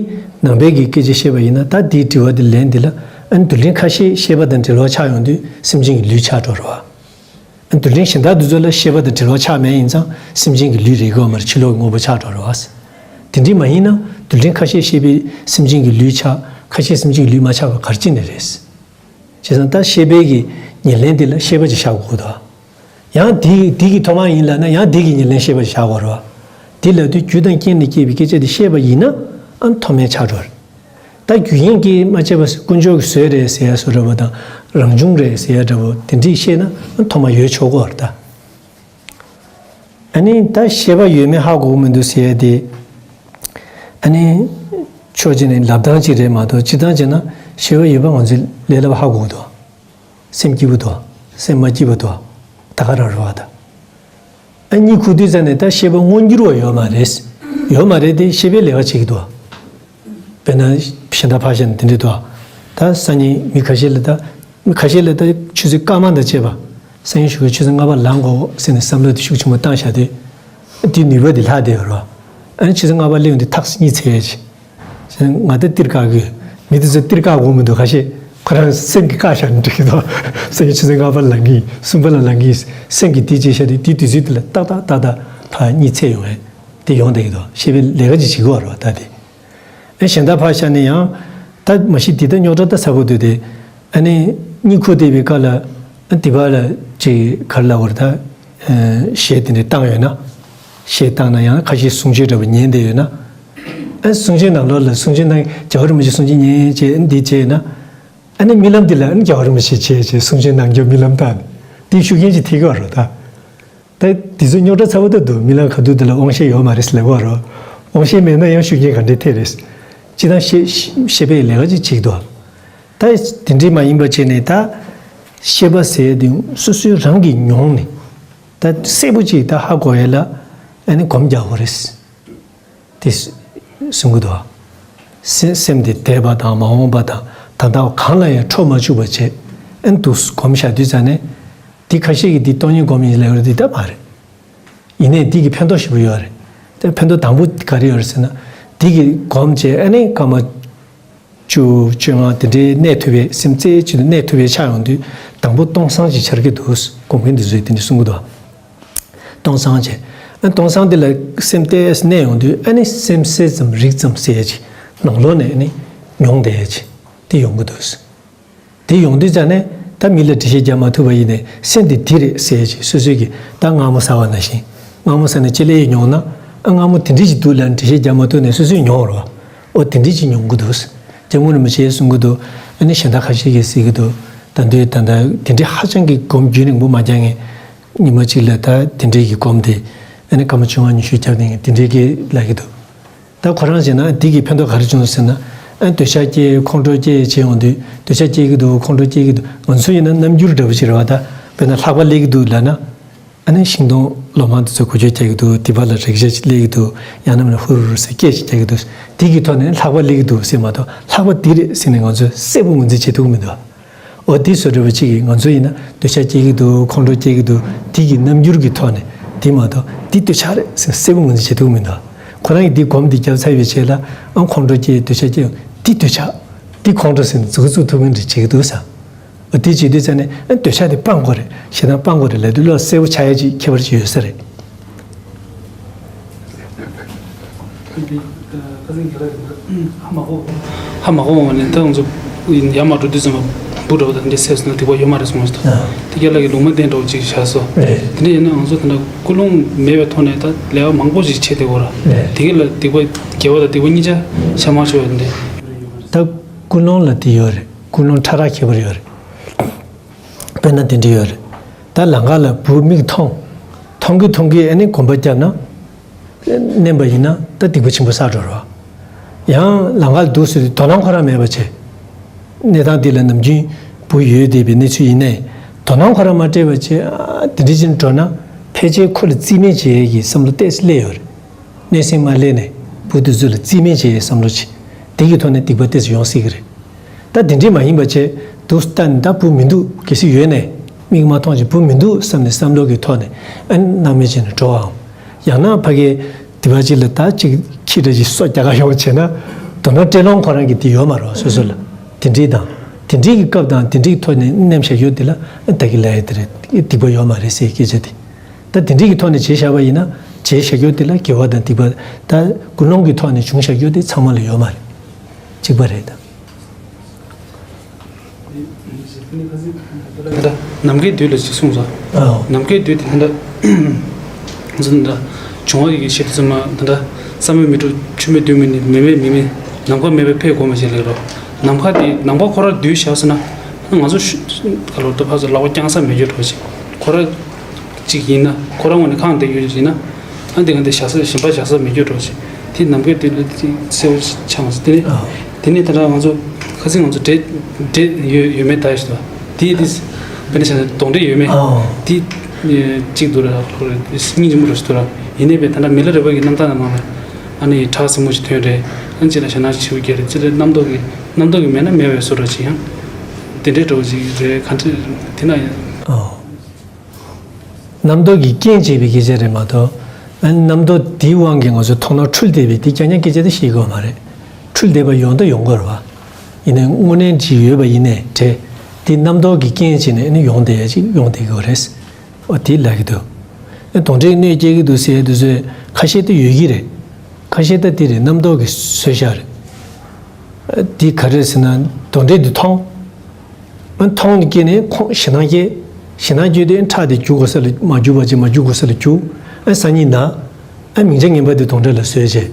ནང་པའི་གི་སྐད་ཆ་བཤད་པ་ཡིན་ན། ད་དེའི་དྲི་བ་དེ་ལན་འདི་ལ། ཨ་ནི་རྡུལ་ཕྲན་ཁ་ཤས་ཤེས་པ་དང་འབྲེལ་བ་ཆགས་ཡོང་དུས་སེམས་ཅན་གྱི་ལུས་ཆགས་འགྲོ་རེད་བ། ཨ་ནི་རྡུལ་ཕྲན་གཞན་དག་དེ་ཚོ་ལ་ཤེས་པ་དང་འབྲེལ་བ་ཆགས་མེད་ཡིན་ཙང་སེམས་ཅན་གྱི་ལུས་རེད་དགོས་མ་རེད། ཕྱི་ལོགས་ཀྱི་དངོས་པོ་ཆགས་འགྲོ་རེད་བ། དེ་འདྲ་མ་ཡིན་ན་རྡུལ་ཕྲན་ཁ་ཤས་ཤེས་པའི་སེམས་ཅན་གྱི་ལུས་ཆགས། ཁ་ཤས་སེམས་ཅན་གྱི་ལུས་མ་ཆགས་པ་ག་རེ་བྱས་ནས་རེད། བྱས་ཙང་ད་ཤེས་པའི་གི་ཉེར་ལེན་དེ་ལ་ཤེས་པ་ཅིག་བཞག་དགོས་དོ། ཡང་དེ་དེ་གི་ཐོག་མ་ཡིན་ལབ་ན་ཡང་དེ་གི་ཉེར་ལེན་ཤེས་པ་ཅིག་བཞག་དགོས་རེད་བ། དེ་ལབ་དུས་རྒྱུ་དང་རྐྱེན་ལས་སྐྱེས་པའི་སྐད་ཆ་དེ་བཤད་པ་ཡིན་ན་ཨ་མཐོ་དམན་ཆགས་འགྲོ་རེད། ད་རྒྱུ་རྐྱེན་གྱིས་མ་བྱས་པ་དཀོན་མཆོག་གི་བཟོས་རེད་ཟེར་ཡ་བཟོ་འདྲ་པོ་དང་། རང་བྱུང་རེད་ཟེར་ཡ་འདྲ་པོ་དེ་འདྲས་བཤད་ན་ཨ་མཐོ་དམན་ཡོད་ཆོག་གི་རེད་ད། ཨ་ནི་ད་ཤེས་པ་ཡོད་མེད་ཧ་གོ་གི་མི་འདུག་ཟེར་ཡ་དེ། ཨ་ནི་ཕྱོགས་གཅིག་ནས་ལབ་སྟངས་གཅིག་རེད་མ་གཏོགས། སྤྱིར་བཏང་བྱས་ན་ཤེས་པ་ཡོད་པ་ང་ཚོས་ལས་སླ་པོ་ཧ་གོ་གི་འདུག། སེམས་སྐྱིད་པོ་འདུག། སེམས་མ་སྐྱིད་པ་འདུག། ད་ག་རང་རེད་བ་ད། ཨ་གཉིད་ཁུག་དུས་ཙམ་ནས་ད་ཤེས་པ་མངོན་གྱུར་བ་ཡོད་མ་རེད། ཡོད་མ་རེད་དེ་ཤེས་པས་ལས་ཀ་བྱེད་ཀྱི་འདུག། དཔེར་ན་གཞན་དག་ཕར་བཞག་ན་དེ་འདྲས་འདུག། ད་སང་ཉིན་མི་ཁ་ཤས་ལ་ད། མི་ཁ་ཤས་ལ་ད་ཆུ་ཚོད་སྐར་མ་དང་བཅས་པ། སང་ཉིན་ཞོགས་ཀས་ཆུ་ཚོད་ལྔ་པ་ལངས་དགོས་ཟེར་ནས་བསམ་བློ་དེ་ཤུགས་ཆེན་པོ་བཏང་བཞག་དུས། དེའི་ནུས་པ་དེ་ལྷག་བསྡད་ཡོད་རེད་བ། ཨ་ནི་ཆུ་ཚོད་ལྔ་པ་སླེབས་ཡོང་དུས་ཐག་གཉིད་ཚད་ཡས་ཅིག། ང་ད་སྟེར་བཀག་གི། མི་དེ་ཚོ་སྟེར་བཀག་དགོས་མི་འདུག། ཁ་ཤས་ཁོ་རང་སེམས་ཀྱིས་བཀག་བཞག་ན་འགྲིག་གི་འདུག། སང་ཉིན་ཆུ་ཚོད་ལྔ་པར་ལངས་ཀྱི་ཡིན། གསུམ་པ་ལ་ལངས་ཀྱི་ཡིན། སེམས་ཀྱིས་དེ་བྱས་བཞག་དུས་དེའི་དུས་ཚོད་དེ་ལ་ཏག་ཏག་ཏག་ཏག་ཕར་གཉིད་ཚད་ཡོང་ཡས་དེ་ཡོང་བསྡད་ཀྱི་འདུག། ཤེས་པས་ལས་ཀ་ཅིག་བྱེད་ཀྱི་ཡོད་རེད་བ་ད་དེ། ཨེ་གཞན་དག་ཕར་བཞག་ནས་ཡང་། ད་མ་གཞི་འདི་ལྟར་རྙོག་དྲ་ད་ཚ་པོ་འདུག་སྟེ། ཨ་ནི་གཉིད་ཁུག་བསྡད་པའི་སྐབས་ལ། ཨ་འདི་པར་ལ་ཅིག་ག་རེ་ལབ་དགོས་རེད་ད། ཨ་གཞས་དེ་འདྲ་བཏང་ཡོད་ན། གཞས་བཏང་ན་ཡང་ཁ་ཤས་གསུང་ཆོས་འདྲ་པོ་ཉན་བསྡད་ཡོད་ན། ཨ་གསུང་ཆོས་ནང་ལོགས་ལ་གསུང་ཆོས་ནང་རྒྱལ་བ་རིན་པོ་ཆེ་གསུང་ཆོས་ཉན་བྱས་ཨ་འདི་བྱས་ན། ཨ་ནི་རྨི་ལམ་འདི་ལ་ཨ་ནི་རྒྱལ་བ་རིན་པོ་ཆེ་བྱས་བྱས་གསུང་ཆོས་གནང་རྒྱུ་རྨི་ལམ་བཏང་ནས་འདི་ཤུགས་རྐྱེན་ཅིག་ཐེབས་ཀྱི་ཡོད་རེད་ད། ད་དེ་ཚོ་རྙོག་དྲ་ཚ་པོ་ད་འདུག། རྨི་ལམ་ཁ་ཐུག་དེ་ལ་དབང་ཤེས་ཡོད་མ་རེད་ཟེར་ལབ་ཀྱི་ཡོད་རེད། དབང་ཤེས་མེད་ན་ཡང་ཤུགས་རྐྱེན་ག་འདྲས་ཐེབས་རེད། སྤྱིར་བཏང་ཤེས་ཤེས་པས་ལས་ཀ་ཅིག་བྱེད་ཀྱི་འདུག། ད་དེ་འདྲས་མ་ཡིན་པ་བྱས་ནས་ད། ཤེས་པ་ཟེར་ཡ་དེ་སོ་སོའི་རང་གིས་མྱོང་ནས། ད་གསལ་པོ་ཅིག་ད་ཧ་གོ་ཡ་ལ་ཨ་ནི་སྒོམ་རྒྱག་དགོས་རེད། དེ་གསུང་གི་འདུག། སེམས་སེམས་དེ་འདས་པ་དང་མ་འོངས་པ་དང་ད་ལྟ་བ་གང་ལ་ཡང་འཕྲོ་མ་བཅུག་པ་བྱས། ཨ་ནི་འདུག་སྒོམ་བཞག་དུས་ཙམ་ནས། དེ་ཁ་ཤས་ཀྱིས་འདི་སྟོང་ཉིད་སྒོམ་ཡིན་ལབ་རེད། འདི་ལྟ་མ་རེད། ཡིན་ནའི་འདི་གི་ཕན་ཐོགས་ཞེ་པོ་ཡོད་རེད། དེ་ཕན་ཐོགས་དང་པོ་ག་རེ་ཡོད་རེད་ཟེར་ན། འདི་གི་སྒོམ་བྱས་ཨ་ནི་སྐར་མ་བཅུ་བཅོ་ལྔ་དེ་འདྲའི་གནས་ཐུབ་པའི་སེམས་རྩེ་གཅིག་ཏུ་གནས་ཐུབ་པའི་ཆགས་ཡོང་དུས་དང་པོ་སྟོང་སང་ཅིག་འཆར་གྱི་འདུག། སྒོམ་མཁན་དེ་ཚོས་དེ་འདྲ་གསུང་གི་འདུག། སྟོང་སང་བྱས། ཨ་སྟོང་སང་དེ་ལ་སེམས་གཏད་ས་གནས་ཡོང་དུས་ཨ་ནི་སེམས་གསལ་ཙམ་རིག་ཙམ་ཟེར་ཡ་ཅིག་ནང་ལོགས་ནས་ཨ་ནི་མྱོང་བསྡད་ཡ་ཅིག་དེ་ཡོང་གི་འདུག། དེ་ཡོང་དུས་ཙམ་ནས་ད་མི་ལ་འགྲེལ་བཤད་རྒྱག་མ་ཐུབ་པ་ཡིན་ནའི་སེམས་དེ་འདི་རེད་ཟེར་ཡ་ཅིག་སོ་སོའི་གི་ད་མངར་མོ་ཟ་བ་ནང་བཞིན། མངར་མོ་ཟ་ནས་ལྕེ་ལ་ཡིས་མྱོང་ན། ཨ་མངར་མོ་དེ་འདྲ་ཅིག་འདུག་ལབ་ནས་འགྲེལ་བཤད་རྒྱག་མ་ཐུབ་ནའི་སོ་སོས་མྱོང་བ་རེད་བ། ཨོ་དེ་འདྲ་ཅིག་མྱོང་གི་འདུག། སྐྱབས་མགོན་རིན་པོ་ཆེས་གསུང་གི་འདུག། ཨ་ནི་གཞན་དག་ཁ་ཤས་ཀྱིས་ཟེར་གི་འདུག། ད་འདོད་ད་ལྟ་དེ་འདྲའི་ཧ་ཅང་གི་སྒོམ་རྒྱུན་རིང་པོ་མ་རྒྱག་མཁན། ཉི་མ་གཅིག་ལ་ད་དེ་འདྲའི་གི་སྒོམ་དེ། ཨ་ནི་སྐར་མ་བཅོ་ལྔ་ཉི་ཤུ་རྒྱབ་ནས་དེ་འདྲའི་གི་ལབ་ཀྱི་འདུག། ད་ཁོ་རང་བྱས་ན་འདི་གི་ཕན་ཐོགས་ག་རེ་བྱུང་ཟེར་ན། ཨ་འདོད་ཆགས་སྐྱེ་ཁོང་ཁྲོ་སྐྱེ་བྱེད་ཡོང་དུས་འདོད་ཆགས་སྐྱེ་གི་འདུག། ཁོང་ཁྲོ་སྐྱེ་གི་འདུག། ང་ཚོ་ཡིན་ན་རྣམ་འགྱུར་འདྲ་པོ་ཞིག་རེད་བ་ད། དཔེར་ན་ལྷགས་པ་སླེབས་ཀྱི་འདུག་ལབ་ན། ཨ་ནི་ཤིང་སྡོང་ལོ་མ་འདི་ཚོ་འགུལ་སྐྱོད་རྒྱག་གི་འདུག། དེ་བར་ལ་རེག་བྱ་ཅིག་སླེབས་ཀྱི་འདུག། ཡང་ན་མིན་ན་ཧུར་ཧུར་ཟེར་སྐད་ཅིག་རྒྱག་གི་འདུག། དེ་གི་ཐོག་ནས་ལྷགས་པ་སླེབས་ཀྱི་འདུག་ཟེར་མ་གཏོགས་ལྷགས་པ་འདི་རེད་ཟེར་ནས་ང་ཚོས་གསལ་པོ་ངོས་འཛིན་བྱེད་ཐུབ་ཀྱི་མི་འདུག། འོ་དེ་བཟོ་འདྲ་བ་གཅིག་གིས་ང་ཚོ་ཡིན་ན་འདོད་ཆགས་སྐྱེ་གི་འདུག། ཁོང་ཁྲོ་སྐྱེ་གི་འདུག། དེ་གི་རྣམ་འགྱུར་གྱི་ཐོག་ནས་དེ་མ་གཏོགས་འདི་འདོད་ཆགས་རེད་ཟེར་གསལ་པོ་ངོས་འཛིན་བྱེད་ཐུབ་ཀྱི་མི་འདུག། ཁོ་རང་གིས་འདི་སྒོམ་འདི་བརྒྱབ་ཚར་བའི་རྗེས་ལ་ཨང་ཁོང་ཁྲོ་སྐྱེ་འདོད་ཆགས་སྐྱེ་འདི་འདོད་ཆགས་འདི་ཁོང་ཁྲོ་ཟེར་ནས་མཛུབ་གུ་བཙུགས་ཐུབ་མཁན་རེད་བྱེད་ཀྱི་འདུག་ས། འོ་དེ་བྱེད་དུས་ཙམ་ནས་ཨ་འདོད་ཆགས་དེ་སྤང་དགོས་རེད། ཞེ་སྡང་སྤང་དགོས་རེད་ལབ་དུས་བློ་གསལ་པོ་ཆགས་ཡ་ཅིག་ཁྱད་པར་ཅིག་ཡོད་ས་རེད། ཁ་སང་རྒན་ལགས་ཀྱིས་ཧ་མ་གོ་ཧ་མ་གོ་བ་ནས་ད་ང་ཚོ་ ཡར་མར་འགྲོ་དུས་ཙམ་པ་འབུ་འདྲ་བོ་དང་འདི་འདྲ་བསད་སོང་ན་སྡིག་པ་ཡོད་མ་རེད་གསུངས་སོང་། ཨ། དེ་རྒྱ་ལགས་ཀྱིས་ལུང་མ་བསྟན་འདྲ་བོ་ཅིག་བཞག་སོང་། རེད། དེ་འདྲ་ཡིན་ན་ང་ཚོ་ད་ལྟ་ཀུན་སློང་མེད་པའི་ཐོག་ནས་ད་ལས་ཀ་མང་པོ་ཞིག་བྱེད་བསྡད་ཡོད་ར། རེད། དེ་ག་ལ་སྡིག་པ་དགེ་བ་དང་སྡིག་པ་གཉིས་ཆ་ཤ་མར་ཤོར་བ་འདི། ད་ཀུན་སློང་ལ་དེ་ཡོད་རེད། ཀུན་སློང་ཕྲ་རགས་ཁྱད་པར་ཡོད་རེད། དཔེར་ན་དེ་འདྲ་ཡོད་རེད། ད་ལམ་ཁ་ལ་འབུ་མིག་མཐོང་། མཐོང་གི་མཐོང་གི་ཨ་ནི་གོམ་པ་བརྒྱབ་ན། མནན་པ་ཡིན་ན་ད་སྡིག་པ་ཆེན་པོ་བསགས་འགྲོ་རེད་བ། ཡང་ལམ་ཁ་ལ་འདུག་ཟེར་དུས་དོ་སྣང་ཁོ་རང་མེད་པ་བྱས། གནས་སྟངས་འདི་ལ་ནམ་རྒྱུན་འབུ་ཡོད་བསྡད་པའི་གནས་ཚུལ་ཡིན་ནའི། དོ་སྣང་ཁོ་རང་མ་སྤྲད་པ་བྱས། ཨ། དེ་འདྲ་ཅིག་འགྲོ་ན་ཕལ་ཆེར་ཁོ་ལ་རྩིས་མེད་བྱེད་ཡས་ཀྱི་བསམ་བློ་ཏོག་ཙམ་སླེབས་ཡོད་རེད། གནས་སེམས་མ་སླེབས་ནས་འབུ་དེ་ཚོ་ལ་རྩིས་མེད་བྱེད་ཡས་བསམ་བློ་བྱེད། དེ་གི་ཐོག་ནས་སྡིག་པ་ཏོག་ཙམ་ཡོང་སྲིད་ཀྱི་རེད། ད་དེ་འདྲས་མ་ཡིན་པ་བྱས། འདུག་ལྟ་ནས་ད་འབུ་མི་འདུག་གལ་སྲིད་ཡོད་ནའི། མིག་མ་མཐོང་ཅིག་འབུ་མི་འདུག་བསམ་ནས་བསམ་བློ་གི་ཐོག་ནས་ཨ་ནི་སྣང་མེད་བྱས་ནས་འགྲོ་བའམ། ཡང་ན་ཕ་གིའི་སྡིག་པ་ཅིག་ལ་ད་ཅིག་ཁྱི་འདྲ་ཅིག་སོ་རྒྱག་ག་ཡོང་བྱས་ན། དོ་སྣང་སྤྲད་ལོང་ཁོ་རང་གི་དེ་ཡོད་མ་རེད་བ། སོ་སོ་ལ། དེ་འདྲས་དང་། དེ་འདྲས་ཀྱི་སྐབས་དང་དེ་འདྲས་ཀྱི་ཐོག་ནས་མནན་བཞག་ཡོད་དེ་ལ་ཨ་ད་གི་ལབ་ཡ་དེ་རེད། སྡིག་པ་ཡོད་མ་རེད་ཟེར་སྐད་ཆ་དེ། ད་དེ་འདྲས་ཀྱི་ཐོག་ནས་བྱས་བཞག་པ་ཡིན་ན། བྱས་བཞག་ཡོད་དེ་ལ་དགེ་བ་དང་སྡིག་པ་ད་ཀུན་སློང་གི་ཐོག་ནས་བྱུང་བཞག་ཡོད་དེ་ཚང་མ་ལ་ཡོད་མ་རེད། གཅིག་པ་རེད་ད། ནམ་མཁའི་རྡུལ་ལ་ཅིག་གསུངས་སོང་། ཨོ། ནམ་མཁའི་རྡུལ་དེ་ད་ལྟ་ང་ཚོ་ད་ལྟ་བྱུང་བ་ཡི་གེ་བཤད་དུས་ཙམ་པ་ད་ལྟ་བསམ་མེད་མི་འཁྲུགས་ཆུ་མེད་རྡུལ་མེད་ནི། མེ་མེད་མི་མེད་ནམ་མཁའ་མེད་པའི་ཕས་གོ་མ་བྱས་ལེགས་རོ། ནམ་མཁའ་དེ་ནམ་མཁའ་ཁོ་རང་རྡུལ་བཞག་སོང་ན་ང་ཚོ་ཤུ་ག་ལོར་ད་ཕར་ཚུར་ལག་པ་བརྐྱང་ས་མེད་རྒྱུ་འགྲོ་ཅིག་ཁོ་རང་ཅིག་ཡིན་ན་ཁོ་རང་ངོས་ནས་ཁེངས་བསྡད་ཡོད་ཅིག་ཡིན་ན། ཨ་འདི་ག་འདི་བཞག་ས་གཞན་པ་བཞག་ས་མེད་རྒྱུ་འགྲོ་ཅིག་དེ་ནམ་མཁའི་རྡུལ་ལ་ཅིག་གསལ་པོ་ཆགས་མ་སོང་། དེ་ནས་ཨ། དེ་ནས་ད་ལྟ་ང་ཚོ་ཁ་སང་ང་ཚོ་འདྲེ་འདྲེ་ཡོད་ཡོད་མེད་ད་ཞིག་ལ་དེ་དེ་དཔེར་ན་བྱས་ན་གདོན་འདྲེ་ཡོད་མེད་ཨ། དེ་གཅིག་འདུག་ར་ཁོ་ར་སྙིང་རྗེ་མོ་ར་ཞིག་འདུག་ར། ཡིན་ནའི་བས་ད་ལྟ་མི་ལ་རས་པ་གི་རྣམ་ཐར་ནང་ལ་ཨ་ནི་ཁྲག་སྲིན་མོ་ཞིག་ཐོན་རེད། ཨ་ནི་ཅི་ལ་ཞེ་སྣང་ཞིག་བརྒྱབ་རེད། ཅི་ལ་རྣམ་རྟོག་གི་རྣམ་རྟོག་གི་མེད་ན་མེད་པའི་བཟོ་འདྲ་ཅིག་ཡང་དེ་འདྲའི་འདྲ་བོ་ཅིག་རེད། ག་འདྲ་དེ་ན་ཡང་། ཨོ། རྣམ་རྟོག་གིས་རྐྱེན་བྱས་པའི་སྐད་ཆ་རེད་མ་གཏོགས། ཨ་ནི་རྣམ་རྟོག་དེའི་དབང་གིས་ང་ཚོ་མཐོང་སྣང་འཁྲུལ་བསྡད་པའི་དེ་རྐྱང་རྐྱང་སྐད་ཆ་དེ་བཤད་དགོས་མ་རེད། འཁྲུལ་བསྡད་པ་ཡོང་ད་ཡོང་དགོས་རེད་བ། ཡིན་ནའི་དངོས་གནས་ཅིག་ཡོད་པ་ཡིན་ནའི་འདྲ། དེ་རྣམ་རྟོག་གིས་རྐྱེན་བྱས་ནས་ཨ་ནི་ཡོང་བསྡད་ཡ་ཅིག་ཡོང་བསྡད་ཀྱི་ཡོད་རེད། ཨོ་དེ་ལབ་ཀྱི་འདུག་ཨ་གདོན་འདྲེས་གནོད་སྐྱེལ་གྱི་འདུག་ཟེར་ཡ་དེ་ཚོ་ཁ་ཤས་དེ་ཡོད་ཀྱི་རེད། ཁ་ཤས་ད་དེ་རེད། རྣམ་རྟོག་གིས་བཟོས་བཞག་རེད། ཨ་དེ་ག་རེ་ཟེར་ན་གདོན་འདྲེ་འདི་མཐོང་། ཨ་མཐོང་ནས་སྐྱེས་ནས་ཁོང་ཞེད་སྣང་སྐྱེ། ཞེད་སྣང་སྐྱེས་དུས་ཁྲག་དེ་རྒྱུག་དགོས་ས་ལ་མ་རྒྱུག་པ་བྱས། མ་རྒྱུག་དགོས་ས་ལ་རྒྱུག་ཨ་སང་ཉིན་ན། ཨ་མིང་ཆ་ངན་པ་དེ་གདོན་འདྲེ་ལ་བཟོས་བྱས།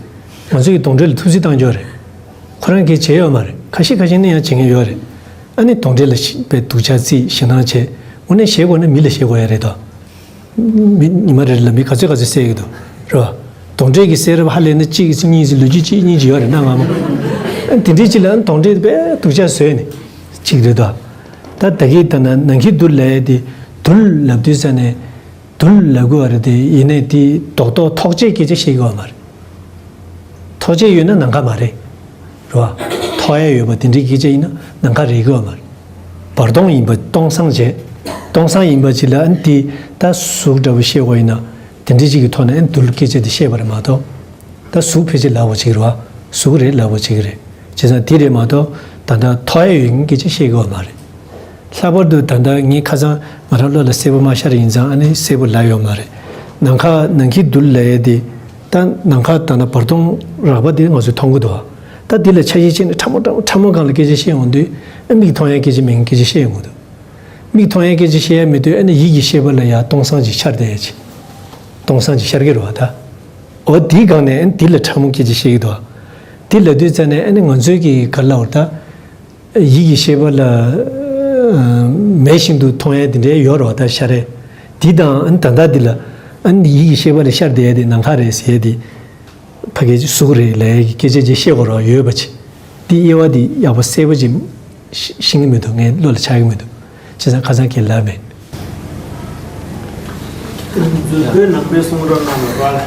ང་ཚོ་གིས་གདོན་འདྲེ་ལ་ཐུགས་རྩིས་བཏང་རྒྱུ་རེད། ཁོ་རང་གིས་བྱས་ཡོད་མ་རེད། ཁ་ཤས་ཁ་ཤས་ནི་ཡང་བྱེད་མཁན་ཡོད་རེད། ཨ་ནི་གདོན་འདྲེ་ལ་ཤི་བའི་སྡུག་ཅག་བརྩིས་ཞེད་སྣང་བྱས། དངོས་གནས་ཞེད་དགོས་ན་མི་ལ་ཞེད་དགོས་ཡ་རེད་དོ། མི་ཉི་མ་རེ་རེ་ལ་མི་ག་ཚོད་ག་ཚོད་བསད་ཀྱི་འདུག་རེད་བ། གདོན་འདྲེ་གི་བསད་རབས་ཧ་ལས་ན་གཅིག་གཉིས་ལོ་རྒྱུས་གཅིག་གཉིས་ཅིག་ཡོད་རེད་གནའ་སྔ་མོ། ཨ་དེ་འདྲའི་ཅིག་ལ་གདོན་འདྲེ་དཔེ་སྡུག་ཅག་བཟོས་ནས་གཅིག་རེད་དོ། ད་ད་གི་ད་ན་ནམ་མཁའི་རྡུལ་ལབ་ཡ་དེ་རྡུལ་ལབ་དུས་ཙ་ནས་རྡུལ་ལབ་དགོས་པ་རེད་དེ། ཡིན་ནའི་དེ་རྡོག་རྡོག་ཐོགས་བཅས་སྐད་ཆ་བཤད་དགོས་པ་མ་རེད། ཐོགས་བཅས་ཡོད་ན་ནམ་མཁའ་མ་རེད། རེད་བ། ཐོགས་ཡ་ཡོད་པ་དེ་འདྲའི་སྐད་ཆ་ཡིན་ན་ནམ་མཁའ་རེད་གི་བ་མ་རེད། བར་སྟོང་ཡིན་པ་སྟོང་སང་བྱས། སྟོང་སང་ཡིན་པ་ཅིག་ལ་ཨ་ནི་དེ་ད་གཟུགས་འདྲ་པོ་བཤད་དགོས་ཡིན་ན། དེ་འདྲའི་ཅིག་གི་ཐོག་ནས་ཨ་ནི་རྡུལ་སྐད་ཆ་དེ་བཤད་པ་རེད་མ་གཏོགས། ད་གཟུགས་ཕལ་ཆེར་ལབ་དགོས་ཅིག་རེད་བ། གཟུགས་རེད་ལབ་དགོས་ཅིག་རེད། བྱས་ཙང་དེ་རེད་མ་གཏོགས་ད་ལྟ་ཐོགས་ཡ་ཡོད་མཁན་སྐད་ཆ་བཤད་དགོས་པ་མ་རེད། ལྷག་པར་དུ་ད་ལྟ་ངས་ཁ་སང་ང་རང་བློ་ལ་གསལ་པོ་མ་ཤར་ཡིན་ཙང་ཨ་ནི་གསལ་པོ་ལབ་ཡོད་མ་རེད། ནམ་མཁའ་ནམ་མཁའི་རྡུལ་ལབ་ཡས་དེ། ད་ནམ་མཁའ་ད་ལྟ་བར་སྟོང་རགས་པ་དེ་ང་ཚོས་མཐོང་གི་འདུག་ད་འདི་ལ་འཆར་གཞི་བྱས་ནས་ཕྲ་མོ་ཕྲ་མོ་ཕྲ་མོ་སྒང་ལ་སྐད་ཆ་བཤད་ཡོང་དུས་ཨ་མིག་མཐོང་ཡས་སྐད་ཆ་མིན་སྐད་ཆ་བཤད་ཡོང་གི་འདུག་མིག་མཐོང་ཡས་སྐད་ཆ་བཤད་ཡས་མེད་དུས་ཨ་ནི་ཡིད་ཀྱི་ཤེས་པ་ལ་ཡང་སྟོང་སང་ཅིག་ཤར་བསྡད་ཡས་ཅིག་སྟོང་སང་ཅིག་ཤར་གི་རེད་བ་ད། འོ་དེའི་སྒང་ནས་ཨ་ནི་འདི་ལ་ཕྲ་མོ་སྐད་ཆ་བཤད་ཀྱི་འདུག་དེ་ལབ་དུས་ཙ་ནས་ཨ་ནི་ང་ཚོའི་གི་ག་ལབ་དགོས་རེད་ད། ཡིད་ཀྱི་ཤེས་པ་ལ་ཨ་མེད་བཞིན་དུ་མཐོང་ཡས་དེ་འདྲའི་ཡོད་རེད་བ་ད་ཤར་ཡས། དེ་དང་ཨ་ནི་ད་ལྟ་འདི་ལ་ཨ་ནི་ཡིད་ཀྱི་ཤེས་པ་ལ་ཤར་བསྡད་ཡས་དེ་ནམ་མཁའ་རེད་ཟེར་ཡས་དེ། ཕ་གིའི་གཟུགས་རེད་ལབ་ཡས་ཀྱི་སྐད་ཆ་ཅིག་བཤད་དགོས་རེད་བ་ཡོད་པ་ཅིག་དེ་དབྱེ་བ་དེ་ཡག་པོ་གསལ་པོ་ཅིག་ཤེས་ཤེས་ཀྱི་མི་འདུག་ངའི་བློ་ལ་འཆར་གྱི་མི་འདུག་བྱས་ཙང་ཁ་སང་ཁྱེད་ལབ་མེད། བོད་ནང་པའི་གསུང་རབ་ནང་ལ་ར།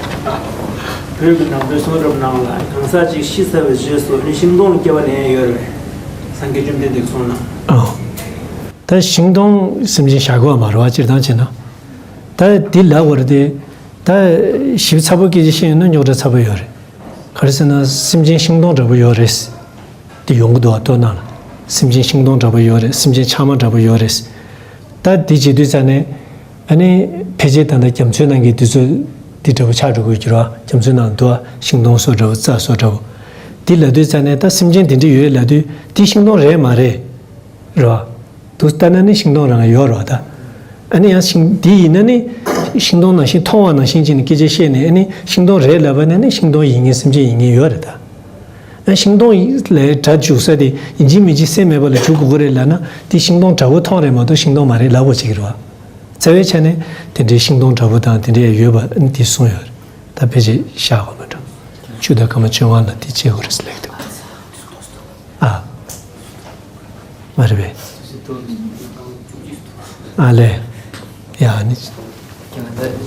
བོད་ཀྱི་ནང་པའི་གསུང་རབ་ནང་ལ་གང་ཟག་ཅིག་ཤི་ཚར་བའི་རྗེས་སུ་ཨ་ནི་ཤིང་སྡོང་ལ་སྐྱེ་བ་ལེན་ཡས་ཡོད་རེད། སངས་རྒྱས་བཅོམ་ལྡན་འདས་ཀྱིས་གསུངས་ན། ཨོ། ད་ཤིང་སྡོང་སེམས་ཅན་བཞག་དགོས་པ་མ་རེད་བ་སྤྱིར་བཏང་བྱས་ན། ད་འདི་ལབ་དགོས་རེད་དེ། ད་ཞིབ་ཚགས་པོ་སྐད་ཆ་བཤད་ཡོང་ན་རྙོག་དྲ་ཚ་པོ་ཡོད་རེད། ག་རེ་ཟེར་ན་སེམས་ཅན་ཤིང་སྡོང་འདྲ་པོ་ཡོད་རེད། དེ་ཡོང་གི་འདུག་བ་ལྟོས་ན་ལ། སེམས་ཅན་ཤིང་སྡོང་འདྲ་པོ་ཡོད་རེད། སེམས་ཅན་ཆགས་མ་འདྲ་པོ་ཡོད་རེད། ད་དེ་བྱེད་དུས་ཙ་ནས་ཨ་ནི་ཕལ་ཆེར་ད་ལྟ་རྒྱ་མཚོའི་ནང་གི་དུས་ཚོད་འདི་འདྲ་པོ་ཆགས་འགྲོ་དགོས་ཀྱི་རེད་བ། རྒྱ་མཚོའི་ནང་འདུག་བ་ཤིང་སྡོང་སོགས་འདྲ་པོ་རྩྭ་སོགས་འདྲ་པོ། འདི་ལབ་དུས་ཙ་ནས་ད་སེམས་ཅན་དེ་འདྲ་ཡོད་ལབ་དུས་འདི་ཤིང་སྡོང་རེད་མ་རེད། རེད་བ། འདུག་ལྟ་ན་ནི་ཤིང་སྡོང་རང་ཡོད་རེད་བ་ད། ཨ་ནི་ཡང་ཤིང་འདི་ཡིན་ན་ནི་ཤིང་སྡོང་ནང་བཞིན་མཐོང་བ་ནང་བཞིན་བྱས་ནས་སྐད་ཆ་བཤད་ནས་ཨ་ནི་ཤིང་སྡོང་རེད་ལབ་པ་ན་ནི་ཤིང་སྡོང་ཡིན་མཁན་སེམས་ཅན་ཡིན་མཁན་ཡོད་རེད་ད། ཨ་ཤིང་སྡོང་ལས་སྒྲ་འཇུག་ས་དེ་ཡིན་གཅིག་མིན་གཅིག་སེམས་མེད་པ་ལ་འཇུག་དགོས་ཀྱི་རེད་ལབ་ན་འདི་ཤིང་སྡོང་འདྲ་བོ་མཐོང་རེད་མ་གཏོགས་ཤིང་སྡོང་མ་རེད་ལབ་དགོས་བྱེད་ཀྱི་རེད་བ། རྩ་བའི་ཆ་ནས་དེ་འདྲའི་ཤིང་སྡོང་འདྲ་བོ་དང་དེ་འདྲའི་ཡོད་པ་ཨ་ནི་དེ་གསུངས་ཡོད་རེད། ད་ཕལ་ཆེར་བཞག་དགོས་མ་འགྲོ། བཅུ་དང་སྐར་མ་བཅོ་ལྔ་ལ་དེ་བྱེད་དགོས་རེད་ཟེར་ལབ་ཀྱི་འདུག་ཨ། མ་རེད་པས། ཨ་ལས། ཡ་ནི།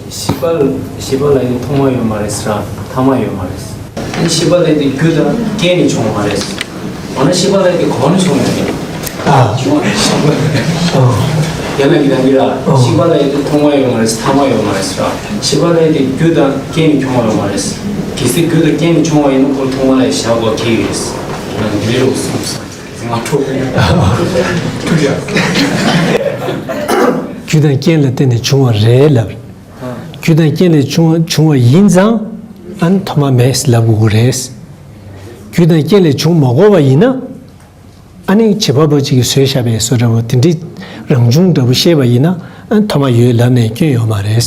ཤེས་པ་ལ་ཤེས་པ་ལ་ཡང་ཐོག་མ་ཡོད་མ་རེད་ཟེར། ཐ་མ་ཡོད་མ་རེད། ཨ་ནི་ཤེས་པ་ལ་དེ་རྒྱུ་དང་རྐྱེན་ནས་བྱུང་བ་མ་རེད། འོ་ན་ཤེས་པ་ལ་དེ་གོང་ནས་བྱུང་ཡོད་རེད། ཨ། ཡང་ན་གི་དང་གི་ར། ཤེས་པ་ལ་དེ་ཐོག་མ་ཡོད་མ་རེད། ཐ་མ་ཡོད་མ་རེད་ཟེར། ཤེས་པ་ལ་དེ་རྒྱུ་དང་རྐྱེན་ནས་བྱུང་བ་ཡོད་མ་རེད། གལ་སྲིད་རྒྱུ་དང་རྐྱེན་ནས་བྱུང་བ་ཡིན་ན་ཁོ་ཐོག་མ་ལ་བཞག་དགོས་ཁེལ་ཡོད་རེད། ཡང་ན་གི་རེད་འདུག་གསུངས་སོང་། ང་ཁྲོ་གི་ཡོད། ཁྲོ་གི་ཡོད། རྒྱུ་དང་རྐྱེན་ལ་བརྟེན་ནས་བྱུང་བ་རེད་ལབ། རྒྱུ་དང་རྐྱེན་ལས་བྱུང་བ་བྱུང་བ་ཡིན་ཙང་ཨ་ནི་ཐོག་མ་མེད་ལབ་དགོས་ཀྱི་རེད། རྒྱུ་དང་རྐྱེན་ལས་བྱུང་མ་དགོས་པ་ཡིན་ན་ཨ་ནི་བྱེད་པ་པོ་གཅིག་གིས་བཟོས་བཞག་པའི་བཟོ་འདྲ་བོ་དེ་འདྲའི་རང་བྱུང་འདྲ་བོ་བཤད་པ་ཡིན་ན་ཨ་ནི་ཐོག་མ་ཡོད་ལབ་ནས་སྐྱོན་ཡོད་མ་རེད།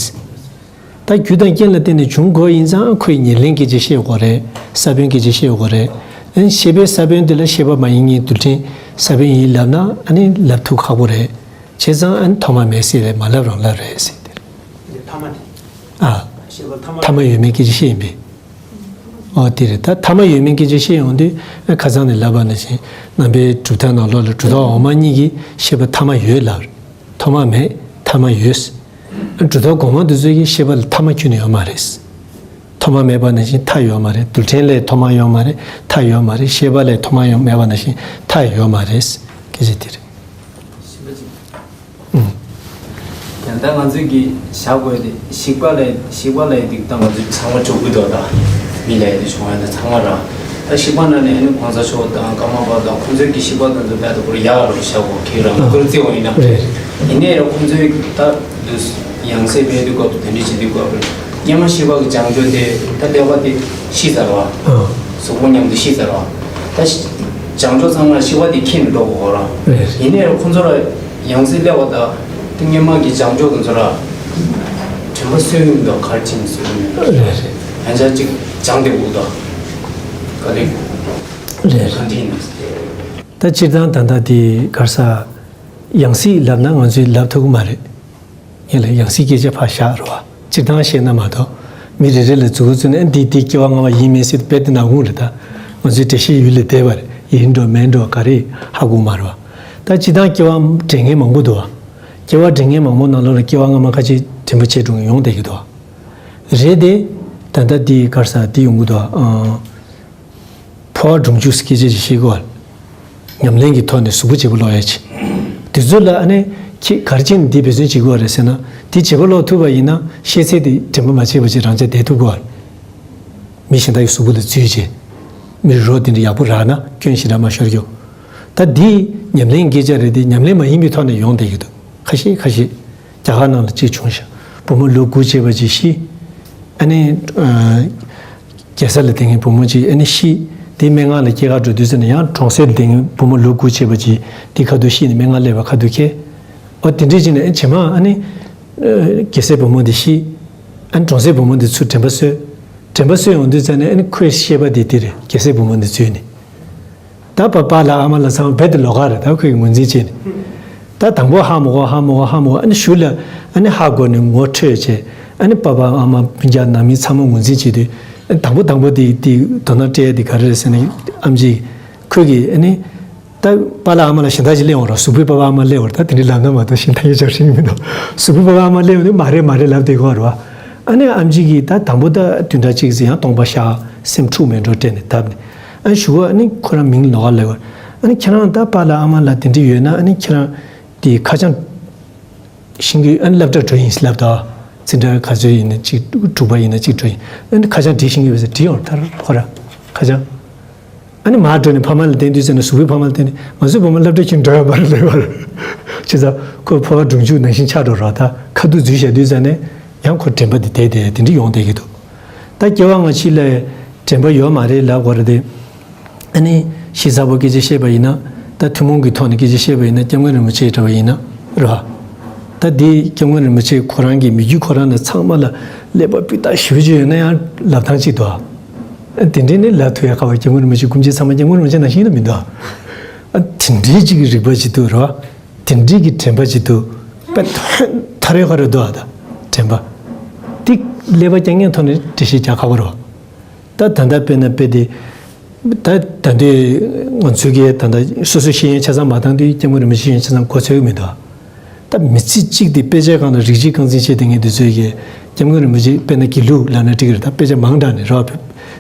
ད་རྒྱུ་དང་རྐྱེན་ལ་བརྟེན་ནས་བྱུང་དགོས་ཡིན་ཙང་ཁོས་ཉེར་ལེན་སྐད་ཆ་བཤད་དགོས་རེད། ས་བོན་སྐད་ཆ་བཤད་དགོས་རེད། ཨ་ནི་ཤེས་པའི་ས་བོན་དེ་ལ་ཤེས་པ་མ་ཡིན་མཁན་རྡུལ་ཕྲན་ས་བོན་ཡིན་ལབ་ན་ཨ་ནི་ལབ་ཐུབ་ཁག་པོ་རེད། བྱས་ཙང་ཨ་ནི་ཐོག་མ་མེད་ཟེར་བས་མ་ལབ་རང་ལབ་རེད་ཟེར་དེ་རེད། ཐ་མ་དེ། ཨ། ཤེས་པ་ཐ་མ། ཐ་མ་ཡོད་མེད་སྐད་ཆ་བཤད་ཡིན་པས། ཨོ་དེ་རེད། ད་ཐ་མ་ཡོད་མེད་སྐད་ཆ་བཤད་ཡོང་དུས་ཨ་ཁ་སང་ནས་ལབ་པ་ནང་བཞིན་རྣམ་པའི་གྲུབ་མཐའ་ནང་ལོགས་ལ་གྲུབ་མཐའ་འོག་མ་གཉིས་ཀྱི་ཤེས་པ་ཐ་མ་ཡོད་ལབ། ཐོག་མ་མེད་ཐ་མ་ཡོད། གྲུབ་མཐའ་གོང་མ་འདི་ཚོ་གི་ཤེས་པ་ལ་ཐ་མ་ཁྱོན་ནས་ཡོད་མ་རེད། ཐོག་མ་མེད་པ་ནང་བཞིན་མཐའ་ཡོད་མ་རེད། རྡུལ་ཕྲན་ལས་ཐོག་མ་ཡོད་མ་རེད། མཐའ་ཡོད་མ་རེད། ཤེས་པ་ལས་ཐོག་མ་ཡོད་མེད་པ་ནང་བཞིན་མཐའ་ཡོད་མ་རེད། སྐད་ཆ་དེ་རེད། ཨུམ། ཡང་ད་ང་ཚོས་ཀྱི་བཞག་དགོས་དེ་ཤེས་པ་ལས་ཤེས་པ་ལས་དེ་ད་ང་ཚོས་ཚང་མ་འཇོག་གི་འདུག་ད་མི་ལས་དེ་བྱུང་བ་ཡིན་ན་ཚང་མ་ར། ད་ཤེས་པ་ནང་ནས་ནི་གོང་ས་མཆོག་དང་ཀརྨ་པ་དང་ཁོང་ཚོའི་གི་ཤེས་པ་དང་དུ་ད་དུ་བོར་ཡག་རུ་བཞག་དགོས་ཁྱེད་རང་ང་ཚོར་བརྩི་བ་ཡིན་ན། རེད། ཡིན་ནའི་ར་ཁོང་ཚོའི་ད་དུ་ཡང་སེ་བས་དུ་སྐབས་དུ་དེ་འདྲ་བྱེད་དུས་སྐབས་རེད། སྔོན་མ་ཤེས་པ་གི་བྱང་ཆུབ་དེ་ད་ཀླད་པ་དེ་ཤི་ཚར་བ། ཨ། གཟུགས་པོ་མཉམ་དུ་ཤི་ཚར་བ། ད་ཤི་བྱང་ཆུབ་ཚང་མ་ཤི་བ་དེ་ཁྱེར་ནས་འགྲོ་དགོས་ར། རེད། ཡིན་ནའི་ར་ཁོང་ཚོ་ར་ཡང་སེ་ཀླད་པ་ད་དེ་སྔོན་མ་གི་བྱང་ཆུབ་དེ་ཚོ་ར་དྲན་པ་གསོས་ཀྱི་མི་འདུག་ག་རེ་བྱས་ནས་གསོས་ཀྱི་མི་འདུག་རེད་རེད། ཡང་ཆ་གཅིག་སྦྱངས་ཏེ་འུ་ད་ག་རེ་རེད་ག་རེ་ཡིན་ན། ད་སྤྱིར་བཏང་ད་ལྟ་དེ་ག་རེ་ཟ། ཡང་སྲིད་ལབ་ན་ང་ཚོས་ལབ་ཐུབ་ཀྱི་མ་རེད། ཡིན་ལ་ཡང་སྲིད་སྐད་ཆ་ཕར་བཞག་རོགས། སྤྱིར་བཏང་བཤད་ན་མ་གཏོགས་མི་རེ་རེ་ལ་མཛུབ་གུ་བཙུགས་ནས་ཨ་འདི་འདི་སྐྱེ་བ་སྔ་མ་ཡིན་མིན་ཟེར་དཔེ་དེ་ནག་ཁུང་རེད་ད། ང་ཚོའི་འགྲེལ་བཤད་ཡུལ་ལས་འདས་པ་རེད། ཡིན་འགྲོ་མིན་འགྲོ་ག་རེ་ཧ་གོ་མ་རེད་བ། ད་སྤྱིར་བཏང་སྐྱེ་བ་འདྲེན་མཁན་མང་པོ་འདུག་བ། སྐྱེ་བ་འདྲེན་མཁན་མང་པོ་ནང་ལོགས་ལ་སྐྱེ་བ་སྔ་མ་ཁ་ཅིག་དྲན་པ་བྱས་འགྲོ་མཁན་ཡོང་བསྡད་ཀྱི་འདུག་བ། རེད་དེ། ད་ལྟ་འདི་ག་རེ་ཟ་འདི་ཡོང་གི་འདུག་བ། ཨང་། འཕོ་བ་སྒྲུབ་འཇུག་སྐད་ཆ་ཞིག་ཤེས་དགོས། ཉམས་ལེན་གྱི་ཐོག་ནས་གཟུགས་པོ་བརྗེ་པོ་ཀློག་ཡ་ཆེ། དེ་ཚོ་ལ་ཨ་ནི་ཁྱེད་ག་རེ་བྱས་ནས་འདི་འབད་བརྩོན་བྱེད་དགོས་རེད་ཟེར་ན། དེ་བརྗེ་པོ་ཀློག་ཐུབ་པ་ཡིན་ན་ཤེས་ཚད་དེ་དྲན་པ་མ་བརྗེད་པ་ཅིག་རང་ཆ་བསྡད་ཐུབ་དགོས། མི་གཞན་དག་གི་གཟུགས་པོ་ལ་འཛུལ་བྱས། མི་རོ་དེ་འདྲ་ཡག་པོ་རག་ན་སྐྱོན་ཞེ་དྲག་མ་ཤོར་རྒྱུ། ད་འདི་ཉམས་ལེན་སྐད་ཆ་རེད་དེ་ཉམས་ལེན་མ་ཡིན་པའི་ཐོག་ནས་ཡོང་བསྡད་ཀྱི་འདུག་ཁ་ཤས་ཁ་ཤས། རྒྱ་གར་ནང་ལ་གཅིག་བྱུང་ཤག་བུ་མོ་ལོ་དགུ་བྱས་པ་ཅིག་ཤི། ཨ་ནི། ཨ། རྒྱལ་ས་ལ་བསྡད་མཁན་བུ་མོ་གཅིག་ཨ་ནི་ཤི། དེ་སྨན་ཁང་ལ་སྐྱེལ་གར་འགྲོ་དུས་ཙམ་ནས་ཡང་གྲོང་གསེབ་ལ་བསྡད་མཁན་བུ་མོ་ལོ་དགུ་བྱས་པ་གཅིག་དེ་ཁ་ཐུག་ཤི་ནས་སྨན་ཁང་སླེབས་པ་ཁ་ཐུག་ཁེལ། ཨོ་དེ་འདྲས་བྱས་ནས་ཨ་རྗེས་མ་ཨ་ནི། ཨ། རྒྱལ་སྲས་བུ་མོ་འདི་ཤི། ཨ་ནི་གྲོང་གསེབ་བུ་མོ་འདི་ཚུར་དྲན་པ་གསོས། དྲན་པ་གསོས་ཡོང་དུས་ཙམ་ནས་ཨ་ནི་ཁོའི་ཤེས་པ་དེ་དེ་རེད། རྒྱལ་སྲས་བུ་མོ་འདི་འཛུལ་ནས། ད་པ་པ་ལགས་ཨ་མ་ལགས་ཚང་མ་རྦད་དེ་ལོགས་ཀ་རེད། ད་ཁོས་ངོས་འཛིན་བྱས་ནས། ད་དང་པོ་ཧ་མ་གོ་ཧ་མ་གོ་ཧ་མ་གོ་ཨ་ནི་གཞུག་ལ་ཨ་ནི་ཧ་གོ་ནས་ངོ་འཕྲོད་བྱས། ཨ་ནི་པ་ཕ་ཨ་མ་སྤུན་ཀྱག་ནང་མི་ཚང་མ་ངོས་འཛིན་བྱས་དུས། དང་པོ་དང་པོ་དེ་དེ་དོ་སྣང་སྤྲད་ཡ་དེ་ག་རེ་རེད་ཟེར་ན་ཨམ་ཆི་ཁོས་ཀྱིས་ཨ་ནི། ད་པ་ལགས་ཨ་མ་ལགས་གཞན་དག་ཅིག་སླེབས་འོང་ར། གཟུགས་པོའི་པ་ཕ་ཨ་མ་སླེབས་འོང་ར། ད་དེ་འདྲའི་ལབ་ན་མ་གཏོགས་གཞན་དག་ཡོད་ཆགས་ཤེས་ཀྱི་མི་འདུག་གཟུགས་པོའི་པ་ཕ་ཨ་མ་སླེབས་འོང་དུས་མ་རེད་མ་རེད་ལབ་བསྡད་ཀྱི་ཡོད་རེད་བ། ཨ་ནི་ཨམ་ཆི་གིས་ད་དང་པོ་ད་བདུན་ཕྲག་གཅིག་ཙམ་ཡང་སྟོང་པ་བཞག་སེམས་འཁྲུག་མེད་འགྲོ་སྤྲད་ནས་བཏབ་ནས། ཨ་ནི་གཞུག་གུ་ཨ་ནི་ཁོ་རང་མིང་ལོགས་ཀ་སླེབས་པ། ཨ་ནི་ཁྱེད་རང་ད་པཱ་ལགས་ཨ་མ་ལགས་དེ་འདྲ་ཡོད་ན་ཨ་ནི་ཁྱེད་རང་དེ་ཁ་བྱང་ཤེས་ཀྱི་ཨ་ནི་སློབ་གྲྭ་འགྲོ་ཡིན་ལབ་ད། འཛིན་གྲྭ་ག་ཚོད་ཡིན་ན་གཅིག་དྲུག་པ་ཡིན་ན་གཅིག་འགྲོ་ཡིན། ཨ་ནི་ཁ་བྱང་བྲིས་ཤེས་ཀྱི་ཡོད་ཟེར་བྲིས་ཡོང་ད་ཁོ་རང་ཁ་བྱང་། ཨ་ནི་མར་འགྲོ་ནས་ཕ་མ་ལ་བསྟན་དུས་ཙམ་ནས་གཟུགས་པོའི་ཕ་མ་ལ་བསྟན་ནས་ང་ཚོའི་བུ་མོ་སློབ་གྲྭ་ཁྱོན་འགྲོ་ཡ་མ་རེད་ལབ་པ་རེད། བྱས་ཙང་ཁོ་འཕོ་བ་སྒྲུབ་འཇུག་ནང་བཞིན་ཆགས་འགྲོ་ར། ད་ཁ་ཐུག་འཛུལ་བཞག་དུས་ཙམ་ནས་ཡང་ཁོ་དྲན་པ་དེ་དེ་དེ་དེ་འདྲ་ཡོང་བསྡད་ཀྱི་འདུག་ད་སྐྱེ་བ་སྔ་ཕྱི་ལ་དྲན་པ་ཡོད་མ་རེད་ལབ་དགོས་རེད་དེ། ཨ་ནི་ཞིབ་ཚགས་པོ་སྐད་ཆ་བཤད་པ་ཡིན་ན། ད་ཐུན་མོང་གི་ཐོག་ནས་སྐད་ཆ་བཤད་པ་ཡིན་ན། སྐྱབས་མགོན་རིན་པོ་ཆེ་འདྲ་བ་ཡིན་ན་རེད་བ། ད་འདི་སྐྱབས་མགོན་རིན་པོ་ཆེ་ཁོ་རང་གི་མི་རྒྱུད་ཁོ་རང་ནས་ཚང་མ་ལ་ཀླད་པ་སྤུས་དག་ཞེ་པོ་ཅིག་ཡོད་ན་ཡང་ལབ་སྟངས་ཅིག་འདུག་ཨ། དེ་འདྲའི་ནི་ལབ་ཐུབ་ཡ་ག་བ། སྐྱབས་མགོན་རིན་པོ་ཆེ་སྐུ་མཁྱེན་ཚང་མ་སྐྱབས་མགོན་རིན་པོ་ཆེ་ནང་བཞིན་ལ་མི་འདུག་ཨ། ཨ། དེ་འདྲའི་ཅིག་གི་རིག་པ་ཅིག་འདུག་རེད་བ། དེ་འདྲའི་གི་དྲན་པ་ཅིག་འདུག། དཔེ་ཐ་རེ་ཁ་རེ་འདུག་ཨ། ད་དྲན་པ་དེ་ཀླད་པ་རྐྱང་རྐྱང་ཐོག་ནས་འགྲེལ་བཤད་རྒྱག་ཁག་པོ་རེད་བ། ད་ད་ལྟ་དཔེར་ན་དཔེ་དེ། ད་ད་དུས་ང་ཚོའི་གི་ད་ལྟ་སོ་སོའི་ཤེས་ཡོན་ཆ་ཚང་མ་བཏང་དུས་སྐྱབས་མགོན་རིན་པོ་ཆེའི་ཤེས་ཡོན་ཆ་ཚང་མགོ་ཚོད་ཀྱི་མི་འདུག། ད་མི་ཚེ་གཅིག་དེ་དཔེ་ཆའི་སྒང་ལ་རིགས་གཅིག་རྐང་འཛིན་བྱས་བསྡད་མཁན་དེ་ཚོས་གི་སྐྱབས་མགོན་རིན་པོ་ཆེ་དཔེར་ན་དགེ་ལུགས་ལབ་ན་འགྲིག་གི་རེད། ད་དཔེ་ཆ་མང་དྲགས་ནས་རོགས་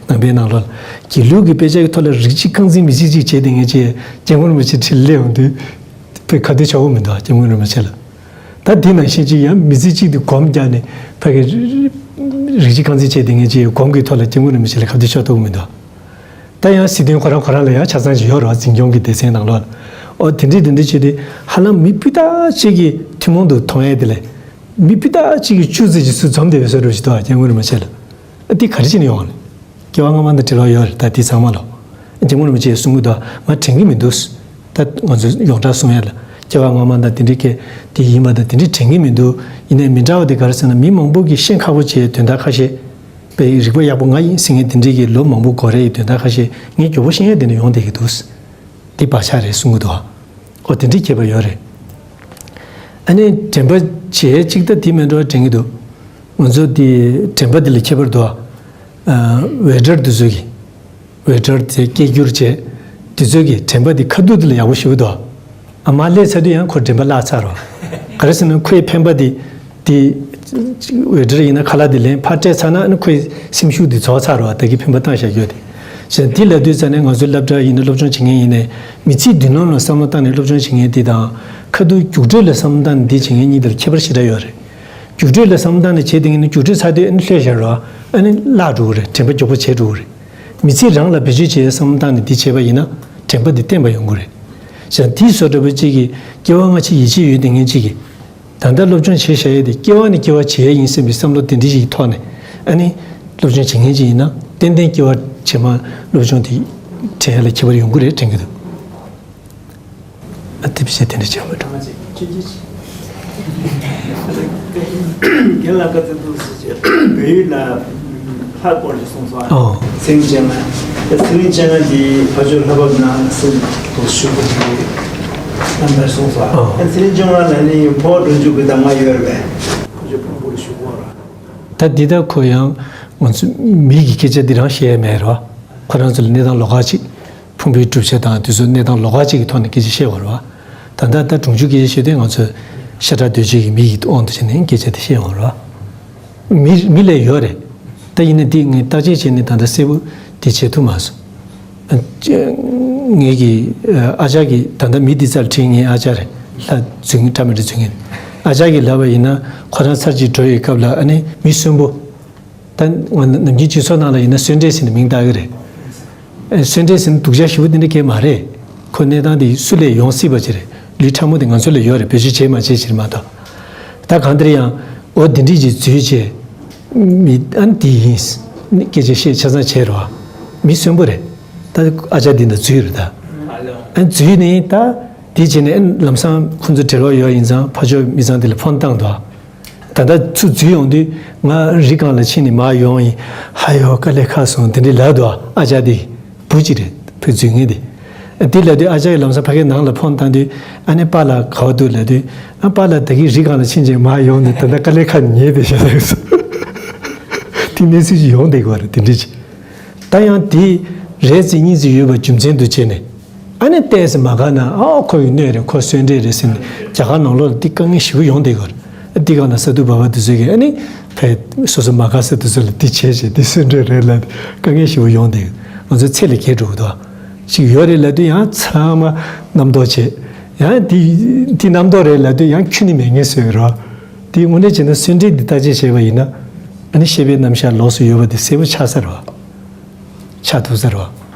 ནང་པའི་ནང་ལོགས་ལ་དགེ་ལུགས་ཀྱི་དཔེ་ཆ་གི་ཐོག་ལ་རིགས་གཅིག་རྐང་འཛིན་མི་ཚེ་གཅིག་བྱས་བསྡད་མཁན་ཅིག་སྐྱབས་མགོན་རིན་པོ་ཆེ་འཁྲིས་ལ་སླེབས་ཡོང་དུས། དཔེ་ཁ་གཏད་ཆོག་གི་མི་འདུག་སྐྱབས་མགོན་རིན་པོ་ཆེ་ལ། ད་དེ་ནང་བཞིན་ཅིག་ཡང་མི་ཚེ་གཅིག་དེ་སྒོམ་རྒྱག་ནས་ཕ་གི་རིགས་གཅིག་རྐང་འཛིན་བྱས་བསྡད་མཁན་ཅིག་སྒོམ་གྱི་ཐོག་ལ་སྐྱབས་མགོན་རིན་པོ་ཆེ་ལ་ཁ་གཏད་ཆོག་ཐུབ་ཀྱི་མི་འདུག། ད་ཡང་སྲིད་དོན་ཁོ་རང་ཁོ་རང་ལ་ཡང་ཆ་ཚང་ཅིག་ཡོད་རེད་བ། འཛིན་སྐྱོང་གི་སྡེ་ཚན་ནང་ལོགས་ལ། ཨོ་དེ་འདྲས་དེ་འདྲས་བྱས་ཏེ་ཧ་ལམ་མི་སྤུས་དག་ཅིག་གི་ཐུན་མོང་དུ་མཐོང་ཡས་དེ་ལས་མི་སྤུས་དག་ཅིག་གི་བཅུ་ཙམ་ཅིག་སུ་འཛོམས་བསྡད་པའི་བཟོ་འདྲ་ཞིག་འདུག་བ། སྐྱབས་མགོན་རིན་པོ་ཆེ་ལ། ཨ་དེ་ག་རེ་བྱས་ནས་ཡོང་བ་ལ། སྐྱེ་བ་སྔ་མ་དང་འབྲེལ་བ་ཡོད་རེད། ད་དེ་ཚང་མ་ལ་སྐྱབས་མགོན་རིན་པོ་ཆེས་གསུང་གི་འདུག། ང་དྲན་གི་མི་འདུག། ད་ང་ཚོ་ཡོངས་གྲགས་གསུང་ཡ་ལ་སྐྱེ་བ་སྔ་མ་དང་དེ་འདྲའི་སྐད་དེ་ཡིན་པ་དང་དེ་འདྲའི་དྲན་གི་མི་འདུག། ཡིན་ནའི་མི་འདྲ་བ་དེ་ག་རེ་ཟེར་ན། མི་མང་པོ་གིས་ཤེས་ཁག་པོ་བྱས་དོན་དག་ཁ་ཤས། པའི་རིག་པ་ཡག་པོ་ང་ཡིན་ཟེར་མཁན་དེ་འདྲའི་གི་ལོ་མང་པོ་འགོར་ཡ་ཡི་དོན་དག་ཁ་ཤས་ངས་མགྱོགས་པོ་ཤེས་ཡ་དེ་འདྲ་ཡོང་བསྡད་ཀྱི་འདུག། དེ་བག་ཆགས་རེད་གསུང་གི་འདུག། ཨོ་དེ་འདྲའི་ཁྱད་པར་ཡོད་རེད། ཨ་ནི་དྲན་པ་བྱེད་ཡ་གཅིག་ད་དེ་མིན་འགྲོ་དྲན་གི་འདུག། ང་ཚོ་དེ་དྲན་པ་དེ་ལ་ཁྱད་པར་འདུག། ཨ། ཝེ་ཊར་དེ་ཚོ་གི། ཝེ་ཊར་དེ་སྐད་སྒྱུར་བྱས། དེ་ཚོ་གི་དྲན་པ་དེ་ཁ་ཐུག་དེ་ལ་ཡག་པོ་ཞེ་པོ་འདུག། ཨ་མ་སླེབས་ཚར་དུས་ཡང་ཁོ་དྲན་པ་བརླག་ཚར་རོ། ག་རེ་ཟེར་ན་ཁོའི་འཕེན་པ་དེ། དེ་ཝེ་ཊར་ཡིན་ན་ཁ་ལག་དེ་ལེན་ཕར་སྤྲད་ཚར་ན་ཨ་ནི་ཁོའི་སེམས་ཤུགས་དེ་རྫོགས་ཚར་རོ། ད་གི་འཕེན་པ་བཏང་བཞག་རྒྱུ་དེ། བྱས་ཙང་དེ་ལབ་དུས་ཙ་ནས་ང་ཚོའི་སློབ་གྲྭ་ཡིན་ན་སློབ་སྦྱོང་བྱེད་མཁན་ཡིན་ནའི་མི་ཚེའི་མདུན་ལམ་ལ་བསམ་བློ་བཏང་ནས་སློབ་སྦྱོང་བྱེད་མཁན་དེ་དང་། ཁ་ཐུག་རྒྱུགས་སྤྲོད་ལ་བསམ་བློ་བཏང་ནས་འདི་བྱེད་མཁན་གཉིས་དེ་ལ་ཁྱད་པར་ཞེ་དྲག་ཡོད་རེད། རྒྱུགས་སྤྲོད་ལ་བསམ་བློ་བཏང་ནས་བྱས་དེ་ངས་ནི་རྒྱུགས་སྤྲོད་ཚར་དུས་ཨ་ནི་ལྷོད་བཞག་རོགས། ཨ་ནི་བརླག་འགྲོ་གི་རེད། དྲན་པ་མགྱོགས་པོ་བྱས་འགྲོ་གི་རེད། མི་ཚེ་རང་ལ་བེད་སྤྱོད་བྱེད་ཡའི་བསམ་བློ་བཏང་ནས་འདི་བྱས་པ་ཡིན་ན་དྲན་པ་འདི་བརྟན་པ་ཡོང་གི་རེད། བྱས་ཙང་དེའི་བཟོ་འདྲ་པོ་གཅིག་གིས་སྐྱེ་བ་སྔ་ཕྱི་ཡིད་ཆེས་ཡོད་བསྡད་མཁན་གཅིག་གིས། ད་ལྟ་སློབ་སྦྱོང་བྱེད་བཞག་ཡས་དེ་སྐྱེ་བ་ནས་སྐྱེ་བ་བྱེད་ཡས་ཡིན་བསམ་པའི་བསམ་བློ་དེ་འདྲ་ཞིག་གི་ཐོག་ནས་ཨ་ནི་སློབ་སྦྱོང་བྱེད་མཁན་ཅིག་ཡིན་ན་ཏན་ཏན་སྐྱེ་བ་རྗེས་མ་སློབ་སྦྱོང་དེ་དྲན་ཡས་ལ་ཁྱད་པར་ཡོང་གི་རེད་དྲན་གྱི་འདུག། ཨ་དེ་བྱས་དེ་འདྲ་བྱས་མ་འགྲོ། རྒན་ལགས་བཀའ་བཙན་ཐུགས་སུ་ཆེ། བལ་ཡུལ་ལ་ལྷ་སྐོར་ཞིག་གསུངས་སོང་། ཨོ། ཚེ་རིང་སྤྱན་སྔ། ཚེ་རིང་སྤྱན་སྔ་འདི་ཕ་ཇོ་ལྷ་བབས་ནང་སྲིད་དུ་བཞུགས་པ་ཞིག་རྣམ་ཐར་གསུངས་སོང་། ཨོ། ཚེ་རིང་སྤྱན་སྔ་ལ་ནི་ཕོ་འགྲོ་འཇུག་གི་གདམས་ངག་ཡོད་རེད་པས། ཕ་ཇོ་ཕུང་པོ་ལ་བཞུགས་པ་རེད། ད་འདི་ལྟར་ཁོ་ཡང་ང་ཚོ་མི་གི་སྐད་ཆ་འདི་རང་བཤད་ཡས་མེད་རེད་བ། ཁོ་རང་ཚོ་ལ་གནས་སྟངས་ལོགས་ཀ་ཅིག་ཕུང་པོའི་གྲུབ་ཆ་དང་དེ་ཚོ་གནས་སྟངས་ལོགས་ཀ་ཅིག་གི་ཐོག་ནས་སྐད་ཆ་བཤད་པ་རེད་བ། ད་ལྟ་ད་གྲོང་ཆུང་སྐད་ཆ་བཤད་དུས་ང་ཚོས་ཤ་ཁྲག་གདོས་བཅས་ཀྱི་མི་ཡི་དབང་དུ་བྱས་ནས་སྐད་ཆ་དེ་བཤད་ཡོང་རེད་བ། མི་མི་ལ་ཡོད་རེད། ད་ཡིན་ན་འདི་ངས་བརྟག་དཔྱད་བྱས་ནས་ད་ལྟ་གསལ་པོ་དེ་བྱེད་ཐུབ་མ་སོང་། ཨ་ངེད་ཀྱི་ཨ་ཅག་གིས་ད་ལྟ་མི་འདི་རྩར་དྲིས། ངའི་ཨ་ཅག་རེད། ལྷ་འཛུལ་མཁན་ཁྲ་མི་འདྲ་འཛུལ་མཁན། ཨ་ཅག་གིས་ལབ་པ་ཡིན་ན་ཁོ་རང་ཚར་གཅིག་འགྲོ་ཡི་སྐབས་ལ་ཨ་ནི་མི་གསོན་པོ། ད་ང་ནམ་རྒྱུན་སྤྱི་ཚོགས་ནང་ལ་ཡིན་ན་གསོན་འདྲེ་ཟེར་ནས་མིང་བཏགས་ཀྱི་རེད། ཨེ་གསོན་འདྲེ་ཟེར་ན་སྡུག་ཅག་ཞེ་པོ་དེ་འདྲ་གང་ཡང་མ་རེད། ཁོ་གནས་སྟངས་དེ་སུ་ལས་ཡོང་སྲིད་པ་ཅིག་རེད། ལུས་ཕྲ་མོ་དེ་ང་ཚོ་ལ་ཡོད་རེད། བེད་སྤྱོད་བྱེད་མ་བྱེད་ཅིག་རེད་མ་གཏོགས། ད་གང་ལྟར་ཡང་འོ་དེ་འདྲས་ཅིག་འཛུལ་བྱས། མི་ཨ་ནི་དེ་ཡིན། སྐད་ཆ་བཤད་ཆ་ཚང་བྱས་རོགས། མི་གསོན་པོ་རེད། ད་ཨ་ཅག་འདི་འདྲ་འཛུལ་རེད་ད། ཨ་འཛུལ་ནས་ད་དེ་བྱས་ནས་ཨ་ལམ་སང་ཁོ་ཚོ་འབྲེལ་བ་ཡོད་ཡིན་ཙང་ཕར་ཕྱོགས་མི་ཚང་དེ་ལ་ཕོན་བཏང་འདུག། ད་ལྟ་ཚུར་འཛུལ་ཡོང་དུས་ང་རི་སྒང་ལ་ཕྱིན་ནས་མར་ཡོང་ཡིན། ཧ་ཡོ་དཀའ་ལས་ཁག་སོང་དེ་འདྲས་ལབ་འདུག། ཨ་ཅག་དེ་བུ་གཅིག་རེད། ཕར་འཛུལ་མཁན་དེ། དེ་ལབ་དུས་ཨ་ཅག་གིས་ལམ་སང་ཕ་གིའི་ནང་ལ་ཕོན་བཏང་དུས་ཨ་ནི་པཱ་ལགས་ག་པར་འདུག་ལབ་དུས། ཨ་པཱ་ལགས་ད་གིན་རི་སྒང་ལ་ཕྱིན་བྱས་མར་ཡོང་ནས་ད་ལྟ་དཀའ་ལས་ཁག་ཉེས་བསྡད་ཤག་ཟེར་སོང་། དེ་གནས་ཚུལ་ཅིག་ཡོང་བསྡད་ཀྱི་ཡོད་རེད་དེ་འདྲས་ཅིག། ད་ཡང་དེ་རེ་གཅིག་གཉིས་ཅིག་ཡོད་པ་རྒྱུ་མཚན་དུ་བྱས་ནས། ཨ་ནི་ཏོག་ཙམ་མ་དགའ་ན་ཨ་ཁོ་ཡི་གནོད་རེད། ཁོ་གསོན་འདྲེ་རེད་ཟེར་ནས་རྒྱ་གར་ནང་ལོགས་ལ་དེ་དཀའ་ངལ་ཞེ་པོ་ཡོང་བསྡད་ཀྱི་ཡོད་རེད། དེ་སྒང་ལ་ས་འདུག་པ་པ་དེ་ཚོ་གིས་ཨ་ནི་ཕར་སོ་སོ་མ་དགའ་ས་དེ་ཚོ་ལ་དེ་བྱས་བྱས་དེ་གསོན་འདྲེ་རེད་ལབ་དཀའ་ངལ་ཞེ་པོ་ཡོང་བསྡད་ཀྱི་ཡོད། ང་ཚོ་ཚེ་ལས་བརྒལ་འགྲོ་གི་འདུག། ཅིག་ཡོད་རེད་ལབ་དུས་ཡང་ཚང་མ་རྣམ་རྟོག་བྱས། ཡང་དེ་དེ་རྣམ་རྟོག་རེད་ལབ་དུས་ཡང་ཁྱོན་ནས་མེད་མཁན་བཟོས་རོགས། དེ་དངོས་གནས་བྱས་ན་གསོན་འདྲེ་འདི་བརྟག་དཔྱད་བྱས་པ་ཡིན་ན་ཨ་ནི་ཤེས་པའི་རྣམ་གཞག་ལོགས་སུ་ཡོད་པ་དེ་གསལ་པོ་ཆགས་ས་རེད་བ། ཆགས་ཐུབ་ས་རེད་བ།